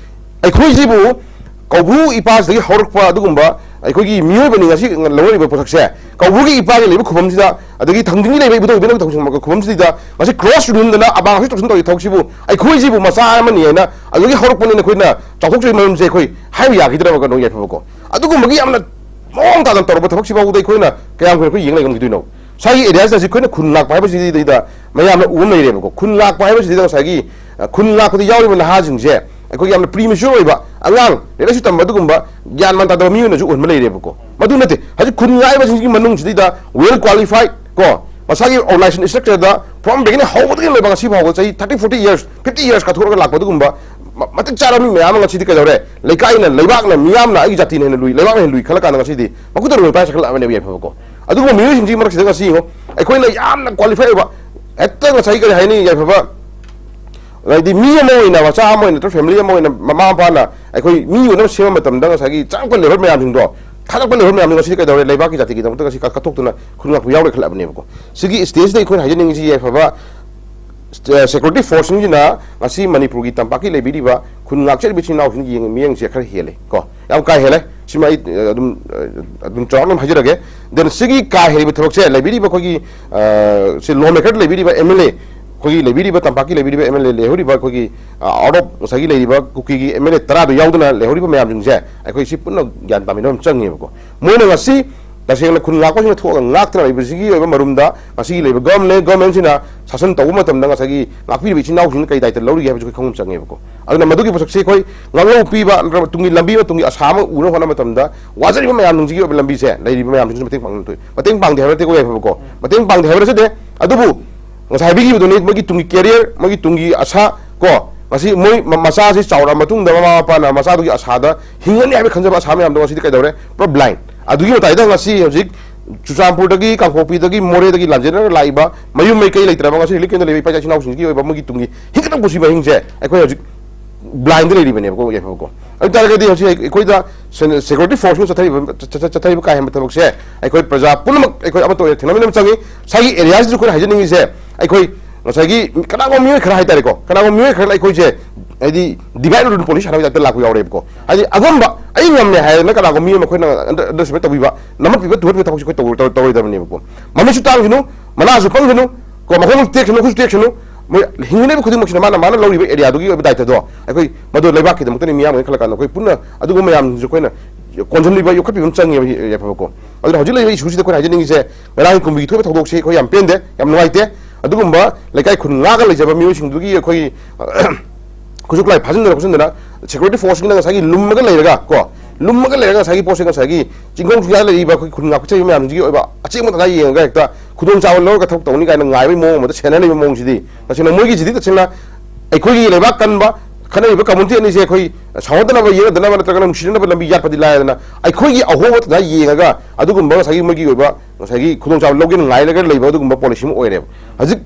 ꯑꯩꯈꯣꯏꯁꯤꯕꯨ ꯀꯧꯕ꯭ꯔꯨ ꯏꯄꯥꯁꯤꯗꯒꯤ ꯍꯧꯔꯛꯄ ꯑꯗꯨꯒꯨꯝꯕ ꯑꯩꯈꯣꯏꯒꯤ ꯃꯤꯑꯣꯏꯕꯅꯤ ꯉꯁꯤ ꯂꯧꯅꯔꯤꯕ ꯄꯣꯠꯁꯛꯁꯦ꯫ ꯀꯧꯕ꯭ꯔꯨꯒꯤ ꯏꯄꯥꯒꯤ ꯂꯩꯕ ꯈꯨꯕꯝꯁꯤꯗ, ꯑꯗꯒꯤ ꯊꯥꯡꯖꯤꯡꯒꯤ ꯂꯩꯕ ꯏꯕꯨꯙꯧ ꯏꯕꯦꯟꯅꯒꯤ ꯊꯧꯁꯤꯟꯕ ꯈꯨꯕꯝꯁꯤꯗ ꯉꯁꯤ cross ꯌꯨꯡꯗꯨꯅ ꯑꯕꯥꯡ ꯑꯁꯤ ꯇꯧꯁꯤꯟ ꯇꯧꯔꯤ ꯊꯕꯛꯁꯤꯕꯨ ꯑꯩꯈꯣꯏꯁꯤꯕꯨ ꯃꯆꯥ ꯑꯃꯅꯤ ꯍꯥꯏꯅ ꯑꯗꯨꯗꯒꯤ ꯍꯧꯔꯛꯄꯅꯤꯅ ꯑꯩꯈꯣꯏꯅ ꯆꯥꯎꯊꯣꯛꯆꯔꯤ ꯃꯔꯝꯁꯦ ꯑꯩꯈꯣꯏ ꯍꯥꯏꯕ ꯌꯥꯈꯤꯗ꯭ꯔꯕ ꯀꯩꯅꯣ ꯌꯥꯏꯐꯕꯀꯣ꯫ ꯑꯗꯨꯒꯨꯝꯕꯒꯤ ꯌꯥꯝꯅ ꯃꯑꯣꯡ ꯇꯥꯗꯅ ꯇꯧꯔꯕ ꯊꯕꯛꯁꯤ ꯐꯥꯎꯕꯗ ꯑꯩꯈꯣꯏꯅ ꯀꯌꯥꯝ ꯀꯨꯏꯅ ꯑꯩꯈꯣꯏ ꯌꯦꯡ ꯂꯩ ꯉꯝꯈꯤꯗꯣꯏꯅꯣ? ꯁ꯭ꯋꯥꯏꯒꯤ areaꯁꯤꯗ ꯍꯧꯖꯤꯛ ꯑꯩꯈꯣꯏꯅ ꯈꯨꯟ ꯉꯥꯛꯄ ꯍꯥꯏꯕꯁꯤꯗꯩꯗ ꯃꯌꯥꯝꯅ ꯎꯕ ꯑꯃ ꯂꯩꯔꯦꯕꯀꯣ꯫ ꯈꯨꯟ ꯉꯥꯛꯄ ꯍꯥꯏꯕꯁꯤꯗꯩꯗ ꯉꯁꯥꯏꯒꯤ, ꯑ, ꯈꯨꯟ ꯉꯥꯛꯄꯗ ꯌꯥꯎꯔꯤꯕ ꯅꯍꯥꯁꯤꯡꯁꯦ ꯑꯩꯈꯣꯏꯒꯤ ꯌꯥꯝꯅ premature ꯑꯣꯏꯕ, ꯑꯉꯥꯡ ꯂꯥꯏꯔꯤꯛ ꯂꯥꯏꯁꯨ ꯇꯝꯕ ꯑꯗꯨꯒꯨꯝꯕ ꯒ꯭ꯌꯥꯟ ꯃꯥꯟ ꯇꯥꯗꯕ ꯃꯤ ꯑꯣꯏꯅꯁꯨ ꯎꯍꯟꯕ ꯂꯩꯔꯦꯕꯀꯣ꯫ ꯃꯗꯨ ꯅꯠꯇꯦ, ꯍꯧꯖꯤꯛ ꯈꯨꯟ ꯉꯥꯛꯏꯕꯁꯤꯡꯒꯤ ꯃꯅꯨꯡꯁꯤꯗꯩꯗ well qualified ꯀꯣ, ꯃꯁꯥꯒꯤ organization structureꯗ from beginning ꯍꯧꯕꯗꯒꯤ ꯂꯣꯏꯕ ꯉꯁꯤ ꯐꯥꯎꯕ ꯆꯍꯤ thirty, forty years, fifty years ꯀꯥꯊꯣꯛꯂꯒ ꯂꯥꯛꯄ ꯑꯗꯨꯒꯨꯝꯕ ꯄ-, ꯃꯇꯤꯛ ꯆꯥꯔꯕ ꯃꯤ ꯃꯌꯥꯝ ꯑꯃ ꯉꯁꯤꯗꯤ ꯀꯩꯗꯧꯔꯦ? ꯂꯩꯀꯥꯏꯅ, ꯂꯩꯕꯥꯛꯅ, ꯃꯤꯌꯥꯝꯅ ꯑꯩꯒꯤ ꯖꯥꯇꯤꯅ ꯍꯦꯟꯅ ꯂꯨꯏ, ꯂꯩꯕꯥꯛꯅ ꯍꯦꯟꯅ ꯂꯨꯏ ꯈꯜꯂ ꯀꯥꯟꯗ ꯉꯁꯤꯗꯤ ꯃꯈꯨꯠꯇ ꯅꯣꯡꯃꯩ ꯄꯥꯏꯔ ꯆꯠꯈꯠꯂꯛꯑꯕꯅꯦꯕ ꯌꯥꯏꯐꯕꯀꯣ꯫ ꯑꯗꯨꯒꯨꯝꯕ ꯃꯤꯑꯣꯏꯁꯤꯡꯁꯤꯒꯤ ꯃꯔꯛꯁꯤꯗ ꯉꯁꯤ ꯌꯦꯡꯉꯣ, ꯑꯩꯈꯣꯏꯅ ꯌꯥꯝꯅ ꯀ꯭ꯋꯥꯂꯤꯐꯥꯏ ꯑꯣꯏꯕ, ꯍꯦꯛꯇ ꯉꯁꯥꯏꯒꯤ ꯀꯔꯤ ꯍꯥꯏꯅꯤ, ꯌꯥꯏꯐꯕ, ꯍꯥꯏꯗꯤ ꯃꯤ ꯑꯃ ꯑꯣꯏꯅ, ꯃꯆꯥ ꯑꯃ ꯑꯣꯏꯅ ꯅꯠꯇ꯭ꯔꯒ ꯐꯦꯃꯤꯂꯤ ꯑꯃ ꯑꯣꯏꯅ ꯃꯃꯥ ꯃꯄꯥꯅ ꯑꯩꯈꯣꯏ ꯃꯤ ꯑꯣꯏꯅꯕ ꯁꯦꯝꯕ ꯃꯇꯝꯗ ꯉꯁꯥꯏꯒꯤ ꯆꯪꯉꯛꯄ ꯂꯦꯕꯔ ꯃꯌꯥꯝꯁꯤꯡꯗꯣ, ꯊꯥꯗꯛꯄ ꯂꯦꯕꯔ ꯃꯌꯥꯝꯗꯣ ꯉꯁꯤꯗꯤ ꯀꯩꯗꯧꯔꯦ? ꯂꯩꯕꯥꯛꯀꯤ ꯖꯥꯇꯤꯒꯤꯗꯃꯛꯇ ꯉꯁꯤ ꯀꯠ-, ꯀꯠꯊꯣꯛꯇꯨꯅ ꯈꯨꯟ ꯉꯥꯛꯄ ꯌꯥꯎꯔꯦ ꯈꯜꯂꯛꯑꯕꯅꯦꯕꯀꯣ꯫ ꯁꯤꯒꯤ ꯁ꯭ꯇꯦꯖꯇ ꯑꯩꯈꯣꯏꯅ ꯍꯥꯏꯖꯅꯤꯡꯉꯤꯁꯤ ꯌꯥꯏꯐꯕ, ꯑ, ꯁꯦꯀ꯭ꯌꯨꯔꯤꯇꯤ ꯐꯣꯔꯁꯁꯤꯡꯁꯤꯅ ꯉꯁꯤ ꯃꯅꯤꯄꯨꯔꯒꯤ ꯇꯝꯄꯥꯛꯀꯤ ꯂꯩꯕꯤꯔꯤꯕ ꯈꯨꯟ ꯉꯥꯛꯆꯔꯤꯕ ꯏꯆꯤꯟ ꯏꯅꯥꯎꯁꯤꯡꯒꯤ ꯃꯤꯠꯌꯦꯡꯁꯦ ꯈꯔ ꯍꯦꯜꯂꯦ ꯀꯣ, ꯌꯥꯝ ꯀꯥ ꯍꯦꯜꯂꯦ꯫ ꯁꯤꯃ ꯑꯩ, ꯑ, ꯑꯗꯨꯝ, ꯑ, ꯑꯗꯨꯝ ꯆꯥꯎꯔꯥꯛꯅ ꯑꯗꯨꯝ ꯍꯥꯏꯖꯔꯒꯦ꯫ Then ꯁꯤꯒꯤ ꯀꯥ ꯍꯦꯜꯂꯤꯕ ꯊꯕꯛꯁꯦ ꯂꯩꯕꯤꯔꯤꯕ ꯑꯩꯈꯣꯏꯒꯤ, ꯑ, ꯁꯤ ꯂꯣ ꯃꯦꯀꯔꯗ ꯂꯩꯕꯤꯔꯤꯕ ꯑꯦꯝ ꯑꯦꯜ ꯑꯦ, ꯑꯩꯈꯣꯏꯒꯤ ꯂꯩꯕꯤꯔꯤꯕ ꯇꯝꯄꯥꯛꯀꯤ ꯂꯩꯕꯤꯔꯤꯕ ꯑꯦꯝ ꯑꯦꯜ ꯑꯦ ꯂꯩꯍꯧꯔꯤꯕ ꯑꯩꯈꯣꯏꯒꯤ, ꯑ, ꯑꯥꯎꯠ ꯑꯣꯐ ꯉꯁꯥꯏꯒꯤ ꯂꯩꯔꯤꯕ ꯀꯨꯀꯤꯒꯤ ꯑꯦꯝ ꯑꯦꯜ ꯑꯦ ꯇꯔꯥꯗꯣ ꯌꯥꯎꯗꯅ ꯂꯩꯍꯧꯔꯤꯕ ꯃꯌꯥꯝꯁꯤꯡꯁꯦ ꯑꯩꯈꯣꯏ ꯁꯤ ꯄꯨꯟꯅ ꯒ꯭ꯌꯥꯟ ꯇꯥꯃꯤꯟꯅꯕ ꯑꯃ ꯆꯪꯉꯦꯕꯀꯣ꯫ ꯃꯣꯏꯅ ꯉꯁꯤ ꯇꯁꯦꯡꯅ ꯈꯨꯟ ꯉꯥꯛꯄꯁꯤꯡꯅ ꯊꯣꯛꯑꯒ ꯉꯥꯛꯇꯅ ꯂꯩꯕꯁꯤꯒꯤ ꯑꯣꯏꯕ ꯃꯔꯨꯝꯗ ꯉꯁꯤꯒꯤ ꯂꯩꯕ ꯒꯚꯔꯟꯃꯦꯟ, ꯒꯚꯔꯟꯃꯦꯟꯁꯤꯅ ꯁꯥꯁꯟ ꯇꯧꯕ ꯃꯇꯝꯗ ꯉꯁꯥꯏꯒꯤ ꯉꯥꯛꯄꯤꯔꯤꯕ ꯏꯆꯤꯟ ꯏꯅꯥꯎꯁꯤꯡꯅ ꯀꯔꯤ ꯗꯥꯏꯇ ꯂꯧꯔꯤꯒꯦ ꯍꯥꯏꯕꯁꯤ ꯑꯩꯈꯣꯏ ꯈꯪꯕ ꯆꯪꯉꯦꯕꯀꯣ꯫ ꯑꯗꯨꯅ ꯃꯗꯨꯒꯤ ꯄꯣꯠꯁꯛꯁꯦ ꯑꯩꯈꯣꯏ ꯉꯥꯛꯂꯧ ꯄꯤꯕ ꯅꯠꯇ꯭ꯔꯒ ꯇꯨꯡꯒꯤ ꯂꯝꯕꯤ ꯑꯃ, ꯇꯨꯡꯒꯤ ꯑꯁꯥ ꯑꯃ ꯎꯅꯕ ꯍꯣꯠꯅꯕ ꯃꯇꯝꯗ ꯋꯥꯖꯔꯤꯕ ꯃꯌꯥꯝꯁꯤꯡꯁꯤꯒꯤ ꯑꯣꯏꯕ ꯂꯝꯕꯤꯁꯦ ꯂꯩꯔꯤꯕ ꯃꯌꯥꯝꯁꯤꯡꯁꯤꯅ ꯃꯇꯦꯡ ꯄꯥꯡꯗꯕ ꯊꯣꯛꯏ꯫ ꯃꯇꯦꯡ ꯄꯥꯡꯗꯦ ꯍꯥꯏꯕ ꯅꯠꯇꯦꯀꯣ ꯌꯥꯏꯐꯕꯀꯣ꯫ ꯃꯇꯦꯡ ꯄꯥꯡꯗꯦ ꯍꯥꯏꯕ ꯅꯠꯆꯗꯦ꯫ ꯑꯗꯨꯕꯨ ꯉꯁꯥꯏ ꯍꯥꯏꯕꯤꯈꯤꯕꯗꯨꯅꯤ, ꯃꯣꯏꯒꯤ ꯇꯨꯡꯒꯤ ꯀꯦꯔꯤꯌꯔ, ꯃꯣꯏꯒꯤ ꯇꯨꯡꯒꯤ ꯑꯁꯥ ꯀꯣ, ꯉꯁꯤ ꯃꯣꯏ ꯃ-, ꯃꯆꯥꯁꯤ ꯆꯥꯎꯔꯛꯑ ꯃꯇꯨꯡꯗ ꯃꯃꯥ ꯃꯄꯥꯅ ꯃꯆꯥꯗꯨꯒꯤ ꯑꯁꯥꯗ ꯍꯤꯡꯒꯅꯤ ꯍꯥꯏꯕ ꯈꯟꯖꯕ ꯑꯁꯥ ꯃꯌꯥꯝꯗꯣ ꯉꯁꯤꯗꯤ ꯀꯩꯗꯧꯔꯦ? ꯄꯨꯔꯥ ꯕ꯭ꯂꯥꯏꯟ꯫ ꯑꯗꯨꯒꯤ ꯃꯇꯥꯏꯗ ꯉꯁꯤ ꯍꯧꯖꯤꯛ ꯆꯨꯔꯆꯥꯟꯄꯨꯔꯗꯒꯤ, ꯀꯥꯡꯄꯣꯛꯄꯤꯗꯒꯤ, ꯃꯣꯔꯦꯗꯒꯤ ꯂꯥꯟꯖꯦꯟꯅꯔꯒ ꯂꯥꯛꯏꯕ ꯃꯌꯨꯝ ꯃꯩꯀꯩ ꯂꯩꯇ꯭ꯔꯕ ꯉꯁꯤ ꯔꯤꯂꯤꯐ ꯀꯦꯝꯞꯇ ꯂꯩꯕ ꯏꯄꯥ ꯏꯆꯥ ꯏꯆꯤꯟ ꯏꯅꯥꯎꯁꯤꯡꯁꯤꯒꯤ ꯑꯣꯏꯕ ꯃꯣꯏꯒꯤ ꯇꯨꯡꯒꯤ ꯍꯤꯡꯒꯗꯕ ꯄꯨꯟꯁꯤ ꯃꯍꯤꯡꯁꯦ ꯑꯩꯈꯣꯏ ꯍꯧꯖꯤꯛ ꯕ꯭ꯂꯥꯏꯟꯗ ꯂꯩꯔꯤꯕꯅꯦꯕꯀꯣ ꯌꯥꯏꯐꯕꯀꯣ꯫ ꯑꯗꯨ ꯇꯥꯔꯒꯗꯤ ꯍꯧꯖꯤꯛ ꯑꯩꯈꯣꯏꯗ ꯁꯦ-, ꯁꯦꯀ꯭ꯌꯨꯔꯤꯇꯤ ꯐꯣꯔꯁꯅ ꯆꯠꯊꯔꯤꯕ, ꯆꯠ-, ꯆꯠ-, ꯆꯠꯊꯔꯤꯕ ꯀꯥ ꯍꯦꯟꯕ ꯊꯕꯛꯁꯦ ꯑꯩꯈꯣꯏ ꯄ꯭ꯔꯖꯥ ꯄꯨꯝꯅꯃꯛ ꯑꯩꯈꯣꯏ ꯑꯃꯠꯇ ꯑꯣꯏꯅ ꯊꯦꯡꯅꯃꯤꯟꯅꯕ ꯆꯪꯉꯤ꯫ ꯉꯁꯥꯏꯒꯤ ꯑꯦꯔꯤꯌꯥꯁꯤꯗꯁꯨ ꯑꯩꯈꯣꯏꯅ ꯍꯥꯏꯖꯅꯤꯡꯉꯤꯁꯦ, ꯑꯩꯈꯣꯏ ꯉꯁꯥꯏꯒꯤ ꯀꯅꯥꯒꯨꯝꯕ ꯃꯤꯑꯣꯏ ꯈꯔ ꯍꯥꯏꯇꯥꯔꯦꯀꯣ, ꯀꯅꯥꯒꯨꯝꯕ ꯃꯤꯑꯣꯏ ꯈꯔꯅ ꯑꯩꯈꯣꯏꯁꯦ ꯍꯥꯏꯗꯤ ꯗꯤꯚꯥꯏꯠ ꯑꯦꯟ ꯔꯨꯜ ꯄꯣꯂꯤꯁꯤ ꯁꯥꯟꯅꯕ ꯇꯥꯏꯞꯇ ꯂꯥꯛꯄ ꯌꯥꯎꯔꯦꯕꯀꯣ꯫ ꯍꯥꯏꯗꯤ ꯑꯉꯝꯕ, ꯑꯩ ꯉꯝꯃꯦ ꯍꯥꯏꯗꯅ ꯀꯅꯥꯒꯨꯝꯕ ꯃꯤ ꯑꯃ ꯑꯩꯈꯣꯏꯅ ꯑꯟꯗꯔ-, ꯑꯟꯗꯔ ꯑꯦꯁꯇꯤꯃꯦꯠ ꯇꯧꯕꯤꯕ, ꯅꯝꯍꯠꯄꯤꯕ ꯇꯨꯍꯠꯄꯤꯕ ꯊꯕꯛꯁꯦ ꯑꯩꯈꯣꯏ ꯇꯧꯔꯣꯏ-, ꯇꯧꯔꯣꯏ-, ꯇꯧꯔꯣꯏꯗꯕꯅꯦꯕꯀꯣ꯫ ꯃꯃꯤꯠꯁꯨ ꯇꯥꯡꯁꯅꯨ, ꯃꯅꯥꯁꯨ ꯄꯪꯁꯅꯨ, ꯀꯣ, ꯃꯈꯣꯡꯁꯨ ꯇꯦꯛꯁꯅꯨ, ꯈꯨꯠꯁꯨ ꯇꯦꯛꯁꯅꯨ꯫ ꯃꯣꯏ ꯍꯤꯡꯂꯤꯕ ꯈꯨꯗꯤꯡꯃꯛꯁꯤꯅ ꯃꯥꯅ, ꯃꯥꯅ ꯂꯧꯔꯤꯕ ꯑꯦꯔꯤꯌꯥꯗꯨꯒꯤ ꯑꯣꯏꯕ ꯗꯥꯏꯇꯗꯣ ꯑꯩꯈꯣꯏ ꯃꯗꯨ ꯂꯩꯕꯥꯛꯀꯤꯗꯃꯛꯇꯅꯤ, ꯃꯤꯌꯥꯝꯒꯤꯅꯤ ꯈꯜꯂ ꯀꯥꯟꯗ ꯑꯩꯈꯣꯏ ꯄꯨꯟꯅ ꯑꯗꯨꯒꯨꯝꯕ ꯃꯌꯥꯝꯁꯤꯡꯁꯦ ꯑꯩꯈꯣꯏꯅ ꯀꯣꯟꯁꯤꯟꯕꯤꯕ, ꯌꯣꯛꯈꯠꯄꯤꯕ ꯑꯃ ꯆꯪꯉꯦꯕ, ꯌꯥꯏꯐꯕꯀꯣ꯫ ꯑꯗꯨꯅ ꯍꯧꯖꯤꯛ ꯂꯩꯔꯤꯕ ꯏꯁꯨꯁꯤꯗ ꯑꯩꯈꯣꯏꯅ ꯍꯥꯏꯖꯅꯤꯡꯉꯤꯁꯦ, ꯉꯔꯥꯡꯒꯤ ꯀꯨꯝꯕꯤꯒꯤ ꯊꯣꯛꯏꯕ ꯊꯧꯗꯣꯛꯁꯦ ꯑꯩꯈꯣꯏ ꯌꯥꯝ ꯄꯦꯟꯗꯦ, ꯌꯥꯝ ꯅꯨꯡꯉꯥꯏꯇꯦ꯫ ꯑꯗꯨꯒꯨꯝꯕ ꯂꯩꯀꯥꯏ ꯈꯨꯟ ꯉꯥꯛꯑꯒ ꯂꯩꯖꯕ ꯃꯤꯑꯣꯏꯁꯤꯡꯗꯨꯒꯤ ꯑꯩꯈꯣꯏꯒꯤ ꯈꯨꯠꯁꯨ ꯈꯨꯠꯂꯥꯏ ꯐꯥꯖꯤꯟꯗꯅ ꯈꯣꯠꯆꯤꯟꯗꯅ ꯁꯦꯀ꯭ꯌꯨꯔꯤꯇꯤ ꯐꯣꯔꯁꯁꯤꯡꯅ ꯉꯁꯥꯏꯒꯤ ꯂꯨꯝꯃꯒ ꯂꯩꯔꯒ ꯀꯣ, ꯂꯨꯝꯃꯒ ꯂꯩꯔꯒ ꯉꯁꯥꯏꯒꯤ ꯄꯣꯠꯁꯦ ꯉꯁꯥꯏꯒꯤ ꯆꯤꯡꯈꯣꯡ ꯆꯤꯡꯌꯥ ꯂꯩꯔꯤꯕ ꯑꯩꯈꯣꯏ ꯈꯨꯟ ꯉꯥꯛꯆꯔꯤꯕ ꯃꯌꯥꯝꯁꯤꯒꯤ ꯑꯣꯏꯕ ꯑꯆꯦꯡꯕ ꯇꯥꯟꯖꯥ ꯌꯦꯡꯉꯒ ꯍꯦꯛꯇ ꯈꯨꯗꯣꯡꯆꯥꯕ ꯂꯧꯔꯒ ꯊꯕꯛ ꯇꯧꯅꯤ ꯀꯥꯏꯅ ꯉꯥꯏꯕꯒꯤ ꯃꯑꯣꯡ ꯑꯃꯗ ꯁꯦꯟꯅ ꯂꯩꯕ ꯃꯑꯣꯡꯁꯤꯗꯤ ꯇꯁꯦꯡꯅ ꯃꯣꯏꯒꯤꯁꯤꯗꯤ ꯇꯁꯦꯡꯅ ꯑꯩꯈꯣꯏꯒꯤ ꯂꯩꯕꯥꯛ ꯀꯟꯕ, ꯈꯠꯅꯔꯤꯕ ꯀꯝꯃ꯭ꯌꯨꯅꯤꯇꯤ ꯑꯅꯤꯁꯦ ꯑꯩꯈꯣꯏ ꯁꯥꯎꯅꯗꯅꯕ, ꯌꯦꯠꯅꯗꯅꯕ ꯅꯠꯇ꯭ꯔꯒꯅ ꯅꯨꯡꯁꯤꯅꯅꯕ ꯂꯝꯕꯤ ꯌꯥꯠꯄꯗꯤ ꯂꯥꯏꯗꯅ, ꯑꯩꯈꯣꯏꯒꯤ ꯑꯍꯣꯡꯕ ꯇꯥꯟꯖꯥ ꯌꯦꯡꯉꯒ ꯑꯗꯨꯒꯨꯝꯕ ꯉꯁꯥꯏꯒꯤ ꯃꯣꯏꯒꯤ ꯑꯣꯏꯕ ꯉꯁꯥꯏꯒꯤ ꯈꯨꯗꯣꯡꯆꯥꯕ ꯂꯧꯒꯦꯅ ꯉꯥꯏꯔꯒ ꯂꯩꯕ ꯑꯗꯨꯒꯨꯝꯕ ꯄꯣꯂꯤꯁꯤ ꯑꯃ ꯑꯣꯏꯔꯦꯕ꯫ ꯍꯧꯖꯤꯛ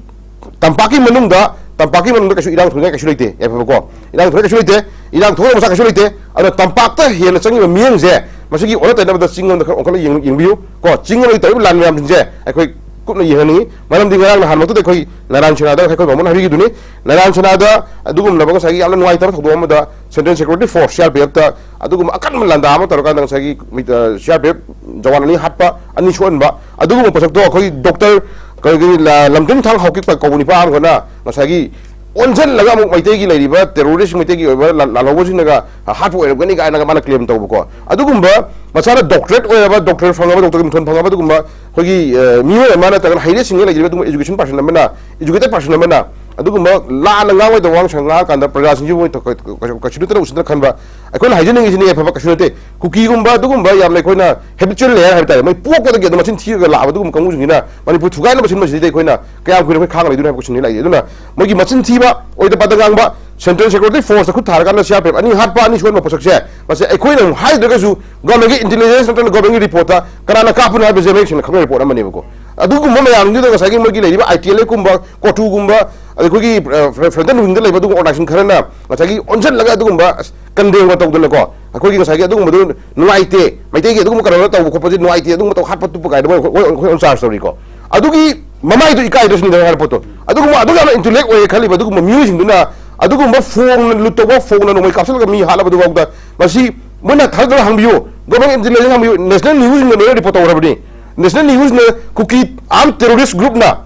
ꯇꯝꯄꯥꯛꯀꯤ ꯃꯅꯨꯡꯗ, ꯇꯝꯄꯥꯛꯀꯤ ꯃꯅꯨꯡꯗ ꯀꯩꯁꯨ ꯏꯔꯥꯡ ꯊꯣꯛꯅꯤꯡꯉꯥꯏ ꯀꯩꯁꯨ ꯂꯩꯇꯦ, ꯌꯥꯏꯐꯕꯀꯣ꯫ ꯏꯔꯥꯡ ꯊꯣꯛꯅꯤꯡꯉꯥꯏ ꯀꯩꯁꯨ ꯂꯩꯇꯦ, ꯏꯔꯥꯡ ꯊꯣꯛꯅꯕ ꯃꯆꯥꯛ ꯀꯩꯁꯨ ꯂꯩꯇꯦ꯫ ꯑꯗꯨꯅ ꯇꯝꯄꯥꯛꯇ ꯍꯦꯟꯅ ꯆꯪꯉꯤꯕ ꯃꯤꯠꯌꯦꯡꯁꯦ ꯃꯁꯤꯒꯤ ꯑꯣꯟꯅ ꯇꯩꯅꯕꯗ ꯆꯤꯡ ꯂꯣꯝꯗ ꯈꯔ ꯑꯣꯟꯈꯠꯂ ꯌꯦꯡ-, ꯌꯦꯡꯕꯤꯌꯨ ꯀꯣ꯫ ꯆꯤꯡ ꯂꯣꯝꯗ ꯇꯧꯔꯤꯕ ꯂꯥꯟ ꯃꯌꯥꯝꯁꯤꯡꯁꯦ ꯑꯩꯈꯣꯏ ꯀꯨꯞꯅ ꯌꯦꯡꯍꯟꯅꯤꯡꯉꯤ꯫ ꯃꯔꯝꯗꯤ ꯉꯔꯥꯡ ꯅꯍꯥꯟꯃꯛꯇꯗ ꯑꯩꯈꯣꯏ ꯅꯥꯔꯥꯌꯟ ꯁꯦꯅꯥꯗ ꯑꯩꯈꯣꯏ ꯕꯥꯃꯣꯟ ꯍꯥꯏꯕꯤꯈꯤꯗꯨꯅꯤ, ꯅꯥꯔꯥꯌꯟ ꯁꯦꯅꯥꯗ ꯑꯗꯨꯒꯨꯝꯂꯕ ꯉꯁꯥꯏꯒꯤ ꯌꯥꯝꯅ ꯅꯨꯡꯉꯥꯏꯇꯕ ꯊꯧꯗꯣꯛ ꯑꯃꯗ Central Security Force, C R P F ꯇ ꯑꯗꯨꯒꯨꯝꯕ ꯑꯀꯟꯕ ꯂꯥꯟꯗꯥ ꯑꯃ ꯇꯧꯔꯀꯥꯟꯗ ꯉꯁꯥꯏꯒꯤ ꯃꯤ-, ꯑ, C R P F Jawan ꯑꯅꯤ ꯍꯥꯠꯄ, ꯑꯅꯤ ꯁꯣꯛꯍꯟꯕ, ꯑꯗꯨꯒꯨꯝꯕ ꯄꯣꯠꯁꯛꯇꯣ ꯑꯩꯈꯣꯏꯒꯤ ꯗꯣꯛꯇꯔ, ꯀꯩꯅꯣꯒꯤ ꯂ-, ꯂꯝꯇꯤꯟ ꯊꯥꯡ ꯍꯥꯎꯀꯤꯞ ꯀꯧꯕ ꯅꯤꯄꯥ ꯑꯃꯈꯛꯅ ꯉꯁꯥꯏꯒꯤ ꯑꯣꯟꯁꯤꯜꯂꯒ ꯑꯃꯨꯛ ꯃꯩꯇꯩꯒꯤ ꯂꯩꯔꯤꯕ terrorist, ꯃꯩꯇꯩꯒꯤ ꯑꯣꯏꯕ ꯂꯥꯟ-, ꯂꯥꯜꯍꯧꯕꯁꯤꯡꯅꯒ ꯍꯥꯠꯄ ꯑꯣꯏꯔꯝꯒꯅꯤ ꯀꯥꯏꯅꯒ ꯃꯥꯅ claim ꯇꯧꯕꯀꯣ꯫ ꯑꯗꯨꯒꯨꯝꯕ ꯃꯁꯥꯅ doctorate ꯑꯣꯏꯔꯕ, doctor ꯐꯪꯉꯕ, doctor ꯒꯤ ꯃꯤꯡꯊꯣꯟ ꯐꯪꯉꯕ ꯑꯗꯨꯒꯨꯝꯕ ꯑꯩꯈꯣꯏꯒꯤ, ꯑ, ꯃꯤꯑꯣꯏ ꯑꯃ ꯅꯠꯇ꯭ꯔꯒꯅ ꯍꯩꯔꯦ ꯁꯤꯡꯉꯦ ꯂꯩꯖꯔꯤꯕ ꯑꯗꯨꯒꯨꯝꯕ education person ꯑꯃꯅ, educated person ꯑꯃꯅ ꯑꯗꯨꯒꯨꯝꯕ ꯂꯥꯟꯅ ꯉꯥꯡꯉꯣꯏꯗꯕ ꯋꯥꯉꯥꯡ ꯁꯉꯥꯡ ꯉꯥꯡꯉꯀꯥꯟꯗ ꯄ꯭ꯔꯖꯥꯁꯤꯡꯁꯤꯕꯨ ꯃꯣꯏ ꯀ-, ꯀ-, ꯀꯩꯁꯨ ꯅꯠꯇꯅ ꯎꯁꯤꯠꯇꯅ ꯈꯟꯕ, ꯑꯩꯈꯣꯏꯅ ꯍꯥꯏꯖꯅꯤꯡꯉꯤꯁꯤꯅ ꯌꯥꯏꯐꯕ ꯀꯩꯁꯨ ꯅꯠꯇꯦ꯫ ꯀꯨꯀꯤꯒꯨꯝꯕ ꯑꯗꯨꯒꯨꯝꯕ ꯌꯥꯝꯅ ꯑꯩꯈꯣꯏꯅ habitual ꯂꯩ ꯍꯥꯏꯕ ꯇꯥꯔꯦ, ꯃꯣꯏ ꯄꯣꯛꯄꯗꯒꯤ ꯑꯗꯨꯝ ꯃꯆꯤꯟ ꯊꯤꯔꯒ ꯂꯥꯛꯑꯕ ꯑꯗꯨꯒꯨꯝꯕ ꯀꯥꯡꯕꯨꯁꯤꯡꯁꯤꯅ ꯃꯅꯤꯄꯨꯔ ꯊꯨꯒꯥꯏꯅꯕ ꯁꯤꯟꯕꯁꯤꯗꯤ ꯑꯩꯈꯣꯏꯅ ꯀꯌꯥꯝ ꯀꯨꯏꯅ ꯑꯩꯈꯣꯏ ꯈꯥꯡꯉ ꯂꯩꯗꯣꯏꯅꯣ ꯍꯥꯏꯕ question ꯗꯤ ꯂꯥꯛꯏ꯫ ꯑꯗꯨꯅ ꯃꯣꯏꯒꯤ ꯃꯆꯤꯟ ꯊꯤꯕ, ꯑꯣꯏꯗ ꯄꯥꯗ ꯉꯥꯡꯕ, Central Security Force ꯇ ꯈꯨꯠ ꯊꯥꯔꯀꯥꯟꯗ C R P F ꯑꯅꯤ ꯍꯥꯠꯄ, ꯑꯅꯤ ꯁꯣꯛꯍꯟꯕ ꯄꯣꯠꯁꯛꯁꯦ, ꯃꯁꯤ ꯑꯩꯈꯣꯏꯅ ꯑꯃꯨꯛ ꯍꯥꯏꯗ꯭ꯔꯒꯁꯨ government ꯀꯤ intelligence ꯅꯠꯇ꯭ꯔꯒ government ꯀꯤ report ꯇ ꯀꯅꯥꯅ ꯀꯥꯞꯄꯅꯣ ꯍꯥꯏꯕꯁꯦ ꯃꯌꯦꯛ ꯁꯦꯡꯅ ꯈꯪꯕ report ꯑꯃꯅꯦꯕꯀꯣ꯫ ꯑꯗꯨꯒꯨꯝꯕ ꯃꯌꯥꯝꯗꯨꯗ ꯉꯁꯥꯏꯒꯤ ꯃꯣꯏꯒꯤ ꯂꯩꯔꯤꯕ I T L F ꯀꯨꯝꯕ, ꯀꯣꯇꯨꯒꯨꯝꯕ, ꯑꯗꯩ ꯑꯩꯈꯣꯏꯒꯤ, ꯑ, fr-, frontal wing ꯗ ꯂꯩꯕ ꯑꯗꯨꯒꯨꯝꯕ organization ꯈꯔꯅ ꯉꯁꯥꯏꯒꯤ ꯑꯣꯟꯁꯤꯜꯂꯒ ꯑꯗꯨꯒꯨꯝꯕ, ꯑꯁ, condemn ꯒ ꯇꯧꯗꯅꯀꯣ, ꯑꯩꯈꯣꯏꯒꯤ ꯉꯁꯥꯏꯒꯤ ꯑꯗꯨꯒꯨꯝꯕꯗꯨ ꯅꯨꯡꯉꯥꯏꯇꯦ, ꯃꯩꯇꯩꯒꯤ ꯑꯗꯨꯒꯨꯝꯕ ꯀꯩꯅꯣ ꯇꯧꯕ ꯈꯣꯠꯄꯁꯦ ꯅꯨꯡꯉꯥꯏꯇꯦ, ꯑꯗꯨꯒꯨꯝꯕ ꯇꯧ, ꯍꯥꯠꯄ ꯇꯨꯞꯄ ꯀꯥꯏꯅ ꯃꯣꯏ, ꯃꯣꯏ, ꯃꯣꯏ ꯑꯣꯏꯅ charge ꯇꯧꯔꯤꯀꯣ꯫ ꯑꯗꯨꯒꯤ ꯃꯃꯥꯏꯗꯨ ꯏꯀꯥꯏꯗ꯭ꯔꯁꯨ ꯅꯤꯗꯅ ꯍꯥꯏꯔ ꯄꯣꯠꯇꯣ꯫ ꯑꯗꯨꯒꯨꯝꯕ ꯑꯗꯨꯛ ꯌꯥꯝꯅ intellect ꯑꯣꯏꯌꯦ ꯈꯜꯂꯤꯕ ꯑꯗꯨꯒꯨꯝꯕ ꯃꯤꯑꯣꯏꯁꯤꯡꯗꯨꯅ ꯑꯗꯨꯒꯨꯝꯕ ꯐꯣꯡꯅ ꯂꯨꯠ ꯇꯧꯕ, ꯐꯣꯡꯅ ꯅꯣꯡꯃꯩ ꯀꯥꯞꯁꯤꯜꯂꯒ ꯃꯤ ꯍꯥꯠꯂꯕꯗꯨꯐꯥꯎꯗ ꯃꯁꯤ ꯃꯣꯏꯅ ꯊꯥꯖꯗꯅ ꯍꯪꯕꯤꯌꯨ, government intelligence ꯍꯪꯕꯤꯌꯨ, national news ꯁꯤꯡꯅ ꯂꯣꯏꯅ report ꯇꯧꯈ꯭ꯔꯕꯅꯤ꯫ National news ꯅ ꯀꯨꯀꯤ armed terrorist group ꯅ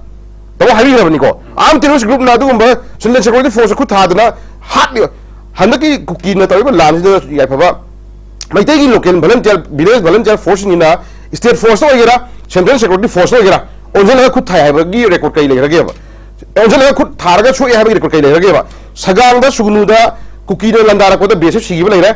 ꯇꯧ ꯍꯥꯏꯕꯤꯈ꯭ꯔꯕꯅꯤꯀꯣ꯫ Armed terrorist group ꯅ ꯑꯗꯨꯒꯨꯝꯕ Central Security Force ꯈꯨꯠ ꯊꯥꯗꯅ ꯍꯥꯠꯂꯤꯕ ꯍꯟꯗꯛꯀꯤ ꯀꯨꯀꯤꯅ ꯇꯧꯔꯤꯕ ꯂꯥꯟꯁꯤꯗ ꯌꯥꯏꯐꯕ ꯃꯩꯇꯩꯒꯤ local volunteer, village volunteer force ꯁꯤꯡꯁꯤꯅ state force ꯇ ꯑꯣꯏꯒꯦꯔꯥ, Central Security Force ꯇ ꯑꯣꯏꯒꯦꯔꯥ, ꯑꯣꯟꯁꯤꯜꯂꯒ ꯈꯨꯠ ꯊꯥꯏ ꯍꯥꯏꯕꯒꯤ record ꯀꯩ ꯂꯩꯈ꯭ꯔꯒꯦꯕ? ꯑꯣꯟꯁꯤꯜꯂꯒ ꯈꯨꯠ ꯊꯥꯔꯒ ꯁꯣꯛꯑꯦ ꯍꯥꯏꯕꯒꯤ record ꯀꯩ ꯂꯩꯈ꯭ꯔꯒꯦꯕ? ꯁꯒꯥꯡꯗ, ꯁꯨꯒꯅꯨꯗ ꯀꯨꯀꯤꯅ ꯂꯥꯟꯗꯥꯔꯛꯄꯗ B S F ꯁꯤꯈꯤꯕ ꯂꯩꯔꯦ꯫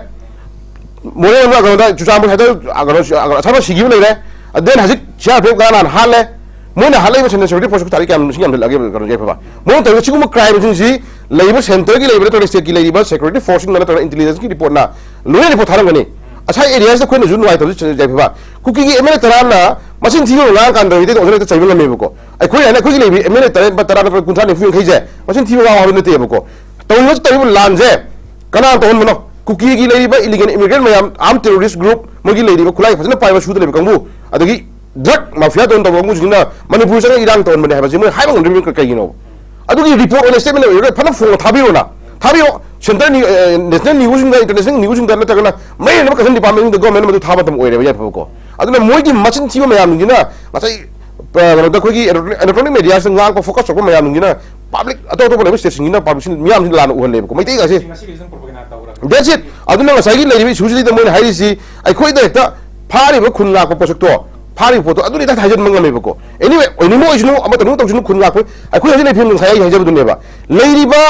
ꯃꯣꯔꯦ ꯑꯃ ꯀꯩꯅꯣꯗ, ꯆꯨꯔꯆꯥꯟꯄꯨꯔ ꯁꯥꯏꯗ ꯀꯩꯅꯣ, ꯑꯁꯥꯝꯗ ꯁꯤꯈꯤꯕ ꯂꯩꯔꯦ꯫ ꯑꯗꯨꯗꯩ ꯍꯧꯖꯤꯛ C R P F ꯀꯅꯥ ꯅꯍꯥꯟ ꯍꯥꯠꯂꯦ꯫ ꯃꯣꯏꯅ ꯍꯥꯠꯂꯛꯏꯕ Central Security Force ꯈꯨꯠ ꯊꯥꯔꯤ ꯀꯌꯥꯝ ꯃꯁꯤꯡ ꯌꯥꯝꯁꯤꯜꯂꯛꯑꯒꯦꯕ, ꯀꯩꯅꯣ, ꯌꯥꯏꯐꯕ? ꯃꯣꯏꯅ ꯇꯧꯔꯤꯕ ꯁꯤꯒꯨꯝꯕ crime ꯁꯤꯡꯁꯤ ꯂꯩꯔꯤꯕ centreꯒꯤ ꯂꯩꯔꯤꯕ ꯅꯠꯇ꯭ꯔꯒ stateꯀꯤ ꯂꯩꯔꯤꯕ security forceꯁꯤꯡꯅ ꯅꯠꯇ꯭ꯔꯒ intelligenceꯀꯤ reportꯅ ꯂꯣꯏꯅ report ꯊꯥꯔꯝꯒꯅꯤ꯫ ꯉꯁꯥꯏ areaꯁꯤꯗ ꯑꯩꯈꯣꯏꯅꯁꯨ ꯅꯨꯡꯉꯥꯏꯇꯕꯁꯨ ꯌꯥꯏꯐꯕ, ꯀꯨꯀꯤꯒꯤ MLA ꯇꯔꯥꯅ ꯃꯆꯤꯟ ꯊꯤꯕ ꯉꯥꯡ ꯀꯥꯟꯗ ꯃꯩꯇꯩ ꯑꯣꯖꯥ ꯍꯦꯛꯇ ꯆꯩꯕ ꯉꯝꯃꯦꯕꯀꯣ꯫ ꯑꯩꯈꯣꯏ ꯍꯥꯏꯅ ꯑꯩꯈꯣꯏꯒꯤ ꯂꯩꯔꯤꯕ MLA ꯇꯔꯥ ꯅꯠꯇ꯭ꯔꯒ ꯀꯨꯟꯊ꯭ꯔꯥ, ꯅꯤꯐꯨ, ꯌꯥꯡꯈꯩꯁꯦ ꯃꯆꯤꯟ ꯊꯤꯕ ꯉꯥꯡ ꯍꯥꯏꯕ ꯅꯠꯇꯦꯕꯀꯣ꯫ ꯇꯧꯔꯤꯕ ꯇꯧꯔꯤꯕ ꯂꯥꯟꯁꯦ ꯀꯅꯥꯅ ꯇꯧꯍꯟꯕꯅꯣ? ꯀꯨꯀꯤꯒꯤ ꯂꯩꯔꯤꯕ illegal immigrant ꯃꯌꯥꯝ, armed terrorist group, ꯃꯣꯏꯒꯤ ꯂꯩꯔꯤꯕ ꯈꯨꯠꯂꯥꯏ ꯐꯖꯅ ꯄꯥꯏꯕ ꯁꯨꯗ ꯂꯩꯕ ꯀꯥꯡꯕꯨ, ꯑꯗꯒꯤ drug mafia ꯇꯧꯅ ꯇꯧꯕ ꯀꯥꯡꯕꯨꯁꯤꯡꯅ ꯃꯅꯤꯄꯨꯔ ꯆꯪꯉ ꯏꯔꯥꯡ ꯇꯧꯍꯟꯕꯅꯦ ꯍꯥꯏꯕꯁꯤ ꯃꯣꯏ ꯍꯥꯏꯕ ꯉꯝꯗ꯭ꯔꯤꯕ ꯀꯩꯒꯤꯅꯣ? ꯑꯗꯨꯒꯤ report ꯑꯣꯏꯅ statement ꯑꯣꯏꯔꯒ ꯐꯖꯅ ꯐꯣꯡꯅ ꯊꯥꯕꯤꯔꯣꯅ꯫ ꯊꯥꯕꯤꯌꯣ꯫ Centre ꯅ꯭ꯌꯨ-, ꯑ, national newsꯁꯤꯡꯗ, international newsꯁꯤꯡꯗ ꯅꯠꯇ꯭ꯔꯒꯅ ꯃꯔꯤ ꯂꯩꯅꯕ concern departmentꯁꯤꯡꯗ government ꯃꯗꯨ ꯊꯥꯕ ꯃꯇꯝ ꯑꯣꯏꯔꯦꯕ ꯌꯥꯏꯐꯕꯀꯣ꯫ ꯑꯗꯨꯅ ꯃꯣꯏꯒꯤ ꯃꯆꯤꯟ ꯊꯤꯕ ꯃꯌꯥꯝꯁꯤꯡꯁꯤꯅ ꯉꯁꯥꯏ, ꯑ, ꯀꯩꯅꯣꯗ ꯑꯩꯈꯣꯏꯒꯤ electronic, electronic mediaꯁꯤꯗ ꯉꯥꯡꯕ focus ꯇꯧꯔꯛꯄ ꯃꯌꯥꯝꯁꯤꯡꯁꯤꯅ public, ꯑꯇꯣꯞ ꯑꯇꯣꯞꯄ ꯂꯩꯕ stateꯁꯤꯡꯁꯤꯅ publicꯁꯤꯡ ꯃꯤꯌꯥꯝꯁꯤꯡ ꯂꯥꯟꯅ ꯎꯍꯜꯂꯦꯕꯀꯣ꯫ ꯃꯩꯇꯩ ꯉꯁꯤ ꯉꯁꯤꯒꯤꯁꯤꯅ propaganda ꯇꯧꯈ꯭ꯔꯕꯅꯤ꯫ That's it꯫ ꯑꯗꯨꯅ ꯉꯁꯥꯏꯒꯤ ꯂꯩꯔꯤꯕ issueꯁꯤꯗ ꯃꯣꯏꯅ ꯍꯥꯏꯔꯤꯁꯤ ꯑꯩꯈꯣꯏꯗ ꯍꯦꯛꯇ ꯐꯥꯔꯤꯕ ꯈꯨꯟ ꯉꯥꯛꯄ ꯄꯣꯠꯁꯛꯇꯣ, ꯐꯥꯔꯤꯕ ꯄꯣꯠꯇꯣ ꯑꯗꯨꯗꯤ ꯍꯦꯛꯇ ꯍꯥꯏꯖꯤꯟꯕ ꯉꯝꯃꯦꯕꯀꯣ꯫ Anyway, ꯑꯣꯏꯅꯤꯡꯕ ꯑꯣꯏꯁꯅꯨ, ꯑꯃ ꯇꯧꯅꯤꯡꯕ ꯇꯧꯁꯅꯨ, ꯈꯨꯟ ꯉꯥꯛꯄ ꯑꯩꯈꯣꯏ ꯍꯧꯖꯤꯛ ꯂꯩꯐꯝ ꯉꯁꯥꯏ ꯑꯩ ꯍꯥꯏꯖꯕꯗꯨꯅꯦꯕ꯫ ꯂꯩꯔꯤꯕ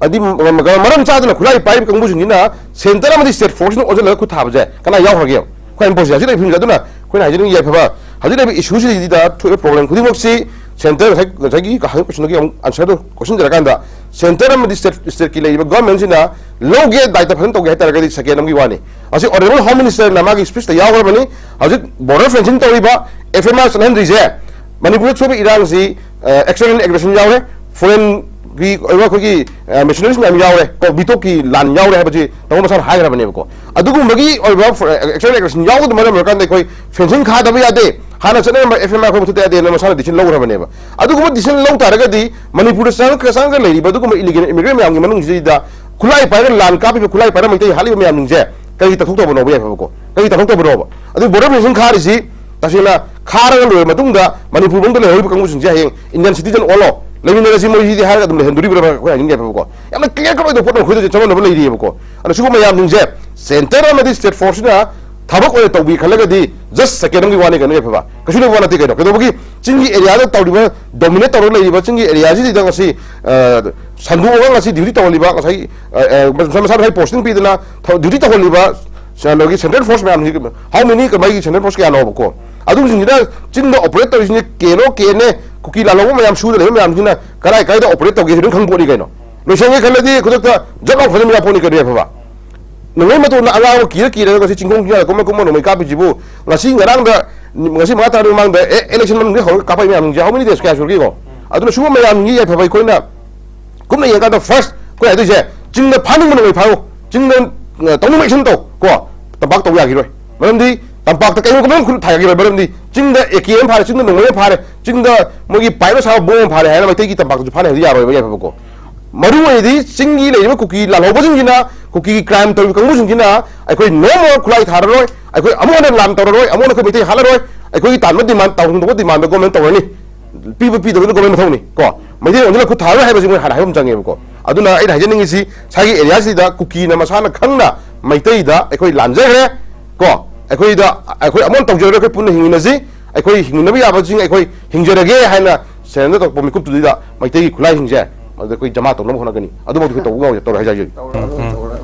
ꯍꯥꯏꯗꯤ ꯃ-, ꯃ-, ꯃꯔꯝ ꯆꯥꯗꯅ ꯈꯨꯠꯂꯥꯏ ꯄꯥꯏꯔꯤꯕ ꯀꯥꯡꯕꯨꯁꯤꯡꯁꯤꯅ centre ꯑꯃꯗꯤ state forceꯅ ꯑꯣꯟꯁꯤꯜꯂꯒ ꯈꯨꯠ ꯊꯥꯕꯁꯦ ꯀꯅꯥ ꯌꯥꯎꯈ꯭ꯔꯒꯦ? ꯑꯩꯈꯣꯏ ꯍꯥꯏꯅ ꯄꯣꯠꯁꯦ ꯍꯧꯖꯤꯛ ꯂꯩꯕ ꯐꯤꯕꯝꯁꯦ꯫ ꯑꯗꯨꯅ ꯑꯩꯈꯣꯏꯅ ꯍꯥꯏꯖꯅꯤꯡꯉꯤ ꯌꯥꯏꯐꯕ, ꯍꯧꯖꯤꯛ ꯂꯩꯕ issueꯁꯤꯗ ꯊꯣꯛꯏꯕ problem ꯈꯨꯗꯤꯡꯃꯛꯁꯤ centre, ꯉꯁꯥꯏ, ꯉꯁꯥꯏꯒꯤ ꯍꯪꯉꯤꯕ questionꯗꯨꯒꯤ ꯑꯃꯨꯛ answerꯗꯨ question ꯇꯧꯔꯀꯥꯟꯗ centre ꯑꯃꯗꯤ state, stateꯀꯤ ꯂꯩꯔꯤꯕ governmentꯁꯤꯅ ꯂꯧꯒꯦ ꯗꯥꯏꯇ ꯐꯖꯅ ꯇꯧꯒꯦ ꯍꯥꯏꯇꯥꯔꯒꯗꯤ second ꯑꯃꯒꯤ ꯋꯥꯅꯤ꯫ ꯑꯁꯤ Honourable Home Ministerꯅ ꯃꯥꯒꯤ speechꯇ ꯌꯥꯎꯈ꯭ꯔꯕꯅꯤ꯫ ꯍꯧꯖꯤꯛ border fencing ꯇꯧꯔꯤꯕ, FMR ꯆꯠꯍꯟꯗ꯭ꯔꯤꯁꯦ ꯃꯅꯤꯄꯨꯔꯗ ꯊꯣꯛꯏꯕ ꯏꯔꯥꯡꯁꯤ, ꯑ, external aggression ꯌꯥꯎꯔꯦ, foreignꯒꯤ ꯑꯣꯏꯕ ꯑꯩꯈꯣꯏꯒꯤ, ꯑ, mercenaries ꯃꯌꯥꯝ ꯌꯥꯎꯔꯦ, ꯀꯣ, ꯕꯤꯇꯣꯛꯀꯤ ꯂꯥꯟ ꯌꯥꯎꯔꯦ ꯍꯥꯏꯕꯁꯤ ꯇꯥꯃꯣ ꯃꯁꯥꯅ ꯍꯥꯏꯈ꯭ꯔꯕꯅꯦꯕꯀꯣ꯫ ꯑꯗꯨꯒꯨꯝꯕꯒꯤ ꯑꯣꯏꯕ for-, external aggression ꯌꯥꯎꯕꯗꯨ ꯃꯔꯝ ꯑꯣꯏꯔꯀꯥꯟꯗ ꯑꯩꯈꯣꯏ fencing ꯈꯥꯗꯕ ꯌꯥꯗꯦ꯫ ꯍꯥꯟꯅ ꯆꯠꯅꯔꯝꯕ FMR ꯑꯩꯈꯣꯏ ꯃꯨꯊꯠꯇ ꯌꯥꯗꯦꯅ ꯃꯁꯥꯅ decision ꯂꯧꯈ꯭ꯔꯕꯅꯦꯕ꯫ ꯑꯗꯨꯒꯨꯝꯕ decision ꯂꯧ ꯇꯥꯔꯒꯗꯤ ꯃꯅꯤꯄꯨꯔꯗ ꯆꯪꯉꯛ-, ꯆꯪꯉꯒ ꯂꯩꯔꯤꯕ ꯑꯗꯨꯒꯨꯝꯕ illegal immigrant ꯃꯌꯥꯝꯒꯤ ꯃꯅꯨꯡꯁꯤꯗ ꯈꯨꯠꯂꯥꯏ ꯄꯥꯏꯔꯒ ꯂꯥꯟ ꯀꯥꯞꯄꯤꯕ, ꯈꯨꯠꯂꯥꯏ ꯄꯥꯏꯔꯒ ꯃꯩꯇꯩ ꯍꯥꯠꯂꯤꯕ ꯃꯌꯥꯝꯁꯤꯡꯁꯦ ꯀꯔꯤ ꯇꯥꯊꯣꯛꯇꯕꯅꯣꯕ ꯌꯥꯏꯐꯕꯀꯣ? ꯀꯔꯤ ꯇꯥꯊꯣꯛꯇꯕꯅꯣꯕ? ꯑꯗꯨ border fencing ꯈꯥꯔꯤꯁꯤ ꯇꯁꯦꯡꯅ ꯈꯥꯔꯒ ꯂꯣꯏꯔ ꯃꯇꯨꯡꯗ ꯃꯅꯤꯄꯨꯔ ꯃꯅꯨꯡꯗ ꯂꯩꯍꯧꯔꯤꯕ ꯀꯥꯡꯕꯨꯁꯤꯡꯁꯦ ꯍꯌꯦꯡ Indian citizen ꯑꯣꯜꯂꯣ, ꯂꯩꯃꯤꯟꯅꯔꯁꯤ ꯃꯣꯏꯁꯤꯗꯤ ꯍꯥꯏꯔꯒ ꯑꯗꯨꯝ ꯂꯩꯍꯟꯗꯣꯔꯤꯕ꯭ꯔꯥ ꯑꯩꯈꯣꯏ ꯍꯥꯏꯅꯤꯡꯉꯦ ꯌꯥꯏꯐꯕꯀꯣ꯫ ꯌꯥꯝꯅ clear cut ꯑꯣꯏꯗꯕ ꯄꯣꯠ ꯑꯃ ꯑꯩꯈꯣꯏꯗ ꯆꯃꯝꯅꯕ ꯂꯩꯔꯤꯑꯕꯀꯣ꯫ ꯑꯗꯣ ꯁꯤꯒꯨꯝꯕ ꯃꯌꯥꯝꯁꯤꯡꯁꯦ centre ꯑꯃꯗꯤ state forceꯁꯤꯅ ꯊꯕꯛ ꯑꯣꯏꯅ ꯇꯧꯕꯤ ꯈꯜꯂꯒꯗꯤ just second ꯑꯃꯒꯤ ꯋꯥꯅꯤ ꯀꯩꯅꯣ ꯌꯥꯏꯐꯕ, ꯀꯩꯁꯨ ꯂꯩꯕ ꯋꯥ ꯅꯠꯇꯦ ꯀꯩꯅꯣ꯫ ꯀꯩꯗꯧꯕꯒꯤ ꯆꯤꯡꯒꯤ areaꯗ ꯇꯧꯔꯤꯕ, dominate ꯇꯧꯔꯒ ꯂꯩꯔꯤꯕ ꯆꯤꯡꯒꯤ areaꯁꯤꯗ ꯉꯁꯤ, ꯑ, ꯁꯟꯗꯣꯛꯑꯒ ꯉꯁꯤ duty ꯇꯧꯍꯜꯂꯤꯕ, ꯉꯁꯥꯏ, ꯑ, ꯑ, ꯃꯁꯥ ꯃꯁꯥ ꯃꯁꯥꯒꯤ posting ꯄꯤꯗꯅ ꯊ-, duty ꯇꯧꯍꯜꯂꯤꯕ ꯀꯩꯅꯣꯒꯤ central force ꯃꯌꯥꯝꯁꯤ, how many ꯀꯃꯥꯏꯒꯤ central force ꯀꯌꯥꯅꯣꯕꯀꯣ? ꯑꯗꯨꯁꯤꯡꯁꯤꯅ ꯆꯤꯡꯗ operate ꯇꯧꯔꯤꯁꯤꯡꯁꯦ ꯀꯦꯅꯣ ꯀꯦꯅꯦ, ꯀꯨꯀꯤ ꯂꯥꯜꯍꯧꯕ ꯃꯌꯥꯝ ꯁꯨꯗ ꯂꯩꯕ ꯃꯌꯥꯝꯁꯤꯅ ꯀꯔꯥꯏ ꯀꯥꯏꯗ operate ꯇꯧꯒꯦ ꯁꯤ ꯑꯗꯨꯝ ꯈꯪꯄꯣꯠꯅꯤ ꯀꯩꯅꯣ꯫ ꯂꯣꯏꯁꯟꯒꯦ ꯈꯜꯂꯗꯤ ꯈꯨꯗꯛꯇ ꯖꯞ ꯂꯥꯎ ꯐꯖꯟꯕ ꯌꯥꯄꯣꯠꯅꯤ ꯀꯔꯤ ꯑꯐꯕ꯫ ꯅꯣꯡꯃꯩ ꯃꯇꯣꯟꯗ ꯑꯉꯥꯡꯕ ꯀꯤꯔ ꯀꯤꯔꯒ ꯉꯁꯤ ꯆꯤꯡꯈꯣꯡ ꯆꯤꯡꯌꯥꯗ ꯀꯨꯝꯃ ꯀꯨꯝꯃ ꯅꯣꯡꯃꯩ ꯀꯥꯞꯄꯤꯁꯤꯕꯨ ꯉꯁꯤ ꯉꯔꯥꯡꯗ, ꯉꯁꯤ ꯃꯉꯥ ꯇꯔꯥꯅꯤ ꯃꯃꯥꯡꯗ ꯑꯦ, election ꯃꯅꯨꯡꯗ ꯍꯧꯔꯒ ꯀꯥꯞꯄꯛꯏ ꯃꯌꯥꯝꯁꯤꯡꯁꯦ how many days ꯀꯌꯥ ꯁꯨꯔꯒꯦꯀꯣ? ꯑꯗꯨꯅ ꯁꯤꯒꯨꯝꯕ ꯃꯌꯥꯝꯒꯤ ꯌꯥꯏꯐꯕ ꯑꯩꯈꯣꯏꯅ ꯀꯨꯞꯅ ꯌꯦꯡꯉꯀꯥꯟꯗ first ꯑꯩꯈꯣꯏ ꯍꯥꯏꯗꯣꯏꯁꯦ ꯆꯤꯡꯗ ꯐꯥꯅꯤꯡꯕ ꯅꯣꯡꯃꯩ ꯐꯥꯔꯨ, ꯆꯤꯡꯗ, ꯑ, ꯇꯧꯅꯤꯡꯕ action ꯇꯧ ꯀꯣ, ꯇꯝꯄꯥꯛ ꯇꯧꯕ ꯌꯥꯈꯤꯔꯣꯏ꯫ ꯃꯔꯝꯗꯤ ꯇꯝꯄꯥꯛꯇ ꯀꯩꯒꯨꯝꯕ ꯀꯃꯥꯏꯅ ꯈꯨꯠ ꯊꯥ ꯌꯥꯈꯤꯔꯣꯏ, ꯃꯔꯝꯗꯤ ꯆꯤꯡꯗ ꯑꯦ ꯀꯦ ꯑꯃ ꯐꯥꯔꯦ, ꯆꯤꯡꯗ ꯅꯣꯡꯃꯩ ꯑꯃ ꯐꯥꯔꯦ, ꯆꯤꯡꯗ ꯃꯣꯏꯒꯤ ꯄꯥꯏꯞꯅ ꯁꯥꯕ ꯕꯣꯝ ꯑꯃ ꯐꯥꯔꯦ ꯍꯥꯏꯅ ꯃꯩꯇꯩꯒꯤ ꯇꯝꯄꯥꯛꯇꯁꯨ ꯐꯥꯅꯤ ꯍꯥꯏꯕꯗꯤ ꯌꯥꯔꯣꯏꯕ ꯌꯥꯏꯐꯕꯀꯣ꯫ ꯃꯔꯨ ꯑꯣꯏꯔꯤꯗꯤ ꯆꯤꯡꯒꯤ ꯂꯩꯔꯤꯕ ꯀꯨꯀꯤ ꯂꯥꯜꯍꯧꯕꯁꯤꯡꯁꯤꯅ, ꯀꯨꯀꯤꯒꯤ crime ꯇꯧꯔꯤꯕ ꯀꯥꯡꯕꯨꯁꯤꯡꯁꯤꯅ ꯑꯩꯈꯣꯏ ꯅꯣꯡꯃ ꯈꯨꯠꯂꯥꯏ ꯊꯥꯔꯔꯣꯏ, ꯑꯩꯈꯣꯏ ꯑꯃꯨꯛ ꯍꯟꯅ ꯂꯥꯟ ꯇꯧꯔꯔꯣꯏ, ꯑꯃꯨꯛ ꯍꯟꯅ ꯑꯩꯈꯣꯏ ꯃꯩꯇꯩ ꯍꯥꯠꯂꯔꯣꯏ, ꯑꯩꯈꯣꯏꯒꯤ ꯇꯥꯟꯕ demand, ꯇꯧꯅꯤꯡꯕ demand ꯗꯣ government ꯇꯧꯔꯅꯤ, ꯄꯤꯕ ꯄꯤꯗꯕꯗꯨ government ꯃꯊꯧꯅꯤ ꯀꯣ꯫ ꯃꯩꯇꯩ ꯑꯣꯟꯁꯤꯜꯂ ꯈꯨꯠ ꯊꯥꯔꯔꯣꯏ ꯍꯥꯏꯕꯁꯤ ꯃꯣꯏ ꯍꯥꯟꯅ ꯍꯥꯏꯕ ꯑꯃ ꯆꯪꯉꯦꯕꯀꯣ꯫ ꯑꯗꯨꯅ ꯑꯩꯅ ꯍꯥꯏꯖꯅꯤꯡꯉꯤꯁꯤ ꯁꯥꯏꯒꯤ area ꯁꯤꯗ ꯀꯨꯀꯤꯅ ꯃꯁꯥꯅ ꯈꯪꯅ ꯃꯩꯇꯩꯗ ꯑꯩꯈꯣꯏ ꯂꯥꯟꯖꯈ꯭ꯔꯦ ꯀꯣ, ꯑꯩꯈꯣꯏꯗ, ꯑꯩꯈꯣꯏ ꯑꯃꯨꯛ ꯇꯧꯖꯔꯔꯣꯏ, ꯑꯩꯈꯣꯏ ꯄꯨꯟꯅ ꯍꯤꯡꯃꯤꯟꯅꯁꯤ, ꯑꯩꯈꯣꯏ ꯍꯤꯡꯃꯤꯟꯅꯕ ꯌꯥꯕꯁꯤꯡ ꯑꯩꯈꯣꯏ ꯍꯤꯡꯖꯔꯒꯦ ꯍꯥꯏꯅ surrender ꯇꯧꯔꯛꯄ ꯃꯤꯀꯨꯞꯇꯨꯗ ꯃꯩꯇꯩꯒꯤ ꯈꯨꯠꯂꯥꯏꯁꯤꯡꯁꯦ ꯃꯗꯨꯗ ꯑꯩꯈꯣꯏ ꯖꯃꯥ ꯇꯧꯅꯕ ꯍꯣꯠꯅꯒꯅꯤ꯫ ꯑꯗꯨꯃꯛꯇꯤ ꯑꯩꯈꯣꯏ ꯇꯧꯕ ꯉꯝꯃꯣꯏ, ꯇꯧꯔꯣꯏ ꯍꯥꯏꯖꯒꯦ꯫ ꯎꯝ, ꯎꯝ꯫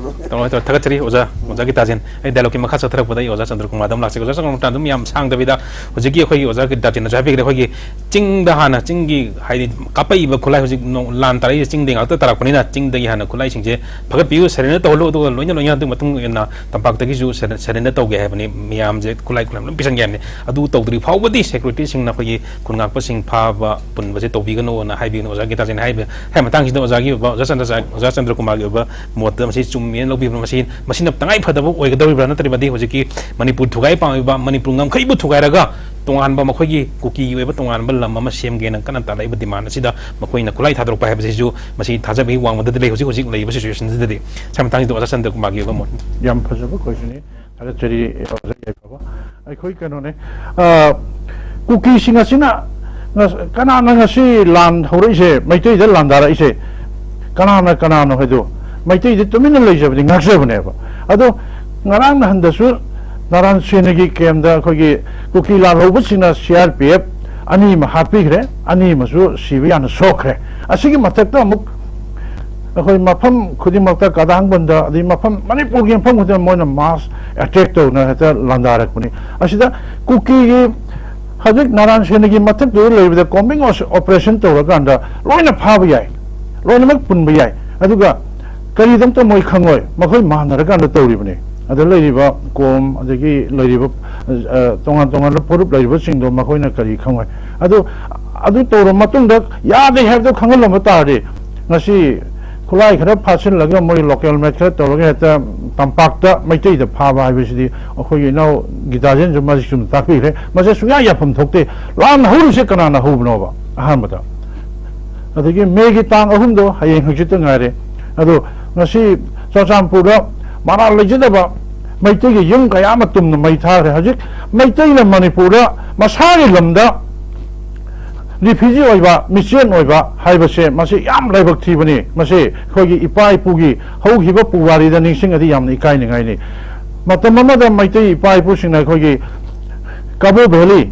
ꯇꯧꯔꯣꯏ, ꯇꯧꯔꯣꯏ꯫ ꯊꯥꯒꯠꯆꯔꯤ ꯑꯣꯖꯥ, ꯑꯣꯖꯥꯒꯤ ꯇꯥꯖꯦꯟ꯫ ꯑꯩ dialogue ꯀꯤ ꯃꯈꯥ ꯆꯠꯊꯔꯛꯄꯗ ꯑꯩ ꯑꯣꯖꯥ ꯆꯟꯗ꯭ꯔꯀꯨꯃꯥꯔꯗ ꯑꯃꯨꯛ ꯂꯥꯛꯆꯒꯦ꯫ ꯑꯣꯖꯥ ꯆꯟꯗ꯭ꯔꯀꯨꯃꯥꯔ, ꯑꯗꯨꯝ ꯌꯥꯝ ꯁꯥꯡꯗꯕꯤꯗ ꯍꯧꯖꯤꯛꯀꯤ ꯑꯩꯈꯣꯏꯒꯤ ꯑꯣꯖꯥꯒꯤ ꯇꯥꯖꯦꯟꯅꯁꯨ ꯍꯥꯏꯕꯤꯈ꯭ꯔꯦ, ꯑꯩꯈꯣꯏꯒꯤ ꯆꯤꯡꯗ ꯍꯥꯟꯅ ꯆꯤꯡꯒꯤ ꯍꯥꯏꯗꯤ ꯀꯥꯞꯄꯛꯏꯕ ꯈꯨꯠꯂꯥꯏ ꯍꯧꯖꯤꯛ ꯅꯣꯡ-, ꯂꯥꯟ ꯇꯥꯔꯛꯏꯁꯦ ꯆꯤꯡꯗꯒꯤ ꯉꯥꯛꯇ ꯇꯥꯔꯛꯄꯅꯤꯅ ꯆꯤꯡꯗꯒꯤ ꯍꯥꯟꯅ ꯈꯨꯠꯂꯥꯏꯁꯤꯡꯁꯦ ꯐꯒꯠꯄꯤꯌꯨ, surrender ꯇꯧꯍꯜꯂꯨ, ꯑꯗꯨꯒ ꯂꯣꯏꯅ ꯂꯣꯏꯅ ꯑꯗꯨꯒꯤ ꯃꯇꯨꯡ ꯏꯟꯅ ꯇꯝꯄꯥꯛꯇꯒꯤꯁꯨ surre-, surrender ꯇꯧꯒꯦ ꯍꯥꯏꯕꯅꯤ, ꯃꯤꯌꯥꯝꯁꯦ ꯈꯨꯠꯂꯥꯏ ꯈꯨꯠꯂꯥꯏ ꯂꯣꯏ ꯄꯤꯁꯟꯒꯦ ꯍꯥꯏꯕꯅꯤ꯫ ꯑꯗꯨ ꯇꯧꯗ꯭ꯔꯤ ꯐꯥꯎꯕꯗꯤ security ꯁꯤꯡꯅ ꯑꯩꯈꯣꯏꯒꯤ ꯈꯨꯟ ꯉꯥꯛꯄꯁꯤꯡ ꯐꯥꯕ ꯄꯨꯟꯕꯁꯦ ꯇꯧꯕꯤꯒꯅꯨꯅ ꯍꯥꯏꯕꯤꯒꯅꯨ꯫ ꯑꯣꯖꯥꯒꯤ ꯇꯥꯖꯦꯟ ꯍꯥꯏꯕ, ꯍꯥꯏ ꯃꯇꯥꯡꯁꯤꯗ ꯑꯣꯖꯥꯒꯤ ꯑꯣꯏꯕ ꯑꯣꯖꯥ ꯆꯟꯗ꯭ꯔ-, ꯑꯣꯖꯥ ꯆꯟꯗ꯭ꯔꯀꯨꯃꯥꯔꯒꯤ ꯑꯣꯏꯕ ꯃꯣꯠꯇ ꯃꯁꯤ ꯆꯨꯝꯃꯦꯅ ꯂꯧꯕꯤꯕ꯭ꯔꯥ? ꯃꯁꯤ, ꯃꯁꯤꯅ ꯇꯉꯥꯏ ꯐꯗꯕ ꯑꯣꯏꯒꯗꯧꯔꯤꯕ꯭ꯔꯥ? ꯅꯠꯇ꯭ꯔꯕꯗꯤ ꯍꯧꯖꯤꯛꯀꯤ ꯃꯅꯤꯄꯨꯔ ꯊꯨꯒꯥꯏ ꯄꯥꯝꯂꯤꯕ, ꯃꯅꯤꯄꯨꯔ ꯉꯝꯈꯩꯕꯨ ꯊꯨꯒꯥꯏꯔꯒ ꯇꯣꯉꯥꯟꯕ ꯃꯈꯣꯏꯒꯤ ꯀꯨꯀꯤꯒꯤ ꯑꯣꯏꯕ ꯇꯣꯉꯥꯟꯕ ꯂꯝ ꯑꯃ ꯁꯦꯝꯒꯦꯅ ꯀꯟꯅ ꯇꯥꯜꯂꯛꯏꯕ demand ꯑꯁꯤꯗ ꯃꯈꯣꯏꯅ ꯈꯨꯠꯂꯥꯏ ꯊꯥꯗꯣꯔꯛꯄ ꯍꯥꯏꯕꯁꯤꯁꯨ ꯃꯁꯤ ꯊꯥꯖꯕꯒꯤ ꯋꯥꯡꯃꯗꯗꯤ ꯂꯩ ꯍꯧꯖꯤꯛ ꯍꯧꯖꯤꯛ ꯂꯩꯔꯤꯕ situation ꯁꯤꯗꯗꯤ꯫ ꯁꯤ ꯃꯇꯥꯡꯁꯤꯗ ꯑꯣꯖꯥ ꯆꯟꯗ꯭ꯔꯀꯨꯃꯥꯔꯒꯤ ꯑꯣꯏꯕ ꯃꯣꯠ꯫ ꯌꯥꯝ ꯐꯖꯕ question ꯅꯤ꯫ ꯊꯥꯒꯠꯆꯔꯤ, ꯑꯣꯖꯥ ꯌꯥꯏꯐꯕ꯫ ꯑꯩꯈꯣꯏ ꯀꯩꯅꯣꯅꯦ, ꯑ, ꯀꯨꯀꯤꯁꯤꯡ ꯑꯁꯤꯅ ꯉ-, ꯀꯅꯥꯅ ꯉꯁꯤ ꯂꯥꯟ ꯍꯧꯔꯛꯏꯁꯦ, ꯃꯩꯇꯩꯗ ꯂꯥꯟꯗꯥꯔꯛꯏꯁꯦ ꯀꯅꯥꯅ ꯀꯅꯥꯅꯣ ꯍꯥꯏꯗꯣ ꯃꯩꯇꯩꯗꯤ ꯇꯨꯃꯤꯟꯅ ꯂꯩꯖꯕꯗꯤ ꯉꯥꯛꯆꯕꯅꯦꯕ꯫ ꯑꯗꯣ ꯉꯔꯥꯡ ꯅꯍꯥꯟꯗꯁꯨ ꯅꯥꯔꯥꯟ ꯁꯦꯅꯒꯤ camp ꯇ ꯑꯩꯈꯣꯏꯒꯤ ꯀꯨꯀꯤ ꯂꯥꯜꯍꯧꯕꯁꯤꯡꯅ C R P F ꯑꯅꯤ ꯑꯃ ꯍꯥꯠꯄꯤꯈ꯭ꯔꯦ, ꯑꯅꯤ ꯑꯃꯁꯨ ꯁꯤꯕ ꯌꯥꯝꯅ ꯁꯣꯛꯈ꯭ꯔꯦ꯫ ꯑꯁꯤꯒꯤ ꯃꯊꯛꯇ ꯑꯃꯨꯛ ꯑꯩꯈꯣꯏ ꯃꯐꯝ ꯈꯨꯗꯤꯡꯃꯛꯇ, ꯀꯗꯥꯡꯕꯟꯗ, ꯑꯗꯩ ꯃꯐꯝ, ꯃꯅꯤꯄꯨꯔꯒꯤ ꯃꯐꯝ ꯈꯨꯗꯤꯡꯃꯛ ꯃꯣꯏꯅ mass attack ꯇꯧꯅ ꯍꯦꯛꯇ ꯂꯥꯟꯗꯥꯔꯛꯄꯅꯤ꯫ ꯑꯁꯤꯗ ꯀꯨꯀꯤꯒꯤ ꯍꯧꯖꯤꯛ ꯅꯥꯔꯥꯟ ꯁꯦꯅꯒꯤ ꯃꯊꯛꯇꯨꯗ ꯂꯩꯕꯗ combing operation ꯇꯧꯔꯀꯥꯟꯗ ꯂꯣꯏꯅ ꯐꯥꯕ ꯌꯥꯏ꯫ ꯂꯣꯏꯅꯃꯛ ꯄꯨꯟꯕ ꯌꯥꯏ꯫ ꯑꯗꯨꯒ ꯀꯔꯤꯗꯝꯇ ꯃꯣꯏ ꯈꯪꯉꯣꯏ, ꯃꯈꯣꯏ ꯃꯥꯟꯅꯔꯀꯥꯟꯗ ꯇꯧꯔꯤꯕꯅꯤ꯫ ꯑꯗ ꯂꯩꯔꯤꯕ ꯀꯣꯝ, ꯑꯗꯒꯤ ꯂꯩꯔꯤꯕ, ꯑ, ꯇꯣꯉꯥꯟ ꯇꯣꯉꯥꯟꯕ ꯐꯨꯔꯨꯞ ꯂꯩꯔꯤꯕꯁꯤꯡꯗꯣ ꯃꯈꯣꯏꯅ ꯀꯔꯤ ꯈꯪꯉꯣꯏ? ꯑꯗꯨ, ꯑꯗꯨ ꯇꯧꯔꯕ ꯃꯇꯨꯡꯗ ꯌꯥꯗꯦ ꯍꯥꯏꯕꯗꯣ ꯈꯪꯍꯜꯂꯝꯕ ꯇꯥꯔꯗꯤ, ꯉꯁꯤ ꯈꯨꯠꯂꯥꯏ ꯈꯔ ꯐꯥꯁꯤꯜꯂꯒ, ꯃꯣꯏ ꯂꯣꯀꯦꯜ ꯃꯦꯠ ꯈꯔ ꯇꯧꯔꯒ ꯍꯦꯛꯇ ꯇꯝꯄꯥꯛꯇ ꯃꯩꯇꯩꯗ ꯐꯥꯕ ꯍꯥꯏꯕꯁꯤꯗꯤ, ꯑꯩꯈꯣꯏꯒꯤ ꯏꯅꯥꯎ ꯒꯤꯇꯥꯖꯦꯟꯁꯨ ꯃꯁꯤ ꯆꯨꯝꯅ ꯇꯥꯛꯄꯤꯈ꯭ꯔꯦ, ꯃꯁꯤ ꯁꯨꯡꯌꯥ ꯌꯥꯐꯝ ꯊꯣꯛꯇꯦ꯫ ꯂꯥꯟ ꯍꯧꯔꯤꯁꯦ ꯀꯅꯥꯅ ꯍꯧꯕꯅꯣꯕ? ꯑꯍꯥꯟꯕꯗ꯫ ꯑꯗꯒꯤ ꯃꯦꯒꯤ ꯇꯥꯡ ꯑꯍꯨꯝꯗꯣ ꯍꯌꯦꯡ ꯍꯪꯆꯤꯠꯇ ꯉꯥꯏꯔꯦ꯫ ꯑꯗꯣ ꯉꯁꯤ ꯆꯨꯔꯆꯥꯟꯄꯨꯔꯗ ꯃꯔꯥꯜ ꯂꯩꯖꯗꯕ ꯃꯩꯇꯩꯒꯤ ꯌꯨꯝ ꯀꯌꯥ ꯑꯃ ꯇꯨꯝꯅ ꯃꯩ ꯊꯥꯈ꯭ꯔꯦ꯫ ꯍꯧꯖꯤꯛ ꯃꯩꯇꯩꯅ ꯃꯅꯤꯄꯨꯔꯗ ꯃꯁꯥꯒꯤ ꯂꯝꯗ ꯔꯤꯐ꯭ꯌꯨꯖꯤ ꯑꯣꯏꯕ, ꯃꯤꯆꯦꯟ ꯑꯣꯏꯕ ꯍꯥꯏꯕꯁꯦ, ꯃꯁꯤ ꯌꯥꯝ ꯂꯥꯏꯕꯛ ꯊꯤꯕꯅꯤ꯫ ꯃꯁꯤ ꯑꯩꯈꯣꯏꯒꯤ ꯏꯄꯥ ꯏꯄꯨꯒꯤ ꯍꯧꯈꯤꯕ ꯄꯨꯋꯥꯔꯤꯗ ꯅꯤꯡꯁꯤꯡꯉꯗꯤ ꯌꯥꯝꯅ ꯏꯀꯥꯏꯅꯤꯡꯉꯥꯏꯅꯤ꯫ ꯃꯇꯝ ꯑꯃꯗ ꯃꯩꯇꯩ ꯏꯄꯥ ꯏꯄꯨꯁꯤꯡꯅ ꯑꯩꯈꯣꯏꯒꯤ ꯀꯕꯣ ꯚꯦꯂꯤ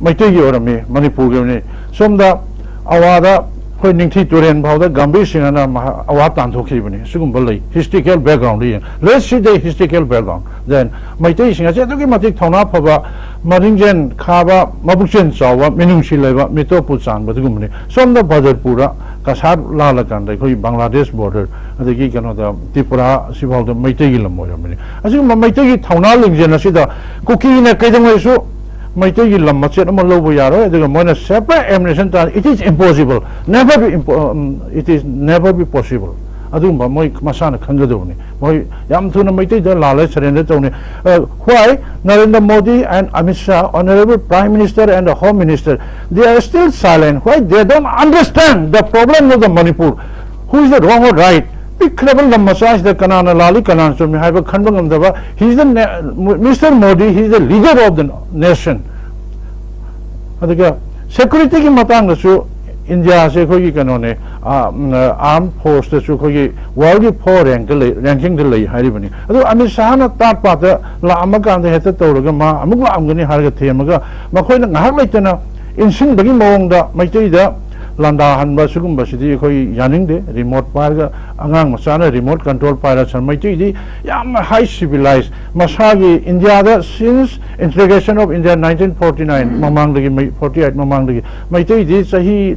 ꯃꯩꯇꯩꯒꯤ ꯑꯣꯏꯔꯝꯃꯤ, ꯃꯅꯤꯄꯨꯔꯒꯤ ꯑꯣꯏꯔꯝꯃꯤ꯫ ꯁꯣꯝꯗ ꯑꯋꯥꯗ ꯑꯩꯈꯣꯏ ꯅꯤꯡꯊꯤ ꯇꯨꯔꯦꯟ ꯐꯥꯎꯗ ꯒꯝꯚꯤꯔ ꯁꯤꯡꯍꯅ ꯃꯍꯥ-, ꯑꯋꯥ ꯇꯥꯟꯊꯣꯛꯈꯤꯕꯅꯤ꯫ ꯁꯤꯒꯨꯝꯕ ꯂꯩ, historical background ꯗ ꯌꯦꯡ꯫ Let's see the historical background. Then ꯃꯩꯇꯩꯁꯤꯡ ꯑꯁꯤ ꯑꯗꯨꯛꯀꯤ ꯃꯇꯤꯛ ꯊꯧꯅꯥ ꯐꯕ, ꯃꯔꯤꯡꯖꯦꯟ ꯈꯥꯕ, ꯃꯕꯨꯛꯆꯦꯜ ꯆꯥꯎꯕ, ꯃꯤꯅꯨꯡꯁꯤ ꯂꯩꯕ, ꯃꯤꯇꯣꯞꯄꯨ ꯆꯥꯟꯕ ꯑꯗꯨꯒꯨꯝꯕꯅꯤ꯫ ꯁꯣꯝꯗ ꯕꯗꯔꯄꯨꯔꯗ ꯀꯁꯥꯔ ꯂꯥꯜꯂꯀꯥꯟꯗ ꯑꯩꯈꯣꯏꯒꯤ ꯕꯪꯒ꯭ꯂꯥꯗꯦꯁ ꯕꯣꯔꯗꯔ, ꯑꯗꯒꯤ ꯀꯩꯅꯣꯗ ꯇ꯭ꯔꯤꯄꯨꯔꯥ ꯁꯤꯐꯥꯎꯗ ꯃꯩꯇꯩꯒꯤ ꯂꯝ ꯑꯣꯏꯔꯝꯕꯅꯤ꯫ ꯑꯁꯤꯒꯨꯝꯕ ꯃꯩꯇꯩꯒꯤ ꯊꯧꯅꯥ ꯂꯤꯡꯖꯦꯜ ꯑꯁꯤꯗ ꯀꯨꯀꯤꯅ ꯀꯩꯗꯧꯉꯩꯁꯨ ꯃꯩꯇꯩꯒꯤ ꯂꯝ ꯃꯆꯦꯠ ꯑꯃ ꯂꯧꯕ ꯌꯥꯔꯣꯏ꯫ ꯑꯗꯨꯒ ꯃꯣꯏꯅ separate administration ꯇꯥ-, it is impossible, never be impo-, um, it is never be possible꯫ ꯑꯗꯨꯒꯨꯝꯕ ꯃꯣꯏ ꯃꯁꯥꯅ ꯈꯪꯒꯗꯕꯅꯤ꯫ ꯃꯣꯏ ꯌꯥꯝ ꯊꯨꯅ ꯃꯩꯇꯩꯗ ꯂꯥꯜꯂꯦ, surrender ꯇꯧꯅꯤ꯫ Uh, why Narendra Modi and Amit Shah, honorable Prime Minister and the Home Minister, they are still silent? Why they don't understand the problem of the Manipur? Who is the wrong or right? ꯄꯤꯛꯈ꯭ꯔꯕ ꯂꯝ ꯃꯆꯥꯁꯤꯗ ꯀꯅꯥꯅ ꯂꯥꯜꯂꯤ, ꯀꯅꯥꯅ ꯆꯨꯝꯃꯤ ꯍꯥꯏꯕ ꯈꯟꯕ ꯉꯝꯗꯕ, he is the na-, Mister Modi, he is the leader of the nation꯫ ꯑꯗꯨꯒ security ꯒꯤ ꯃꯇꯥꯡꯗꯁꯨ ꯏꯟꯗꯤꯌꯥꯁꯦ ꯑꯩꯈꯣꯏꯒꯤ ꯀꯩꯅꯣꯅꯦ, ꯑꯥ, ꯎꯝ, armed force ꯇꯁꯨ ꯑꯩꯈꯣꯏꯒꯤ world ꯒꯤ four rank ꯇ ꯂꯩ, ranking ꯗ ꯂꯩ ꯍꯥꯏꯔꯤꯕꯅꯤ꯫ ꯑꯗꯨ ꯑꯃꯤꯠ ꯁꯥꯍꯅ ꯇꯥꯠ ꯄꯥꯠꯇ ꯂꯥꯛꯑꯝꯃ ꯀꯥꯟꯗ ꯍꯦꯛꯇ ꯇꯧꯔꯒ ꯃꯥ ꯑꯃꯨꯛ ꯂꯥꯛꯑꯝꯒꯅꯤ ꯍꯥꯏꯔꯒ ꯊꯦꯝꯃꯒ ꯃꯈꯣꯏꯅ ꯉꯥꯏꯍꯥꯛ ꯂꯩꯇꯅ ꯏꯟꯁꯤꯟꯕꯒꯤ ꯃꯑꯣꯡꯗ ꯃꯩꯇꯩꯗ ꯂꯥꯟꯗꯥꯍꯟꯕ ꯁꯤꯒꯨꯝꯕꯁꯤꯗꯤ ꯑꯩꯈꯣꯏ ꯌꯥꯅꯤꯡꯗꯦ꯫ Remote ꯄꯥꯏꯔꯒ ꯑꯉꯥꯡ ꯃꯆꯥꯅ remote control ꯄꯥꯏꯔꯁꯅꯨ, ꯃꯩꯇꯩꯗꯤ ꯌꯥꯝꯅ high civilized, ꯃꯁꯥꯒꯤ ꯏꯟꯗꯤꯌꯥꯗ since integration of India nineteen forty nine ꯃꯃꯥꯡꯗꯒꯤ, ꯃꯩ-, forty eight ꯃꯃꯥꯡꯗꯒꯤ, ꯃꯩꯇꯩꯗꯤ ꯆꯍꯤ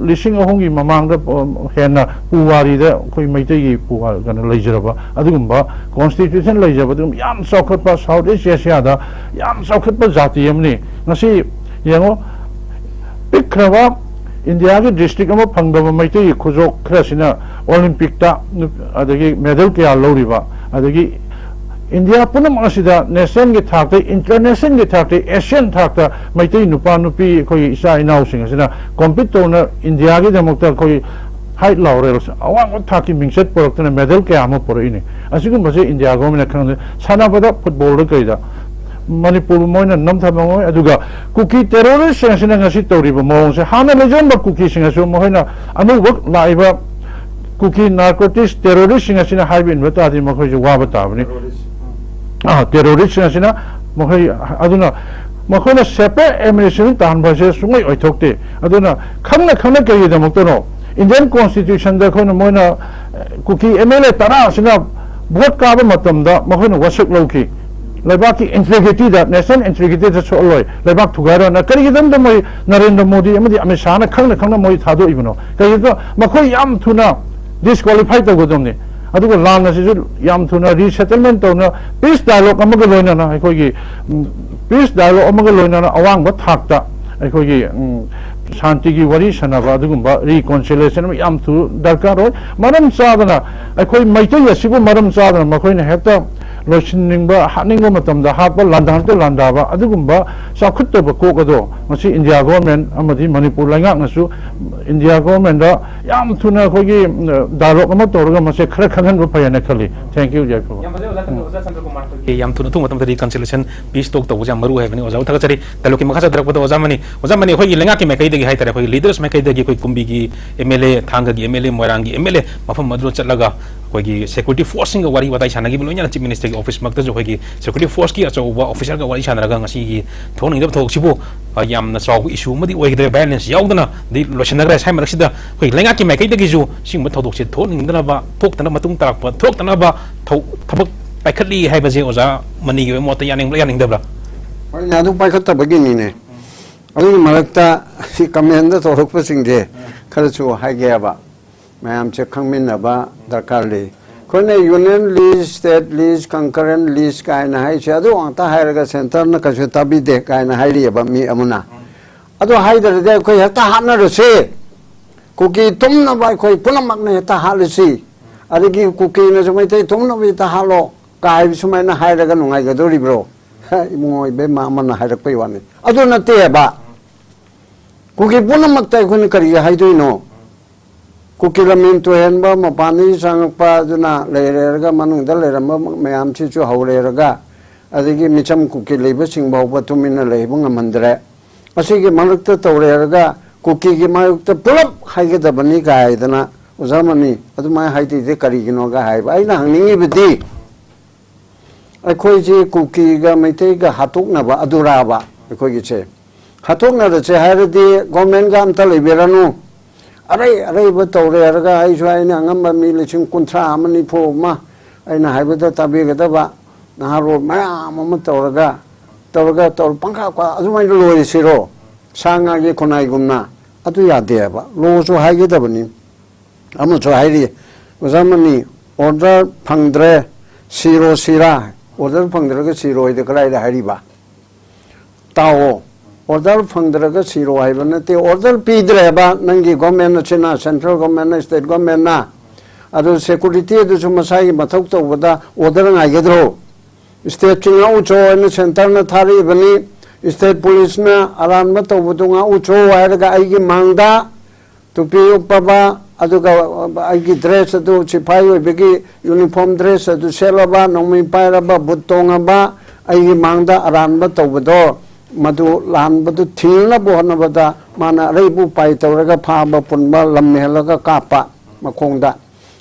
ꯂꯤꯁꯤꯡ ꯑꯍꯨꯝꯒꯤ ꯃꯃꯥꯡꯗ, ꯑ, ꯍꯦꯟꯅ ꯄꯨꯋꯥꯔꯤꯗ ꯑꯩꯈꯣꯏ ꯃꯩꯇꯩꯒꯤ ꯄꯨꯋꯥ-, ꯀꯩꯅꯣ ꯂꯩꯖꯔꯕ ꯑꯗꯨꯒꯨꯝꯕ constitution ꯂꯩꯖꯕ, ꯑꯗꯨꯒꯨꯝꯕ ꯌꯥꯝ ꯆꯥꯎꯈꯠꯄ, South East Asiaꯗ ꯌꯥꯝ ꯆꯥꯎꯈꯠꯄ ꯖꯥꯇꯤ ꯑꯃꯅꯤ꯫ ꯉꯁꯤ ꯌꯦꯡꯉꯣ, ꯄꯤꯛꯈ꯭ꯔꯕ ꯏꯟꯗꯤꯌꯥꯒꯤ district ꯑꯃ ꯐꯪꯗꯕ ꯃꯩꯇꯩꯒꯤ ꯈꯨꯖꯣꯞ ꯈꯔꯁꯤꯅ Olympicꯇ ꯅꯨ-, ꯑꯗꯒꯤ medal ꯀꯌꯥ ꯂꯧꯔꯤꯕ, ꯑꯗꯒꯤ ꯏꯟꯗꯤꯌꯥ ꯄꯨꯝꯅꯃꯛ ꯑꯁꯤꯗ nationꯒꯤ ꯊꯥꯛꯇ, internationalꯒꯤ ꯊꯥꯛꯇ, Asian ꯊꯥꯛꯇ ꯃꯩꯇꯩ ꯅꯨꯄꯥ ꯅꯨꯄꯤ, ꯑꯩꯈꯣꯏꯒꯤ ꯏꯆꯥ ꯏꯅꯥꯎꯁꯤꯡ ꯑꯁꯤꯅ compete ꯇꯧꯅ ꯏꯟꯗꯤꯌꯥꯒꯤꯗꯃꯛꯇ ꯑꯩꯈꯣꯏ ꯍꯥꯏꯠ ꯂꯥꯎꯔꯦ, ꯑꯋꯥꯡꯕ ꯊꯥꯛꯀꯤ ꯃꯤꯡꯆꯠ ꯄꯨꯔꯛꯇꯨꯅ medal ꯀꯌꯥ ꯑꯃ ꯄꯨꯔꯛꯏꯅꯤ꯫ ꯑꯁꯤꯒꯨꯝꯕꯁꯦ ꯏꯟꯗꯤꯌꯥ governmentꯅ ꯈꯪꯗꯦ꯫ ꯁꯥꯟꯅꯕꯗ, footballꯗ ꯀꯩꯗ ꯃꯅꯤꯄꯨꯔꯕꯨ ꯃꯣꯏꯅ ꯅꯝꯊꯕ ꯉꯝꯃꯣꯏ꯫ ꯑꯗꯨꯒ ꯀꯨꯀꯤ terroristꯁꯤꯡ ꯑꯁꯤꯅ ꯉꯁꯤ ꯇꯧꯔꯤꯕ ꯃꯑꯣꯡꯁꯦ, ꯍꯥꯟꯅ ꯂꯩꯖꯔꯝꯕ ꯀꯨꯀꯤꯁꯤꯡ ꯑꯁꯨ ꯃꯈꯣꯏꯅ ꯑꯅꯧꯕ ꯂꯥꯛꯏꯕ ꯀꯨꯀꯤ narcotics terroristꯁꯤꯡ ꯑꯁꯤꯅ ꯍꯥꯏꯕ ꯏꯟꯕ ꯇꯥꯔꯗꯤ ꯃꯈꯣꯏꯁꯨ ꯋꯥꯕ ꯇꯥꯕꯅꯤ꯫ ꯑꯥ, terroristꯁꯤꯡ ꯑꯁꯤꯅ ꯃꯈꯣꯏ, ꯑꯗꯨꯅ ꯃꯈꯣꯏꯅ separate administration ꯇꯥꯍꯟꯕ ꯑꯁꯦ ꯁꯨꯡꯑꯣꯏ ꯑꯣꯏꯊꯣꯛꯇꯦ꯫ ꯑꯗꯨꯅ ꯈꯪꯅ ꯈꯪꯅ ꯀꯔꯤꯒꯤꯗꯃꯛꯇꯅꯣ Indian constitutionꯗ ꯑꯩꯈꯣꯏꯅ, ꯃꯣꯏꯅ, ꯑꯦ, ꯀꯨꯀꯤ MLA ꯇꯔꯥ ꯑꯁꯤꯅ vote ꯀꯥꯕ ꯃꯇꯝꯗ ꯃꯈꯣꯏꯅ ꯋꯥꯁꯛ ꯂꯧꯈꯤ꯫ ꯂꯩꯕꯥꯛꯀꯤ integrityꯗ, national integrityꯗ ꯁꯣꯛꯍꯜꯂꯣꯏ, ꯂꯩꯕꯥꯛ ꯊꯨꯒꯥꯏꯔꯣꯏꯅ ꯀꯔꯤꯒꯤꯗꯃꯛꯇ ꯃꯣꯏ ꯅꯔꯦꯟꯗ꯭ꯔ ꯃꯣꯗꯤ ꯑꯃꯗꯤ ꯑꯃꯤꯠ ꯁꯥꯍꯅ ꯈꯪꯅ ꯈꯪꯅ ꯃꯣꯏ ꯊꯥꯗꯣꯛꯏꯕꯅꯣ? ꯀꯔꯤꯒꯤꯅꯣ? ꯃꯈꯣꯏ ꯌꯥꯝ ꯊꯨꯅ disqualify ꯇꯧꯒꯗꯕꯅꯤ꯫ ꯑꯗꯨꯒ ꯂꯥꯟ ꯑꯁꯤꯁꯨ ꯌꯥꯝ ꯊꯨꯅ resettlement ꯇꯧꯅ, peace dialogue ꯑꯃꯒ ꯂꯣꯏꯅꯅ, ꯑꯩꯈꯣꯏꯒꯤ, ꯎꯝ, peace dialogue ꯑꯃꯒ ꯂꯣꯏꯅꯅ ꯑꯋꯥꯡꯕ ꯊꯥꯛꯇ ꯑꯩꯈꯣꯏꯒꯤ, ꯎꯝ, ꯁꯥꯟꯇꯤꯒꯤ ꯋꯥꯔꯤ ꯁꯥꯟꯅꯕ, ꯑꯗꯨꯒꯨꯝꯕ reconciliation ꯑꯃ ꯌꯥꯝ ꯊꯨ ꯗꯔꯀꯥꯔ ꯑꯣꯏ꯫ ꯃꯔꯝ ꯆꯥꯗꯅ ꯑꯩꯈꯣꯏ ꯃꯩꯇꯩ ꯑꯁꯤꯕꯨ ꯃꯔꯝ ꯆꯥꯗꯅ ꯃꯈꯣꯏꯅ ꯍꯦꯛꯇ ꯂꯣꯏꯁꯤꯟꯅꯤꯡꯕ, ꯍꯥꯠꯅꯤꯡꯕ ꯃꯇꯝꯗ ꯍꯥꯠꯄ, ꯂꯥꯟꯗꯥ ꯍꯦꯛꯇ ꯂꯥꯟꯗꯥꯕ, ꯑꯗꯨꯒꯨꯝꯕ ꯆꯥꯎꯈꯠꯇꯕ ꯀꯣꯛ ꯑꯗꯣ ꯃꯁꯤ ꯏꯟꯗꯤꯌꯥ government ꯑꯃꯗꯤ ꯃꯅꯤꯄꯨꯔ ꯂꯩꯉꯥꯛꯅꯁꯨ ꯏꯟꯗꯤꯌꯥ governmentꯗ ꯌꯥꯝ ꯊꯨꯅ ꯑꯩꯈꯣꯏꯒꯤ, ꯎꯝ, dialogue ꯑꯃ ꯇꯧꯔꯒ ꯃꯁꯦ ꯈꯔ ꯈꯪꯍꯟꯕ ꯐꯩ ꯍꯥꯏꯅ ꯈꯜꯂꯤ꯫ Thank you, ꯌꯥꯏꯐꯕ꯫ ꯌꯥꯝ ꯐꯖꯩ, ꯑꯣꯖꯥ, ꯊꯝꯖꯩ꯫ ꯑꯣꯖꯥ ꯆꯟꯗ꯭ꯔꯀꯨꯃꯥꯔ, ꯑꯩꯈꯣꯏꯒꯤ ꯌꯥꯝ ꯊꯨꯅ, ꯑꯊꯨꯕ ꯃꯇꯝꯗ reconciliation, peace talk ꯇꯧꯕꯁꯦ ꯌꯥꯝ ꯃꯔꯨ ꯑꯣꯏ ꯍꯥꯏꯕꯅꯤ꯫ ꯑꯣꯖꯥ ꯊꯥꯒꯠꯆꯔꯤ꯫ Dialogueꯀꯤ ꯃꯈꯥ ꯆꯠꯊꯔꯛꯄꯗ ꯑꯣꯖꯥ ꯃꯅꯤ, ꯑꯣꯖꯥ ꯃꯅꯤ, ꯑꯩꯈꯣꯏꯒꯤ ꯂꯩꯉꯥꯛꯀꯤ ꯃꯥꯏꯀꯩꯗꯒꯤ ꯍꯥꯏꯇꯥꯔꯦ, ꯑꯩꯈꯣꯏꯒꯤ leaders ꯃꯥꯏꯀꯩꯗꯒꯤ ꯑꯩꯈꯣꯏ ꯀꯨꯝꯕꯤꯒꯤ MLA, ꯊꯥꯡꯒꯒꯤ MLA, ꯃꯣꯏꯔꯥꯡꯒꯤ MLA ꯃꯐꯝ ꯑꯗꯨꯗ ꯆꯠꯂꯒ ꯑꯩꯈꯣꯏꯒꯤ ꯁꯦꯀ꯭ꯌꯨꯔꯤꯇꯤ ꯐꯣꯔꯁꯁꯤꯡꯒ ꯋꯥꯔꯤ ꯋꯥꯇꯥꯏ ꯁꯥꯟꯅꯈꯤꯕ, ꯂꯣꯏꯅꯅ ꯆꯤꯐ ꯃꯤꯅꯤꯁꯇꯔꯒꯤ ꯑꯣꯐꯤꯁꯃꯛꯇꯁꯨ ꯑꯩꯈꯣꯏꯒꯤ ꯁꯦꯀ꯭ꯌꯨꯔꯤꯇꯤ ꯐꯣꯔꯁꯀꯤ ꯑꯆꯧꯕ ꯑꯣꯐꯤꯁꯔꯒ ꯋꯥꯔꯤ ꯁꯥꯟꯅꯔꯒ ꯉꯁꯤꯒꯤ ꯊꯣꯛꯍꯟꯅꯤꯡꯗꯕ ꯊꯧꯗꯣꯛꯁꯤꯕꯨ, ꯑ, ꯌꯥꯝꯅ ꯆꯥꯎꯕ ꯏꯁꯨ ꯑꯃꯗꯤ ꯑꯣꯏꯈꯤꯗ꯭ꯔꯦ, ꯚꯥꯏꯑꯣꯂꯦꯟꯁ ꯌꯥꯎꯗꯅ ꯑꯗꯩ ꯂꯣꯏꯁꯤꯟꯅꯈ꯭ꯔꯦ꯫ ꯁ꯭ꯋꯥꯏ ꯃꯔꯛꯁꯤꯗ ꯑꯩꯈꯣꯏꯒꯤ ꯂꯩꯉꯥꯛꯀꯤ ꯃꯥꯏꯀꯩꯗꯒꯤꯁꯨ ꯁꯤꯒꯨꯝꯕ ꯊꯧꯗꯣꯛꯁꯦ ꯊꯣꯛꯍꯟꯅꯤꯡꯗꯅꯕ, ꯊꯣꯛꯇꯅꯕ, ꯃꯇꯨꯡ ꯇꯥꯔꯛꯄ ꯊꯣꯛꯇꯅꯕ ꯊꯧ-, ꯊꯕꯛ ꯄꯥꯏꯈꯠꯂꯤ ꯍꯥꯏꯕꯁꯦ ꯑꯣꯖꯥ ꯃꯅꯤꯒꯤ ꯑꯣꯏꯕ ꯃꯣꯠꯇ ꯌꯥꯅꯤꯡꯕ꯭ꯔꯥ, ꯌꯥꯅꯤꯡꯗꯕ꯭ꯔꯥ? ꯍꯣꯏꯅꯦ, ꯑꯗꯨ ꯄꯥꯏꯈꯠꯇꯕꯒꯤꯅꯤꯅꯦ꯫ ꯑꯗꯨꯒꯤ ꯃꯔꯛꯇ ꯁꯤ ꯀꯃꯦꯟꯗ ꯇꯧꯔꯛꯄꯁꯤꯡꯁꯦ ꯈꯔꯁꯨ ꯍꯥꯏꯒꯦꯕ꯫ ꯃꯌꯥꯝꯁꯦ ꯈꯪꯃꯤꯟꯅꯕ ꯗꯔꯀꯥꯔ ꯂꯩ꯫ ꯑꯩꯈꯣꯏꯅ ꯌꯨꯅꯤꯌꯟ ꯂꯤꯁ, ꯁ꯭ꯇꯦꯠ ꯂꯤꯁ, ꯀꯟꯀꯔꯦꯟ ꯂꯤꯁ ꯀꯥꯏꯅ ꯍꯥꯏꯁꯦ, ꯑꯗꯨ ꯉꯥꯛꯇ ꯍꯥꯏꯔꯒ ꯁꯦꯟꯇꯔꯅ ꯀꯩꯁꯨ ꯇꯥꯕꯤꯗꯦ ꯀꯥꯏꯅ ꯍꯥꯏꯔꯤꯑꯕ ꯃꯤ ꯑꯃꯅ꯫ ꯑꯗꯨ ꯍꯥꯏꯗ꯭ꯔꯗꯤ ꯑꯩꯈꯣꯏ ꯍꯦꯛꯇ ꯍꯥꯠꯅꯔꯁꯤ, ꯀꯨꯀꯤ ꯇꯨꯝꯅꯕ ꯑꯩꯈꯣꯏ ꯄꯨꯝꯅꯃꯛꯅ ꯍꯦꯛꯇ ꯍꯥꯠꯂꯁꯤ, ꯑꯗꯒꯤ ꯀꯨꯀꯤꯅꯁꯨ ꯃꯩꯇꯩ ꯇꯨꯝꯅꯕ ꯍꯦꯛꯇ ꯍꯥꯠꯂꯣ ꯀꯥꯏ ꯁꯨꯃꯥꯏꯅ ꯍꯥꯏꯔꯒ ꯅꯨꯡꯉꯥꯏꯒꯗꯧꯔꯤꯕ꯭ꯔꯣ? ꯏꯕꯨꯡꯉꯣ ꯏꯕꯦꯝꯃ ꯑꯃꯅ ꯍꯥꯏꯔꯛꯄꯩ ꯋꯥꯅꯤ꯫ ꯑꯗꯨ ꯅꯠꯇꯦꯕ꯫ ꯀꯨꯀꯤ ꯄꯨꯝꯅꯃꯛꯇ ꯑꯩꯈꯣꯏꯅ ꯀꯔꯤꯒꯤ ꯍꯥꯏꯗꯣꯏꯅꯣ? ꯀꯨꯀꯤ ꯂꯝꯃꯦꯟ ꯇꯣꯏꯍꯟꯕ, ꯃꯄꯥꯟꯗꯒꯤ ꯆꯪꯉꯛꯄ ꯑꯗꯨꯅ ꯂꯩꯔꯦꯔꯒ ꯃꯅꯨꯡꯗ ꯂꯩꯔꯝꯕ ꯃꯌꯥꯝꯁꯤꯁꯨ ꯍꯧꯔꯦꯔꯒ, ꯑꯗꯒꯤ ꯃꯤꯆꯝ ꯀꯨꯀꯤ ꯂꯩꯕꯁꯤꯡ ꯐꯥꯎꯕ ꯇꯨꯃꯤꯟꯅ ꯂꯩꯕ ꯉꯝꯍꯟꯗ꯭ꯔꯦ꯫ ꯑꯁꯤꯒꯤ ꯃꯔꯛꯇ ꯇꯧꯔꯦꯔꯒ ꯀꯨꯀꯤꯒꯤ ꯃꯥꯌꯣꯛꯇ ꯄꯨꯂꯞ ꯍꯥꯏꯒꯗꯕꯅꯤ ꯀꯥꯏꯗꯅ ꯑꯣꯖꯥ ꯃꯅꯤ ꯑꯗꯨꯃꯥꯏꯅ ꯍꯥꯏꯗꯣꯏꯁꯦ ꯀꯔꯤꯒꯤꯅꯣꯒ ꯍꯥꯏꯕ꯫ ꯑꯩꯅ ꯍꯪꯅꯤꯡꯉꯤꯕꯗꯤ, ꯑꯩꯈꯣꯏꯁꯤ ꯀꯨꯀꯤꯒ ꯃꯩꯇꯩꯒ ꯍꯥꯠꯇꯣꯛꯅꯕ ꯑꯗꯨꯔꯥꯕ ꯑꯩꯈꯣꯏꯒꯤꯁꯦ? ꯍꯥꯠꯇꯣꯛꯅꯔꯁꯦ ꯍꯥꯏꯔꯗꯤ ꯒꯣꯔꯃꯦꯟꯒ ꯑꯝꯇ ꯂꯩꯕꯤꯔꯅꯨ꯫ ꯑꯔꯩ ꯑꯔꯩꯕ ꯇꯧꯔꯦ ꯍꯥꯏꯔꯒ ꯑꯩꯁꯨ ꯑꯩꯅ ꯑꯉꯝꯕ ꯃꯤ ꯂꯤꯁꯤꯡ ꯀꯨꯟꯊ꯭ꯔꯥ ꯑꯃ, ꯅꯤꯐꯨ ꯑꯃ, ꯑꯩꯅ ꯍꯥꯏꯕꯗ ꯇꯥꯕꯤꯒꯗꯕ ꯅꯍꯥꯔꯣꯜ ꯃꯌꯥꯝ ꯑꯃ ꯇꯧꯔꯒ, ꯇꯧꯔꯒ, ꯇꯧꯔ ꯄꯪꯈꯥ ꯈꯥ ꯑꯗꯨꯃꯥꯏꯅ ꯂꯣꯏꯔꯁꯤꯔꯣ? ꯁꯥ ꯉꯥꯒꯤ ꯈꯨꯟꯅꯥꯏꯒꯨꯝꯅ꯫ ꯑꯗꯨ ꯌꯥꯗꯦꯕ꯫ ꯂꯣꯁꯨ ꯍꯥꯏꯒꯗꯕꯅꯤ꯫ ꯑꯃꯁꯨ ꯍꯥꯏꯔꯤ, ꯑꯣꯖꯥ ꯃꯅꯤ, ꯑꯣꯔꯗꯔ ꯐꯪꯗ꯭ꯔꯦ, ꯁꯤꯔꯣ ꯁꯤꯔꯥ꯫ ꯑꯣꯔꯗꯔ ꯐꯪꯗ꯭ꯔꯒ ꯁꯤꯔꯣ ꯍꯥꯏꯗꯤ ꯀꯗꯥꯏꯗ ꯍꯥꯏꯔꯤꯕ? ꯇꯥꯎꯑꯣ, ꯑꯣꯔꯗꯔ ꯐꯪꯗ꯭ꯔꯒ ꯁꯤꯔꯣ ꯍꯥꯏꯕ ꯅꯠꯇꯦ꯫ ꯑꯣꯔꯗꯔ ꯄꯤꯗ꯭ꯔꯦꯕ ꯅꯪꯒꯤ ꯒꯣꯔꯃꯦꯟ ꯑꯁꯤꯅ, ꯁꯦꯟꯇ꯭ꯔꯦꯜ ꯒꯣꯔꯃꯦꯟꯅ, ꯁ꯭ꯇꯦꯠ ꯒꯣꯔꯃꯦꯟꯅ꯫ ꯑꯗꯨ ꯁꯦꯀ꯭ꯌꯨꯔꯤꯇꯤ ꯑꯗꯨꯁꯨ ꯃꯁꯥꯒꯤ ꯃꯊꯧ ꯇꯧꯕꯗ ꯑꯣꯔꯗꯔ ꯉꯥꯏꯒꯗ꯭ꯔꯣ? ꯁ꯭ꯇꯦꯠꯁꯤ ꯉꯥꯛꯎꯆꯣ ꯍꯥꯏꯅ ꯁꯦꯟꯇꯔꯅ ꯊꯥꯔꯛꯏꯕꯅꯤ꯫ ꯁ꯭ꯇꯦꯠ ꯄꯨꯂꯤꯁꯅ ꯑꯔꯥꯟꯕ ꯇꯧꯕꯗꯨ ꯉꯥꯛꯎꯆꯣ ꯍꯥꯏꯔꯒ ꯑꯩꯒꯤ ꯃꯥꯡꯗ ꯇꯨꯄꯤ ꯎꯞꯄꯕ, ꯑꯗꯨꯒ ꯑꯩꯒꯤ ꯗ꯭ꯔꯦꯁ ꯑꯗꯨ, ꯁꯤꯐꯥꯏ ꯑꯣꯏꯕꯒꯤ ꯌꯨꯅꯤꯐꯣꯔꯝ ꯗ꯭ꯔꯦꯁ ꯑꯗꯨ ꯁꯦꯠꯂꯕ, ꯅꯣꯡꯃꯩ ꯄꯥꯏꯔꯕ, ꯕꯨꯠ ꯇꯣꯡꯉꯕ, ꯑꯩꯒꯤ ꯃꯥꯡꯗ ꯑꯔꯥꯟꯕ ꯇꯧꯕꯗꯣ, ꯃꯗꯨ ꯂꯥꯟꯕꯗꯨ ꯊꯤꯡꯅꯕ ꯍꯣꯠꯅꯕꯗ ꯃꯥꯅ ꯑꯔꯩꯕ ꯎꯄꯥꯏ ꯇꯧꯔꯒ ꯐꯥꯕ ꯄꯨꯟꯕ, ꯂꯝ ꯍꯦꯜꯂꯒ ꯀꯥꯞꯄ ꯃꯈꯣꯡꯗ꯫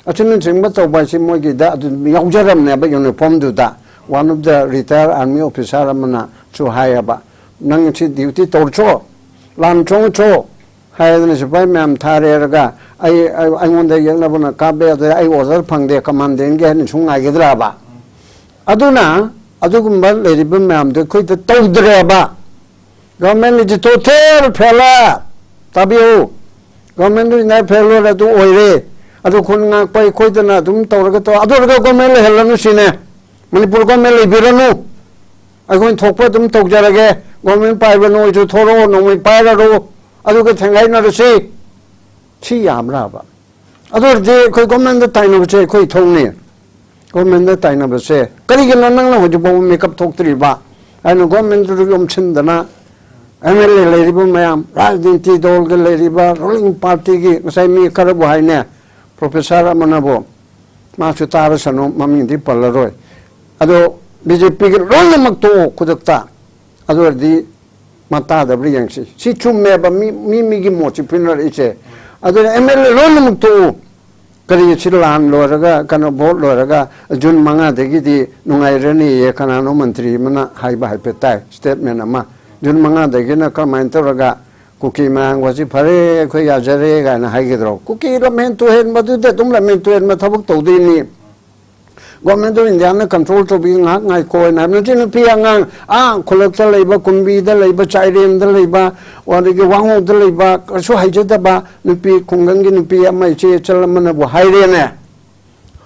ꯑꯁꯤꯅꯆꯤꯡꯕ ꯇꯧꯕ ꯍꯥꯏꯁꯤ ꯃꯣꯏꯒꯤꯗ ꯑꯗꯨꯝ ꯌꯥꯎꯖꯔꯝꯅꯦꯕ, ꯌꯨꯅꯤꯐꯣꯔꯝꯗꯨꯗ꯫ One of the retired army officer ꯑꯃꯅꯁꯨ ꯍꯥꯏꯌꯦꯕ, "ꯅꯪ ꯁꯤ ꯗ꯭ꯌꯨꯇꯤ ꯇꯧꯔꯁꯨ, ꯂꯥꯟ ꯆꯣꯡꯉꯁꯨ" ꯍꯥꯏꯗꯅ ꯁꯤꯐꯥꯏ ꯃꯌꯥꯝ ꯊꯥꯔꯦꯔꯒ ꯑꯩ, ꯑꯩ, ꯑꯩꯉꯣꯟꯗ ꯌꯦꯛꯅꯕꯅ ꯀꯥꯞꯄꯦ, ꯑꯗꯨꯗ ꯑꯩ ꯑꯣꯔꯗꯔ ꯐꯪꯗꯦ, ꯀꯃꯥꯟꯗꯦꯟꯒꯤ ꯍꯥꯏꯅ ꯁꯨꯝ ꯉꯥꯏꯒꯗ꯭ꯔꯕ? ꯑꯗꯨꯅ ꯑꯗꯨꯒꯨꯝꯕ ꯂꯩꯔꯤꯕ ꯃꯌꯥꯝꯗꯣ ꯑꯩꯈꯣꯏꯗ ꯇꯧꯗ꯭ꯔꯦꯕ꯫ Government is total failure꯫ ꯇꯥꯕꯤꯌꯨ, government is failure ꯑꯗꯨ ꯑꯣꯏꯔꯦ꯫ ꯑꯗꯨ ꯈꯨꯟ ꯉꯥꯛꯄ ꯑꯩꯈꯣꯏꯗꯅ ꯑꯗꯨꯝ ꯇꯧꯔꯒ ꯇꯧ, ꯑꯗꯨ ꯑꯣꯏꯔꯒ government ꯂꯩꯍꯜꯂꯅꯨ ꯁꯤꯅꯦ꯫ ꯃꯅꯤꯄꯨꯔ government ꯂꯩꯕꯤꯔꯅꯨ, ꯑꯩꯈꯣꯏꯅ ꯊꯣꯛꯄ ꯑꯗꯨꯝ ꯇꯧꯖꯔꯒꯦ꯫ Government ꯄꯥꯏꯕ ꯅꯣꯏꯁꯨ ꯊꯣꯔꯛꯑꯣ, ꯅꯣꯡꯃꯩ ꯄꯥꯏꯔꯔꯣ, ꯑꯗꯨꯒ ꯊꯦꯡꯒꯥꯏꯅꯔꯁꯤ꯫ ꯁꯤ ꯌꯥꯕ꯭ꯔꯥꯕ? ꯑꯗꯨ ꯑꯣꯏꯔꯗꯤ ꯑꯩꯈꯣꯏ government ꯇꯥꯏꯅꯕꯁꯦ ꯑꯩꯈꯣꯏ ꯊꯣꯛꯅꯤ꯫ Government ꯇꯥꯏꯅꯕꯁꯦ ꯀꯔꯤꯒꯤꯅꯣ? ꯅꯪꯅ ꯍꯧꯖꯤꯛ ꯐꯥꯎꯕ ꯃꯤꯀꯞ ꯊꯣꯛꯇ꯭ꯔꯤꯕ ꯍꯥꯏꯅ government ꯌꯣꯝꯁꯤꯟꯗꯅ, MLA ꯂꯩꯔꯤꯕ ꯃꯌꯥꯝ, ꯔꯥꯖꯅꯤꯇꯤ ꯗꯜꯒ ꯂꯩꯔꯤꯕ ruling party ꯒꯤ, ꯉꯁꯥꯏ ꯃꯤ ꯈꯔꯕꯨ ꯍꯥꯏꯅꯦ, professor ꯑꯃꯅꯕꯨ, ꯃꯥꯁꯨ ꯇꯥꯔꯁꯅꯨ, ꯃꯃꯤꯡꯗꯤ ꯄꯜꯂꯔꯣꯏ, ꯑꯗꯣ BJP ꯒꯤ ꯂꯣꯏꯅꯃꯛ ꯇꯣꯛꯑꯣ ꯈꯨꯗꯛꯇ꯫ ꯑꯗꯨ ꯑꯣꯏꯔꯗꯤ ꯃꯥ ꯇꯥꯗꯕ꯭ꯔꯥ ꯌꯦꯡꯁꯤ꯫ ꯁꯤ ꯆꯨꯝꯃꯦꯕ, ꯃꯤ, ꯃꯤ ꯃꯤꯒꯤ ꯃꯣꯠꯁꯤ ꯄꯤꯅꯔꯛꯏꯁꯦ꯫ ꯑꯗꯨꯅ MLA ꯂꯣꯏꯅꯃꯛ ꯇꯣꯛꯎ꯫ ꯀꯔꯤ, ꯁꯤ ꯂꯥꯟ ꯂꯣꯏꯔꯒ, ꯀꯩꯅꯣ, vote ꯂꯣꯏꯔꯒ June ꯃꯉꯥꯗꯒꯤꯗꯤ ꯅꯨꯡꯉꯥꯏꯔꯅꯤꯌꯦ, ꯀꯅꯥꯅꯣ ꯃꯟꯇ꯭ꯔꯤ ꯑꯃꯅ ꯍꯥꯏꯕ ꯍꯥꯏꯐꯦꯠ ꯇꯥꯏ, statement ꯑꯃ꯫ June ꯃꯉꯥꯗꯒꯤꯅ ꯀꯔꯝꯍꯥꯏꯅ ꯇꯧꯔꯒ ꯀꯨꯀꯤ ꯃꯌꯥꯝꯒꯁꯤ "ꯐꯔꯦ, ꯑꯩꯈꯣꯏ ꯌꯥꯖꯔꯦ" ꯀꯥꯏꯅ ꯍꯥꯏꯒꯗ꯭ꯔꯣ? ꯀꯨꯀꯤ ꯂꯝꯍꯦꯟ ꯇꯨꯍꯦꯟꯕꯗꯨꯗꯤ ꯑꯗꯨꯝ ꯂꯝꯍꯦꯟ ꯇꯨꯍꯦꯟꯕ ꯊꯕꯛ ꯇꯧꯗꯣꯏꯅꯤ꯫ Government of India ꯅ control ꯇꯧꯕꯤ, ꯉꯥꯏꯍꯥꯛ ꯉꯥꯏꯈꯣ ꯍꯥꯏꯅ ꯍꯥꯏꯕ ꯅꯠꯇꯦ꯫ ꯅꯨꯄꯤ ꯑꯉꯥꯡ, ꯑꯥ, ꯈꯨꯜꯂꯛꯇ ꯂꯩꯕ, ꯀꯨꯝꯕꯤꯗ ꯂꯩꯕ, ꯆꯥꯏꯔꯦꯟꯗ ꯂꯩꯕ, ꯑꯗꯒꯤ ꯋꯥꯉꯨꯗ ꯂꯩꯕ, ꯀꯩꯁꯨ ꯍꯩꯖꯗꯕ ꯅꯨꯄꯤ, ꯈꯨꯡꯒꯪꯒꯤ ꯅꯨꯄꯤ ꯑꯃ, ꯏꯆꯦ ꯏꯆꯜ ꯑꯃꯅꯕꯨ ꯍꯥꯏꯔꯦꯅꯦ,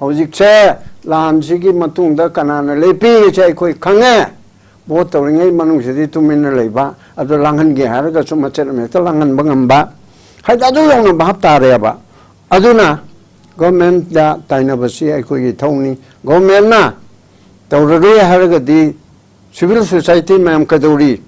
"ꯍꯧꯖꯤꯛꯁꯦ ꯂꯥꯟꯁꯤꯒꯤ ꯃꯇꯨꯡꯗ ꯀꯅꯥꯅ ꯂꯦꯞꯄꯤꯔꯤꯁꯦ ꯑꯩꯈꯣꯏ ꯈꯪꯉꯦ꯫ Vote ꯇꯧꯔꯤꯉꯩ ꯃꯅꯨꯡꯁꯤꯗꯤ ꯇꯨꯃꯤꯟꯅ ꯂꯩꯕ, ꯑꯗꯨ ꯂꯥꯡꯍꯟꯒꯦ ꯍꯥꯏꯔꯒꯁꯨ ꯃꯆꯦꯠ ꯑꯃ ꯍꯦꯛꯇ ꯂꯥꯡꯍꯟꯕ ꯉꯝꯕ", ꯍꯥꯏꯗꯤ ꯑꯗꯨ ꯌꯧꯅ ꯚꯥꯞ ꯇꯥꯔꯦꯕ꯫ ꯑꯗꯨꯅ government ꯇ ꯇꯥꯏꯅꯕꯁꯤ ꯑꯩꯈꯣꯏꯒꯤ ꯏꯊꯧꯅꯤ꯫ Government ꯅ ꯇꯧꯔꯔꯣꯏ ꯍꯥꯏꯔꯒꯗꯤ civil society ꯃꯌꯥꯝ ꯀꯩꯗꯧꯔꯤ?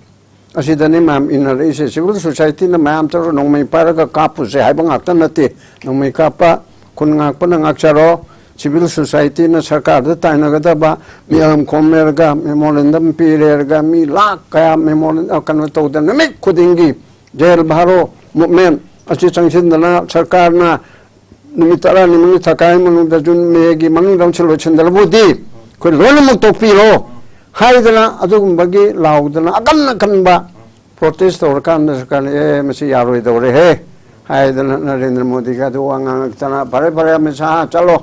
ꯑꯁꯤꯗꯅꯤ ꯃꯌꯥꯝ ꯏꯟꯅꯔꯛꯏꯁꯦ꯫ Civil society ꯅ ꯃꯌꯥꯝ ꯇꯧꯔ ꯅꯣꯡꯃꯩ ꯄꯥꯏꯔꯒ ꯀꯥꯞꯄꯨꯁꯦ ꯍꯥꯏꯕ ꯉꯥꯛꯇ ꯅꯠꯇꯦ꯫ ꯅꯣꯡꯃꯩ ꯀꯥꯞꯄ, ꯈꯨꯟ ꯉꯥꯛꯄꯅ ꯉꯥꯛꯆꯔꯣ, civil society ꯅ ꯁꯔꯀꯥꯔꯗ ꯇꯥꯏꯅꯒꯗꯕ, ꯃꯤꯌꯥꯝ ꯈꯣꯝꯅꯔꯒ memorandum ꯄꯤꯔꯦꯔꯒ ꯃꯤ ꯂꯥꯈ ꯀꯌꯥ memorandum, ꯀꯩꯅꯣ ꯇꯧꯗꯅ ꯅꯨꯃꯤꯠ ꯈꯨꯗꯤꯡꯒꯤ ꯖꯦꯜ ꯚꯥꯔꯣ movement ꯑꯁꯤ ꯆꯪꯁꯤꯟꯗꯅ ꯁꯔꯀꯥꯔꯅ ꯅꯨꯃꯤꯠ ꯇꯔꯥꯅꯤ ꯃꯅꯨꯡ, ꯊꯥꯈꯥꯏ ꯃꯅꯨꯡꯗ, ꯖꯨꯟ ꯃꯦꯒꯤ ꯃꯅꯨꯡꯗ ꯑꯃꯁꯨ ꯂꯣꯏꯁꯤꯟꯗ꯭ꯔꯕꯨꯗꯤ ꯑꯩꯈꯣꯏ ꯂꯣꯏꯅꯃꯛ ꯇꯣꯛꯄꯤꯔꯣ ꯍꯥꯏꯗꯅ ꯑꯗꯨꯒꯨꯝꯕꯒꯤ ꯂꯥꯎꯗꯅ ꯑꯀꯟ ꯑꯀꯟꯕ ꯄ꯭ꯔꯣꯇꯦꯁ ꯇꯧꯔꯀꯥꯟꯗ ꯁꯔꯀꯥꯔꯅ "ꯑꯦ, ꯃꯁꯤ ꯌꯥꯔꯣꯏꯗꯧꯔꯦꯍꯦ" ꯍꯥꯏꯗꯅ ꯅꯔꯦꯟꯗ꯭ꯔ ꯃꯣꯗꯤꯒ ꯑꯗꯨ ꯋꯥ ꯉꯥꯡꯉꯛꯇꯅ "ꯐꯔꯦ, ꯐꯔꯦ, ꯑꯃꯤꯠ ꯁꯥꯍ ꯆꯠꯂꯣ"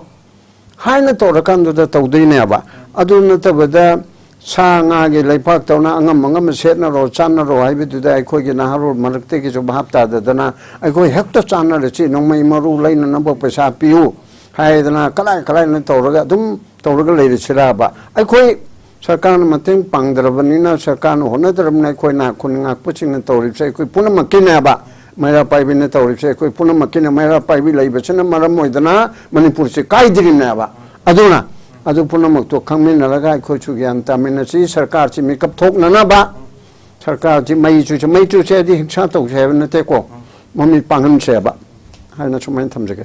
ꯍꯥꯏꯅ ꯇꯧꯔꯀꯥꯟꯗꯨꯗ ꯇꯧꯗꯣꯏꯅꯦꯕ꯫ ꯑꯗꯨ ꯅꯠꯇꯕꯗ ꯁꯥ ꯉꯥꯒꯤ ꯂꯩꯄꯥꯛꯇꯧꯅ ꯑꯉꯝ ꯑꯉꯝꯕ ꯁꯦꯠꯅꯔꯣ, ꯆꯥꯅꯔꯣ ꯍꯥꯏꯕꯗꯨꯗ ꯑꯩꯈꯣꯏꯒꯤ ꯅꯍꯥꯔꯣꯜ ꯃꯔꯛꯇꯒꯤꯁꯨ ꯚꯥꯞ ꯇꯥꯗꯗꯅ ꯑꯩꯈꯣꯏ ꯍꯦꯛꯇ ꯆꯥꯅꯔꯁꯤ, ꯅꯣꯡꯃꯩ ꯃꯔꯨ ꯂꯩꯅꯅꯕ ꯄꯩꯁꯥ ꯄꯤꯌꯨ ꯍꯥꯏꯗꯅ ꯀꯗꯥꯏ ꯀꯗꯥꯏꯅ ꯇꯧꯔꯒ ꯑꯗꯨꯝ ꯇꯧꯔꯒ ꯂꯩꯔꯁꯤꯔꯕ? ꯑꯩꯈꯣꯏ ꯁꯔꯀꯥꯔꯅ ꯃꯇꯦꯡ ꯄꯥꯡꯗ꯭ꯔꯕꯅꯤꯅ, ꯁꯔꯀꯥꯔꯅ ꯍꯣꯠꯅꯗ꯭ꯔꯕꯅꯤꯅ, ꯑꯩꯈꯣꯏꯅ ꯈꯨꯟ ꯉꯥꯛꯄꯁꯤꯡꯅ ꯇꯧꯔꯤꯕꯁꯦ ꯑꯩꯈꯣꯏ ꯄꯨꯝꯅꯃꯛꯀꯤꯅꯦꯕ꯫ ꯃꯩꯔꯥ ꯄꯥꯏꯕꯤꯅ ꯇꯧꯔꯤꯕꯁꯦ ꯑꯩꯈꯣꯏ ꯄꯨꯝꯅꯃꯛꯀꯤꯅꯦ꯫ ꯃꯩꯔꯥ ꯄꯥꯏꯕꯤ ꯂꯩꯕꯁꯤꯅ ꯃꯔꯝ ꯑꯣꯏꯗꯅ ꯃꯅꯤꯄꯨꯔꯁꯦ ꯀꯥꯏꯗ꯭ꯔꯤꯅꯦꯕ꯫ ꯑꯗꯨꯅ ꯑꯗꯨ ꯄꯨꯝꯅꯃꯛꯇꯣ ꯈꯪꯃꯤꯟꯅꯔꯒ ꯑꯩꯈꯣꯏꯁꯨ ꯒ꯭ꯌꯥꯟ ꯇꯥꯃꯤꯟꯅꯁꯤ꯫ ꯁꯔꯀꯥꯔꯁꯤ ꯃꯤꯀꯞ ꯊꯣꯛꯅꯅꯕ, ꯁꯔꯀꯥꯔꯁꯤ ꯃꯩ ꯆꯨꯁꯦ, ꯃꯩ ꯆꯨꯁꯦ ꯍꯥꯏꯗꯤ ꯍꯤꯡꯁꯥ ꯇꯧꯁꯦ ꯍꯥꯏꯕ ꯅꯠꯇꯦꯀꯣ, ꯃꯃꯤꯠ ꯄꯥꯡꯍꯟꯁꯦꯕ ꯍꯥꯏꯅ ꯁꯨꯃꯥꯏꯅ ꯊꯝꯖꯒꯦ꯫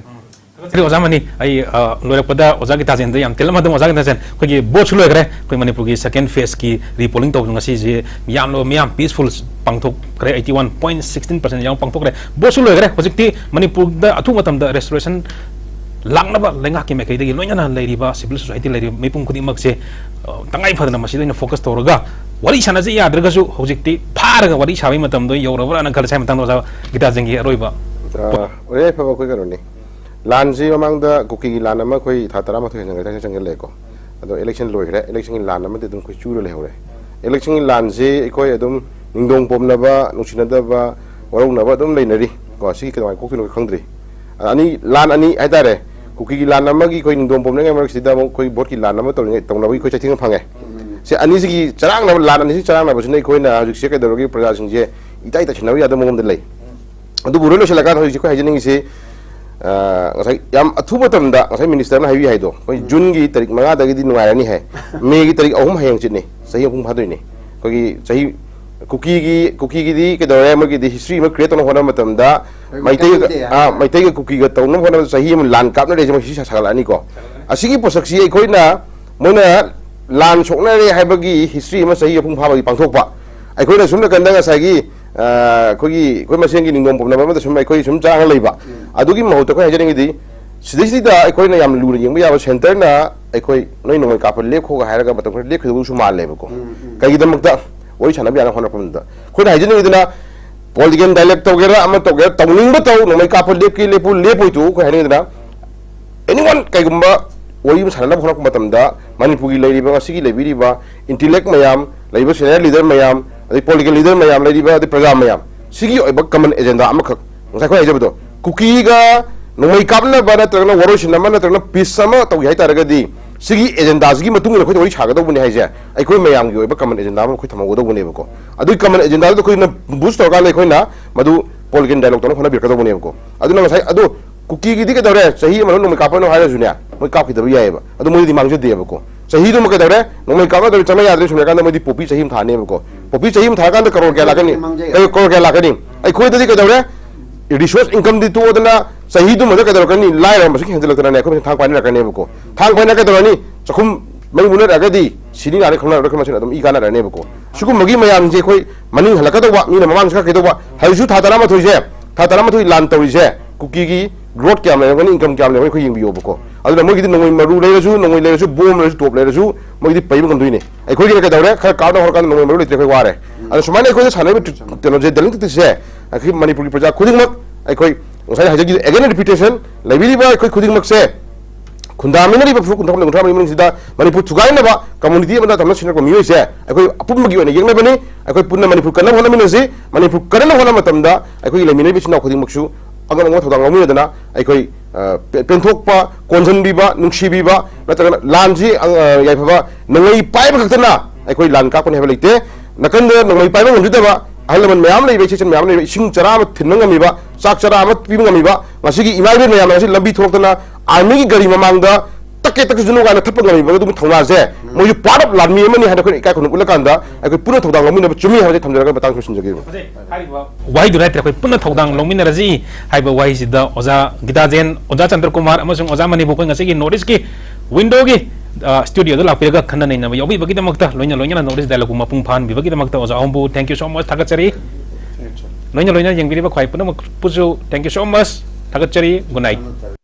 ꯊꯥꯒꯠꯆꯔꯤ ꯑꯣꯖꯥ ꯃꯅꯤ꯫ ꯑꯩ, ꯑ, ꯂꯣꯏꯔꯛꯄꯗ ꯑꯣꯖꯥ ꯒꯤꯇꯥꯖꯦꯟꯗ ꯌꯥꯝ ꯇꯦꯜꯂꯝꯃꯗꯧ꯫ ꯑꯣꯖꯥ ꯒꯤꯇꯥꯖꯦꯟ, ꯑꯩꯈꯣꯏꯒꯤ ꯚꯣꯠꯁꯨ ꯂꯣꯏꯈ꯭ꯔꯦ, ꯑꯩꯈꯣꯏ ꯃꯅꯤꯄꯨꯔꯒꯤ second phaseꯀꯤ repolling ꯇꯧꯕꯗꯣ ꯉꯁꯤꯁꯦ ꯌꯥꯝꯅ ꯃꯤꯌꯥꯝ peaceful ꯄꯥꯡꯊꯣꯛꯈ꯭ꯔꯦ, eighty one point sixteen percent ꯌꯥꯝ ꯄꯥꯡꯊꯣꯛꯈ꯭ꯔꯦ꯫ ꯚꯣꯠꯁꯨ ꯂꯣꯏꯈ꯭ꯔꯦ꯫ ꯍꯧꯖꯤꯛꯇꯤ ꯃꯅꯤꯄꯨꯔꯗ ꯑꯊꯨꯕ ꯃꯇꯝꯗ restoration ꯂꯥꯛꯅꯕ ꯂꯩꯉꯥꯛꯀꯤ ꯃꯥꯏꯀꯩꯗꯒꯤ ꯂꯣꯏꯅꯅ ꯂꯩꯔꯤꯕ civil society ꯂꯩꯔꯤꯕ ꯃꯤꯄꯨꯝ ꯈꯨꯗꯤꯡꯃꯛꯁꯦ, ꯑ, ꯇꯉꯥꯏ ꯐꯗꯅ ꯃꯁꯤꯗ ꯑꯣꯏꯅ focus ꯇꯧꯔꯒ ꯋꯥꯔꯤ ꯁꯥꯟꯅꯖꯦ ꯌꯥꯗ꯭ꯔꯒꯁꯨ ꯍꯧꯖꯤꯛꯇꯤ ꯐꯥꯔꯒ ꯋꯥꯔꯤ ꯁꯥꯕꯒꯤ ꯃꯇꯝꯗꯣ ꯌꯧꯔꯕ꯭ꯔꯥꯅ ꯈꯜꯂꯦ꯫ ꯁ꯭ꯋꯥꯏ ꯃꯇꯥꯡꯗ ꯑꯣꯖꯥ ꯒꯤꯇꯥꯖꯦꯟꯒꯤ ꯑꯔꯣꯏꯕ꯫ ꯑ, ꯑꯣꯖꯥ ꯌꯥꯏꯐꯕ, ꯑꯩꯈꯣꯏ ꯀꯩꯅꯣꯅꯤ, ꯂꯥꯟꯁꯤ ꯃꯃꯥꯡꯗ ꯀꯨꯀꯤꯒꯤ ꯂꯥꯟ ꯑꯃ ꯑꯩꯈꯣꯏ ꯊꯥ ꯇꯔꯥꯃꯥꯊꯣꯏ ꯍꯦꯟꯅ ꯆꯪꯁꯤꯜꯂꯛꯑꯦꯀꯣ꯫ ꯑꯗꯣ election ꯂꯣꯏꯈ꯭ꯔꯦ, electionꯒꯤ ꯂꯥꯟ ꯑꯃꯗꯤ ꯑꯗꯨꯝ ꯑꯩꯈꯣꯏ ꯆꯨꯔ ꯂꯩꯍꯧꯔꯦ꯫ Electionꯒꯤ ꯂꯥꯟꯁꯤ ꯑꯩꯈꯣꯏ ꯑꯗꯨꯝ ꯅꯤꯡꯗꯣꯡ ꯄꯣꯝꯅꯕ, ꯅꯨꯡꯁꯤꯅꯗꯕ, ꯋꯥꯔꯧꯅꯕ ꯑꯗꯨꯝ ꯂꯩꯅꯔꯤ ꯀꯣ꯫ ꯁꯤꯒꯤ ꯀꯩꯗꯧꯉꯩ ꯀꯣꯛꯇꯣꯏꯅꯣ ꯈꯪꯗ꯭ꯔꯤ꯫ ꯑꯅꯤ, ꯂꯥꯟ ꯑꯅꯤ ꯍꯥꯏꯇꯥꯔꯦ꯫ ꯀꯨꯀꯤꯒꯤ ꯂꯥꯟ ꯑꯃꯒꯤ ꯑꯩꯈꯣꯏ ꯅꯤꯡꯗꯣꯡ ꯄꯣꯝꯅꯉꯥꯏ ꯃꯔꯛꯁꯤꯗ ꯑꯃꯨꯛ ꯑꯩꯈꯣꯏ ꯚꯣꯠꯀꯤ ꯂꯥꯟ ꯑꯃ ꯇꯧꯔꯤꯉꯩ, ꯇꯧꯅꯕꯒꯤ ꯑꯩꯈꯣꯏ ꯆꯩꯊꯦꯡ ꯐꯪꯉꯦ꯫ ꯁꯤ ꯑꯅꯤꯁꯤꯒꯤ ꯆꯔꯥꯡꯅꯕ, ꯂꯥꯟ ꯑꯅꯤꯁꯤ ꯆꯔꯥꯡꯅꯕꯁꯤꯅ ꯑꯩꯈꯣꯏꯅ ꯍꯧꯖꯤꯛꯁꯦ ꯀꯩꯗꯧꯔꯒꯦ, ꯄ꯭ꯔꯖꯥꯁꯤꯡꯁꯦ ꯏꯇꯥꯏ ꯇꯥꯏꯁꯤꯟꯅꯕ ꯌꯥꯗꯕ ꯃꯑꯣꯡꯗ ꯂꯩ꯫ ꯑꯗꯨꯕꯨ ꯂꯣꯏ ꯂꯣꯏꯁꯤꯜꯂꯀꯥꯟꯗ ꯍꯧꯖꯤꯛ ꯑꯩꯈꯣꯏ ꯍꯥꯏꯖꯅꯤꯡꯉꯤꯁꯤ, ꯑ, ꯉꯁꯥꯏ ꯌꯥꯝ ꯑꯊꯨꯕ ꯃꯇꯝꯗ ꯉꯁꯥꯏ ministerꯅ ꯍꯥꯏꯕꯤ ꯍꯥꯏꯗꯣ, ꯑꯩꯈꯣꯏ Juneꯒꯤ ꯇꯥꯔꯤꯛ ꯃꯉꯥꯗꯒꯤꯗꯤ ꯅꯨꯡꯉꯥꯏꯔꯅꯤ ꯍꯥꯏ꯫ Mayꯒꯤ ꯇꯥꯔꯤꯛ ꯑꯍꯨꯝ ꯍꯌꯦꯡ ꯆꯤꯠꯅꯤ, ꯆꯍꯤ ꯑꯍꯨꯝ ꯐꯥꯗꯣꯏꯅꯤ꯫ ꯑꯩꯈꯣꯏꯒꯤ ꯆꯍꯤ ꯀꯨꯀꯤꯒꯤ, ꯀꯨꯀꯤꯒꯤꯗꯤ ꯀꯩꯗꯧꯔꯦ, ꯃꯣꯏꯒꯤꯗꯤ history ꯑꯃ create ꯇꯧꯅꯕ ꯍꯣꯠꯅꯕ ꯃꯇꯝꯗ ꯃꯩꯇꯩꯒ, ꯃꯩꯇꯩꯒ ꯀꯨꯀꯤꯒ ꯇꯧꯅꯕ ꯍꯣꯠꯅꯕꯗ ꯆꯍꯤ ꯑꯃ ꯂꯥꯟ ꯀꯥꯞꯅꯔꯦꯁꯦ, ꯃꯣꯏ history ꯁꯥꯒꯠꯂꯛꯑꯅꯤꯀꯣ꯫ ꯑꯁꯤꯒꯤ ꯄꯣꯠꯁꯛꯁꯤ ꯑꯩꯈꯣꯏꯅ, ꯃꯣꯏꯅ ꯂꯥꯟ ꯁꯣꯛꯅꯔꯦ ꯍꯥꯏꯕꯒꯤ history ꯑꯃ ꯆꯍꯤ ꯑꯍꯨꯝ ꯐꯥꯕꯒꯤ ꯄꯥꯡꯊꯣꯛꯄ, ꯑꯩꯈꯣꯏꯅ ꯁꯨꯝ ꯅꯥꯀꯟꯗ ꯉꯁꯥꯏꯒꯤ, ꯑ, ꯑꯩꯈꯣꯏꯒꯤ, ꯑꯩꯈꯣꯏ ꯃꯁꯦꯟꯒꯤ ꯅꯤꯡꯗꯣꯡ ꯄꯣꯝꯅꯕ ꯑꯃꯗ ꯁꯨꯝ ꯑꯩꯈꯣꯏ ꯁꯨꯝ ꯆꯥꯡꯅ ꯂꯩꯕ, ꯑꯗꯨꯒꯤ ꯃꯍꯨꯠꯇ ꯑꯩꯈꯣꯏ ꯍꯥꯏꯖꯅꯤꯡꯉꯤꯗꯤ, ꯁꯤꯗꯩꯁꯤꯗ ꯑꯩꯈꯣꯏꯅ ꯌꯥꯝ ꯂꯨꯅ ꯌꯦꯡꯕ ꯌꯥꯕ, ꯁꯦꯟꯇꯔꯅ ꯑꯩꯈꯣꯏ ꯅꯣꯏ ꯅꯣꯡꯃꯩ ꯀꯥꯞꯄ ꯂꯦꯞꯈꯣꯒ ꯍꯥꯏꯔꯒ ꯃꯇꯝ ꯈꯔ ꯂꯦꯞꯈꯤꯗꯧꯁꯨ ꯃꯥꯜꯂꯦꯕꯀꯣ꯫ ꯎꯝ, ꯎꯝ꯫ ꯀꯩꯒꯤꯗꯃꯛꯇ? ꯋꯥꯔꯤ ꯁꯥꯟꯅꯕ ꯌꯥꯅꯕ ꯍꯣꯠꯅꯔꯛꯄ ꯃꯇꯝꯗ ꯑꯩꯈꯣꯏꯅ ꯍꯥꯏꯖꯅꯤꯡꯉꯤꯗꯅ, ꯄꯣꯂꯤꯇꯤꯀꯦꯜ ꯗꯥꯏꯂꯣꯒ ꯇꯧꯒꯦꯔꯥ, ꯑꯃ ꯇꯧꯒꯦꯔꯥ, ꯇꯧꯅꯤꯡꯕ ꯇꯧ, ꯅꯣꯡꯃꯩ ꯀꯥꯞꯄ ꯂꯦꯞꯀꯦ ꯂꯦꯞꯄꯨ, ꯂꯦꯞꯄꯣꯏ ꯇꯣꯛꯎ, ꯑꯩꯈꯣꯏ ꯍꯥꯏꯅꯤꯡꯉꯤꯗꯅ, ꯑꯦꯅꯤ ꯋꯥꯟ, ꯀꯩꯒꯨꯝꯕ ꯋꯥꯔꯤ ꯑꯃ ꯁꯥꯟꯅꯅꯕ ꯍꯣꯠꯅꯔꯛꯄ ꯃꯇꯝꯗ ꯃꯅꯤꯄꯨꯔꯒꯤ ꯂꯩꯔꯤꯕ, ꯉꯁꯤꯒꯤ ꯂꯩꯕꯤꯔꯤꯕ ꯏꯟꯇꯤꯂꯦꯛ ꯃꯌꯥꯝ, ꯂꯩꯔꯤꯕ ꯁꯦꯅꯤꯌꯔ ꯂꯤꯗꯔ ꯃꯌꯥꯝ, ꯑꯗꯩ ꯄꯣꯂꯤꯇꯤꯀꯦꯜ ꯂꯤꯗꯔ ꯃꯌꯥꯝ, ꯂꯩꯔꯤꯕ ꯑꯗꯩ ꯄ꯭ꯔꯖꯥ ꯃꯌꯥꯝ, ꯁꯤꯒꯤ ꯑꯣꯏꯕ ꯀꯃꯟ ꯑꯦꯖꯦꯟꯗꯥ ꯑꯃꯈꯛ, ꯉꯁꯥꯏ ꯑꯩꯈꯣꯏ ꯍꯥꯏꯖꯕꯗꯣ, ꯀꯨꯀꯤꯒ ꯅꯣꯡꯃꯩ ꯀꯥꯞꯅꯕ ꯅꯠꯇ꯭ꯔꯒꯅ ꯋꯥꯔꯣꯏꯁꯤꯟ ꯑꯃ ꯅꯠꯇ꯭ꯔꯒꯅ ꯄꯤꯁ ꯑꯃ ꯇꯧꯒꯦ ꯍꯥꯏꯇꯥꯔꯒꯗꯤ, ꯁꯤꯒꯤ ꯑꯦꯖꯦꯟꯗꯥꯁꯤꯒꯤ ꯃꯇꯨꯡ ꯏꯟꯅ ꯑꯩꯈꯣꯏꯅ ꯋꯥꯔꯤ ꯁꯥꯒꯗꯧꯕꯅꯦ ꯍꯥꯏꯁꯦ꯫ ꯑꯩꯈꯣꯏ ꯃꯌꯥꯝꯒꯤ ꯑꯣꯏꯕ ꯀꯃꯟ ꯑꯦꯖꯦꯟꯗꯥ ꯑꯃ ꯑꯩꯈꯣꯏ ꯊꯝꯍꯧꯒꯗꯧꯕꯅꯦꯕꯀꯣ꯫ ꯑꯗꯨꯒꯤ ꯀꯃꯟ ꯑꯦꯖꯦꯟꯗꯥꯗꯨꯗ ꯑꯩꯈꯣꯏꯅ ꯕꯨꯁ ꯇꯧꯔꯀꯥꯟꯗ ꯑꯩꯈꯣꯏꯅ ꯃꯗꯨ ꯄꯣꯂꯤꯇꯤꯀꯦꯜ ꯗꯥꯏꯂꯣꯒ ꯇꯧꯅꯕ ꯍꯣꯠꯅꯕꯤꯔꯛꯀꯗꯧꯕꯅꯦꯕꯀꯣ꯫ ꯑꯗꯨꯅ ꯉꯁꯥꯏ ꯑꯗꯣ ꯀꯨꯀꯤꯒꯤꯗꯤ ꯀꯩꯗꯧꯔꯦ? ꯆꯍꯤ ꯑꯃ ꯃꯅꯨꯡꯗ ꯅꯣꯡꯃꯩ ꯀꯥꯞꯄꯅꯣ ꯍꯥꯏꯔꯁꯨꯅꯦ, ꯃꯣꯏ ꯀꯥꯞꯈꯤꯗꯕ ꯌꯥꯏꯑꯕ꯫ ꯑꯗꯣ ꯃꯣꯏꯗꯤ ꯃꯥꯡꯖꯗꯦꯕꯀꯣ꯫ ꯆꯍꯤꯗꯨꯃ ꯀꯩꯗꯧꯔꯦ? ꯅꯣꯡꯃꯩ ꯀꯥꯞꯅꯗꯕ ꯆꯪꯕ ꯌꯥꯗ꯭ꯔꯦ ꯁꯨꯝ ꯂꯩꯔꯀꯥꯟꯗ ꯃꯣꯏꯗꯤ ꯄꯣꯄꯤ ꯆꯍꯤ ꯑꯃ ꯊꯥꯅꯦꯕꯀꯣ꯫ ꯄꯣꯄꯤ ꯆꯍꯤ ꯑꯃ ꯊꯥꯔꯀꯥꯟꯗ ꯀꯔꯣꯔ ꯀꯌꯥ ꯂꯥꯛꯀꯅꯤ? ꯃꯥꯡꯖꯩ꯫ ꯀꯔꯣꯔ ꯀꯌꯥ ꯂꯥꯛꯀꯅꯤ? ꯑꯩꯈꯣꯏꯗꯗꯤ ꯀꯩꯗꯧꯔꯦ? ꯔꯤꯁꯣꯔꯁ ꯏꯟꯀꯝꯗꯤ ꯇꯣꯛꯑꯗꯅ ꯆꯍꯤꯗꯨꯃꯗ ꯀꯩꯗꯧꯔꯛꯀꯅꯤ? ꯂꯥꯏꯔꯕ ꯃꯁꯤꯡ ꯍꯦꯟꯖꯜꯂꯛꯇꯅꯅꯦ ꯑꯩꯈꯣꯏ ꯃꯁꯦꯟ ꯊꯥꯡ ꯄꯥꯏꯅꯔꯛꯀꯅꯦꯕꯀꯣ꯫ ꯊꯥꯡ ꯄꯥꯏꯅ ꯀꯩꯗꯧꯔꯅꯤ? ꯆꯥꯛꯈꯨꯝ ꯃꯩ ꯃꯨꯠꯅꯔꯛꯑꯒꯗꯤ ꯁꯤꯅꯤ ꯅꯥꯅꯤ ꯈꯪꯅꯔꯛꯑꯔꯣꯏ, ꯑꯩꯈꯣꯏ ꯃꯁꯦꯟ ꯑꯗꯨꯝ ꯏ ꯀꯥꯟꯅꯔꯛꯑꯅꯦꯕꯀꯣ꯫ ꯁꯤꯒꯨꯝꯕꯒꯤ ꯃꯌꯥꯝꯁꯦ ꯑꯩꯈꯣꯏ ꯃꯅꯤꯡ ꯍꯜꯂꯛꯀꯗꯧꯕ, ꯃꯤꯅ ꯃꯃꯥꯡ ꯆꯠꯈꯤꯗꯧꯕ꯫ ꯍꯧꯖꯤꯛꯁꯨ ꯊꯥ ꯇꯔꯥꯃꯥꯊꯣꯏꯁꯦ, ꯊꯥ ꯇꯔꯥꯃꯥꯊꯣꯏ ꯂꯥꯟ ꯇꯧꯔꯤꯁꯦ, ꯀꯨꯀꯤꯒꯤ ꯒ꯭ꯔꯣꯠ ꯀꯌꯥꯝ ꯂꯩꯔꯝꯒꯅꯤ, ꯏꯟꯀꯝ ꯀꯌꯥꯝ ꯂꯩꯔꯝꯒꯅꯤ, ꯑꯩꯈꯣꯏ ꯌꯦꯡꯕꯤꯌꯣꯕꯀꯣ꯫ ꯑꯗꯨꯅ ꯃꯣꯏꯒꯤꯗꯤ ꯅꯣꯡꯃꯩ ꯃꯔꯨ ꯂꯩꯔꯁꯨ, ꯅꯣꯡꯃꯩ ꯂꯩꯔꯁꯨ, ꯕꯣꯝ ꯂꯩꯔꯁꯨ, ꯇꯣꯞ ꯂꯩꯔꯁꯨ, ꯃꯣꯏꯒꯤꯗꯤ ꯄꯩꯕ ꯉꯝꯗꯣꯏꯅꯦ꯫ ꯑꯩꯈꯣꯏꯒꯤꯅ ꯀꯩꯗꯧꯔꯦ? ꯈꯔ ꯀꯥꯞꯅ ꯍꯧꯔꯀꯥꯟꯗ ꯅꯣꯡꯃꯩ ꯃꯔꯨ ꯂꯩꯇ꯭ꯔꯦ, ꯑꯩꯈꯣꯏ ꯋꯥꯔꯦ꯫ ꯑꯗꯣ ꯁꯨꯃꯥꯏꯅ ꯑꯩꯈꯣꯏꯅ ꯁꯥꯟꯅꯔꯤꯕ ꯇ꯭ꯔꯤ-, ꯀꯩꯅꯣꯁꯦ, ꯗꯦꯂꯤꯡ ꯇꯦꯛꯇꯤꯛꯁꯦ, ꯑꯩꯈꯣꯏ ꯃꯅꯤꯄꯨꯔꯒꯤ ꯄ꯭ꯔꯖꯥ ꯈꯨꯗꯤꯡꯃꯛ, ꯑꯩꯈꯣꯏ ꯉꯁꯥꯏ ꯍꯥꯏꯖꯈꯤꯕ again repetition, ꯂꯩꯕꯤꯔꯤꯕ ꯑꯩꯈꯣꯏ ꯈꯨꯗꯤꯡꯃꯛꯁꯦ, ꯈꯨꯟꯗꯥꯃꯤꯟꯅꯔꯤꯕ ꯐꯨꯔꯨꯞ ꯀꯨꯟꯊ꯭ꯔꯥ ꯃꯔꯤ ꯃꯅꯨꯡꯁꯤꯗ ꯃꯅꯤꯄꯨꯔ ꯊꯨꯒꯥꯏꯅꯕ, ꯀꯝꯃꯨꯅꯤꯇꯤ ꯑꯃꯗ ꯊꯝꯅ ꯁꯤꯟꯅꯔꯛꯄ ꯃꯤꯑꯣꯏꯁꯦ ꯑꯩꯈꯣꯏ ꯑꯄꯨꯟꯕꯒꯤ ꯑꯣꯏꯅ ꯌꯦꯛꯅꯕꯅꯤ꯫ ꯑꯩꯈꯣꯏ ꯄꯨꯟꯅ ꯃꯅꯤꯄꯨꯔ ꯀꯟꯅꯕ ꯍꯣꯠꯅꯃꯤꯟꯅꯁꯤ꯫ ꯃꯅꯤꯄꯨꯔ ꯀꯟꯅꯕ ꯍꯣꯠꯅꯕ ꯃꯇꯝꯗ ꯑꯩꯈꯣꯏꯒꯤ ꯂꯩꯃꯤꯟꯅꯔꯤꯕ ꯏꯆꯤꯟ ꯏꯅꯥꯎ ꯈꯨꯗꯤꯡꯃꯛꯁꯨ ꯑꯉꯝ ꯑꯉꯝꯕ ꯊꯧꯗꯥꯡ ꯂꯧꯃꯤꯟꯅꯗꯅ ꯑꯩꯈꯣꯏ, ꯑ, ꯄꯦ-, ꯄꯦꯟꯊꯣꯛꯄ, ꯀꯣꯟꯁꯤꯟꯕꯤꯕ, ꯅꯨꯡꯁꯤꯕꯤꯕ, ꯅꯠꯇ꯭ꯔꯒꯅ ꯂꯥꯟꯁꯤ, ꯑ, ꯌꯥꯏꯐꯕ, ꯅꯣꯡꯃꯩ ꯄꯥꯏꯕ ꯈꯛꯇꯅ ꯑꯩꯈꯣꯏ ꯂꯥꯟ ꯀꯥꯞꯀꯅꯤ ꯍꯥꯏꯕ ꯂꯩꯇꯦ꯫ ꯅꯥꯀꯟꯗ ꯅꯣꯡꯃꯩ ꯄꯥꯏꯕ ꯉꯝꯖꯗꯕ ꯑꯍꯜ ꯂꯃꯟ ꯃꯌꯥꯝ ꯂꯩꯕ, ꯏꯆꯦ ꯏꯆꯟ ꯃꯌꯥꯝ ꯂꯩꯕ, ꯏꯁꯤꯡ ꯆꯔꯥ ꯑꯃ ꯊꯤꯟꯕ ꯉꯝꯃꯤꯕ, ꯆꯥꯛ ꯆꯔꯥ ꯑꯃ ꯄꯤꯕ ꯉꯝꯃꯤꯕ, ꯉꯁꯤꯒꯤ ꯏꯃꯥ ꯏꯕꯦꯟ ꯃꯌꯥꯝꯅ ꯉꯁꯤ ꯂꯝꯕꯤ ꯊꯣꯛꯂꯛꯇꯅ ꯑꯥꯔꯃꯤꯒꯤ ꯒꯥꯔꯤ ꯃꯃꯥꯡꯗ ꯇꯛꯀꯦ ꯇꯛꯁꯅꯨ ꯀꯥꯏꯅ ꯊꯠꯄ ꯉꯝꯃꯤꯕ ꯑꯗꯨꯒꯨꯝꯕ ꯊꯧꯅꯥꯁꯦ, ꯃꯣꯏꯁꯨ part of ꯂꯥꯟꯃꯤ ꯑꯃꯅꯤ ꯍꯥꯏꯅ ꯑꯩꯈꯣꯏꯅ ꯏꯀꯥꯏ ꯈꯨꯝꯅꯕ ꯎꯠꯂꯀꯥꯟꯗ ꯑꯩꯈꯣꯏ ꯄꯨꯟꯅ ꯊꯧꯗꯥꯡ ꯂꯧꯃꯤꯟꯅꯕ ꯆꯨꯝꯃꯤ ꯍꯥꯏꯕꯁꯦ ꯊꯝꯖꯔꯒ ꯃꯇꯥꯡ ꯂꯣꯏꯁꯤꯟꯖꯒꯦ꯫ ꯐꯖꯩ꯫ ꯍꯥꯏꯔꯤꯕ ꯋꯥꯍꯩꯗꯨ ꯅꯠꯇ꯭ꯔꯦ, ꯑꯩꯈꯣꯏ ꯄꯨꯟꯅ ꯊꯧꯗꯥꯡ ꯂꯧꯃꯤꯟꯅꯔꯁꯤ ꯍꯥꯏꯕ ꯋꯥꯍꯩꯁꯤꯗ ꯑꯣꯖꯥ ꯒꯤꯇꯥꯖꯦꯟ, ꯑꯣꯖꯥ ꯆꯟꯗ꯭ꯔꯀꯨꯃꯥꯔ ꯑꯃꯁꯨꯡ ꯑꯣꯖꯥ ꯃꯅꯤꯕꯨ ꯑꯩꯈꯣꯏ ꯉꯁꯤꯒꯤ North East ꯀꯤ window ꯒꯤ, ꯑ, studio ꯗ ꯂꯥꯛꯄꯤꯔꯒ ꯈꯟꯅ ꯅꯩꯅꯕ ꯌꯥꯎꯕꯤꯕꯒꯤꯗꯃꯛꯇ, ꯂꯣꯏꯅ ꯂꯣꯏꯅꯅ North East Dialogue ꯄꯨ ꯃꯄꯨꯡ ꯐꯥꯍꯟꯕꯤꯕꯒꯤꯗꯃꯛꯇ ꯑꯣꯖꯥ ꯑꯍꯨꯝꯕꯨ thank you so much ꯊꯥꯒꯠꯆꯔꯤ꯫ ꯂꯣꯏꯅ ꯂꯣꯏꯅ ꯌꯦꯡꯕꯤꯔꯤꯕ ꯈ꯭ꯋꯥꯏ ꯄꯨꯝꯅꯃꯛꯄꯨꯁꯨ thank you so much ꯊꯥꯒꯠꯆꯔꯤ꯫ Good night꯫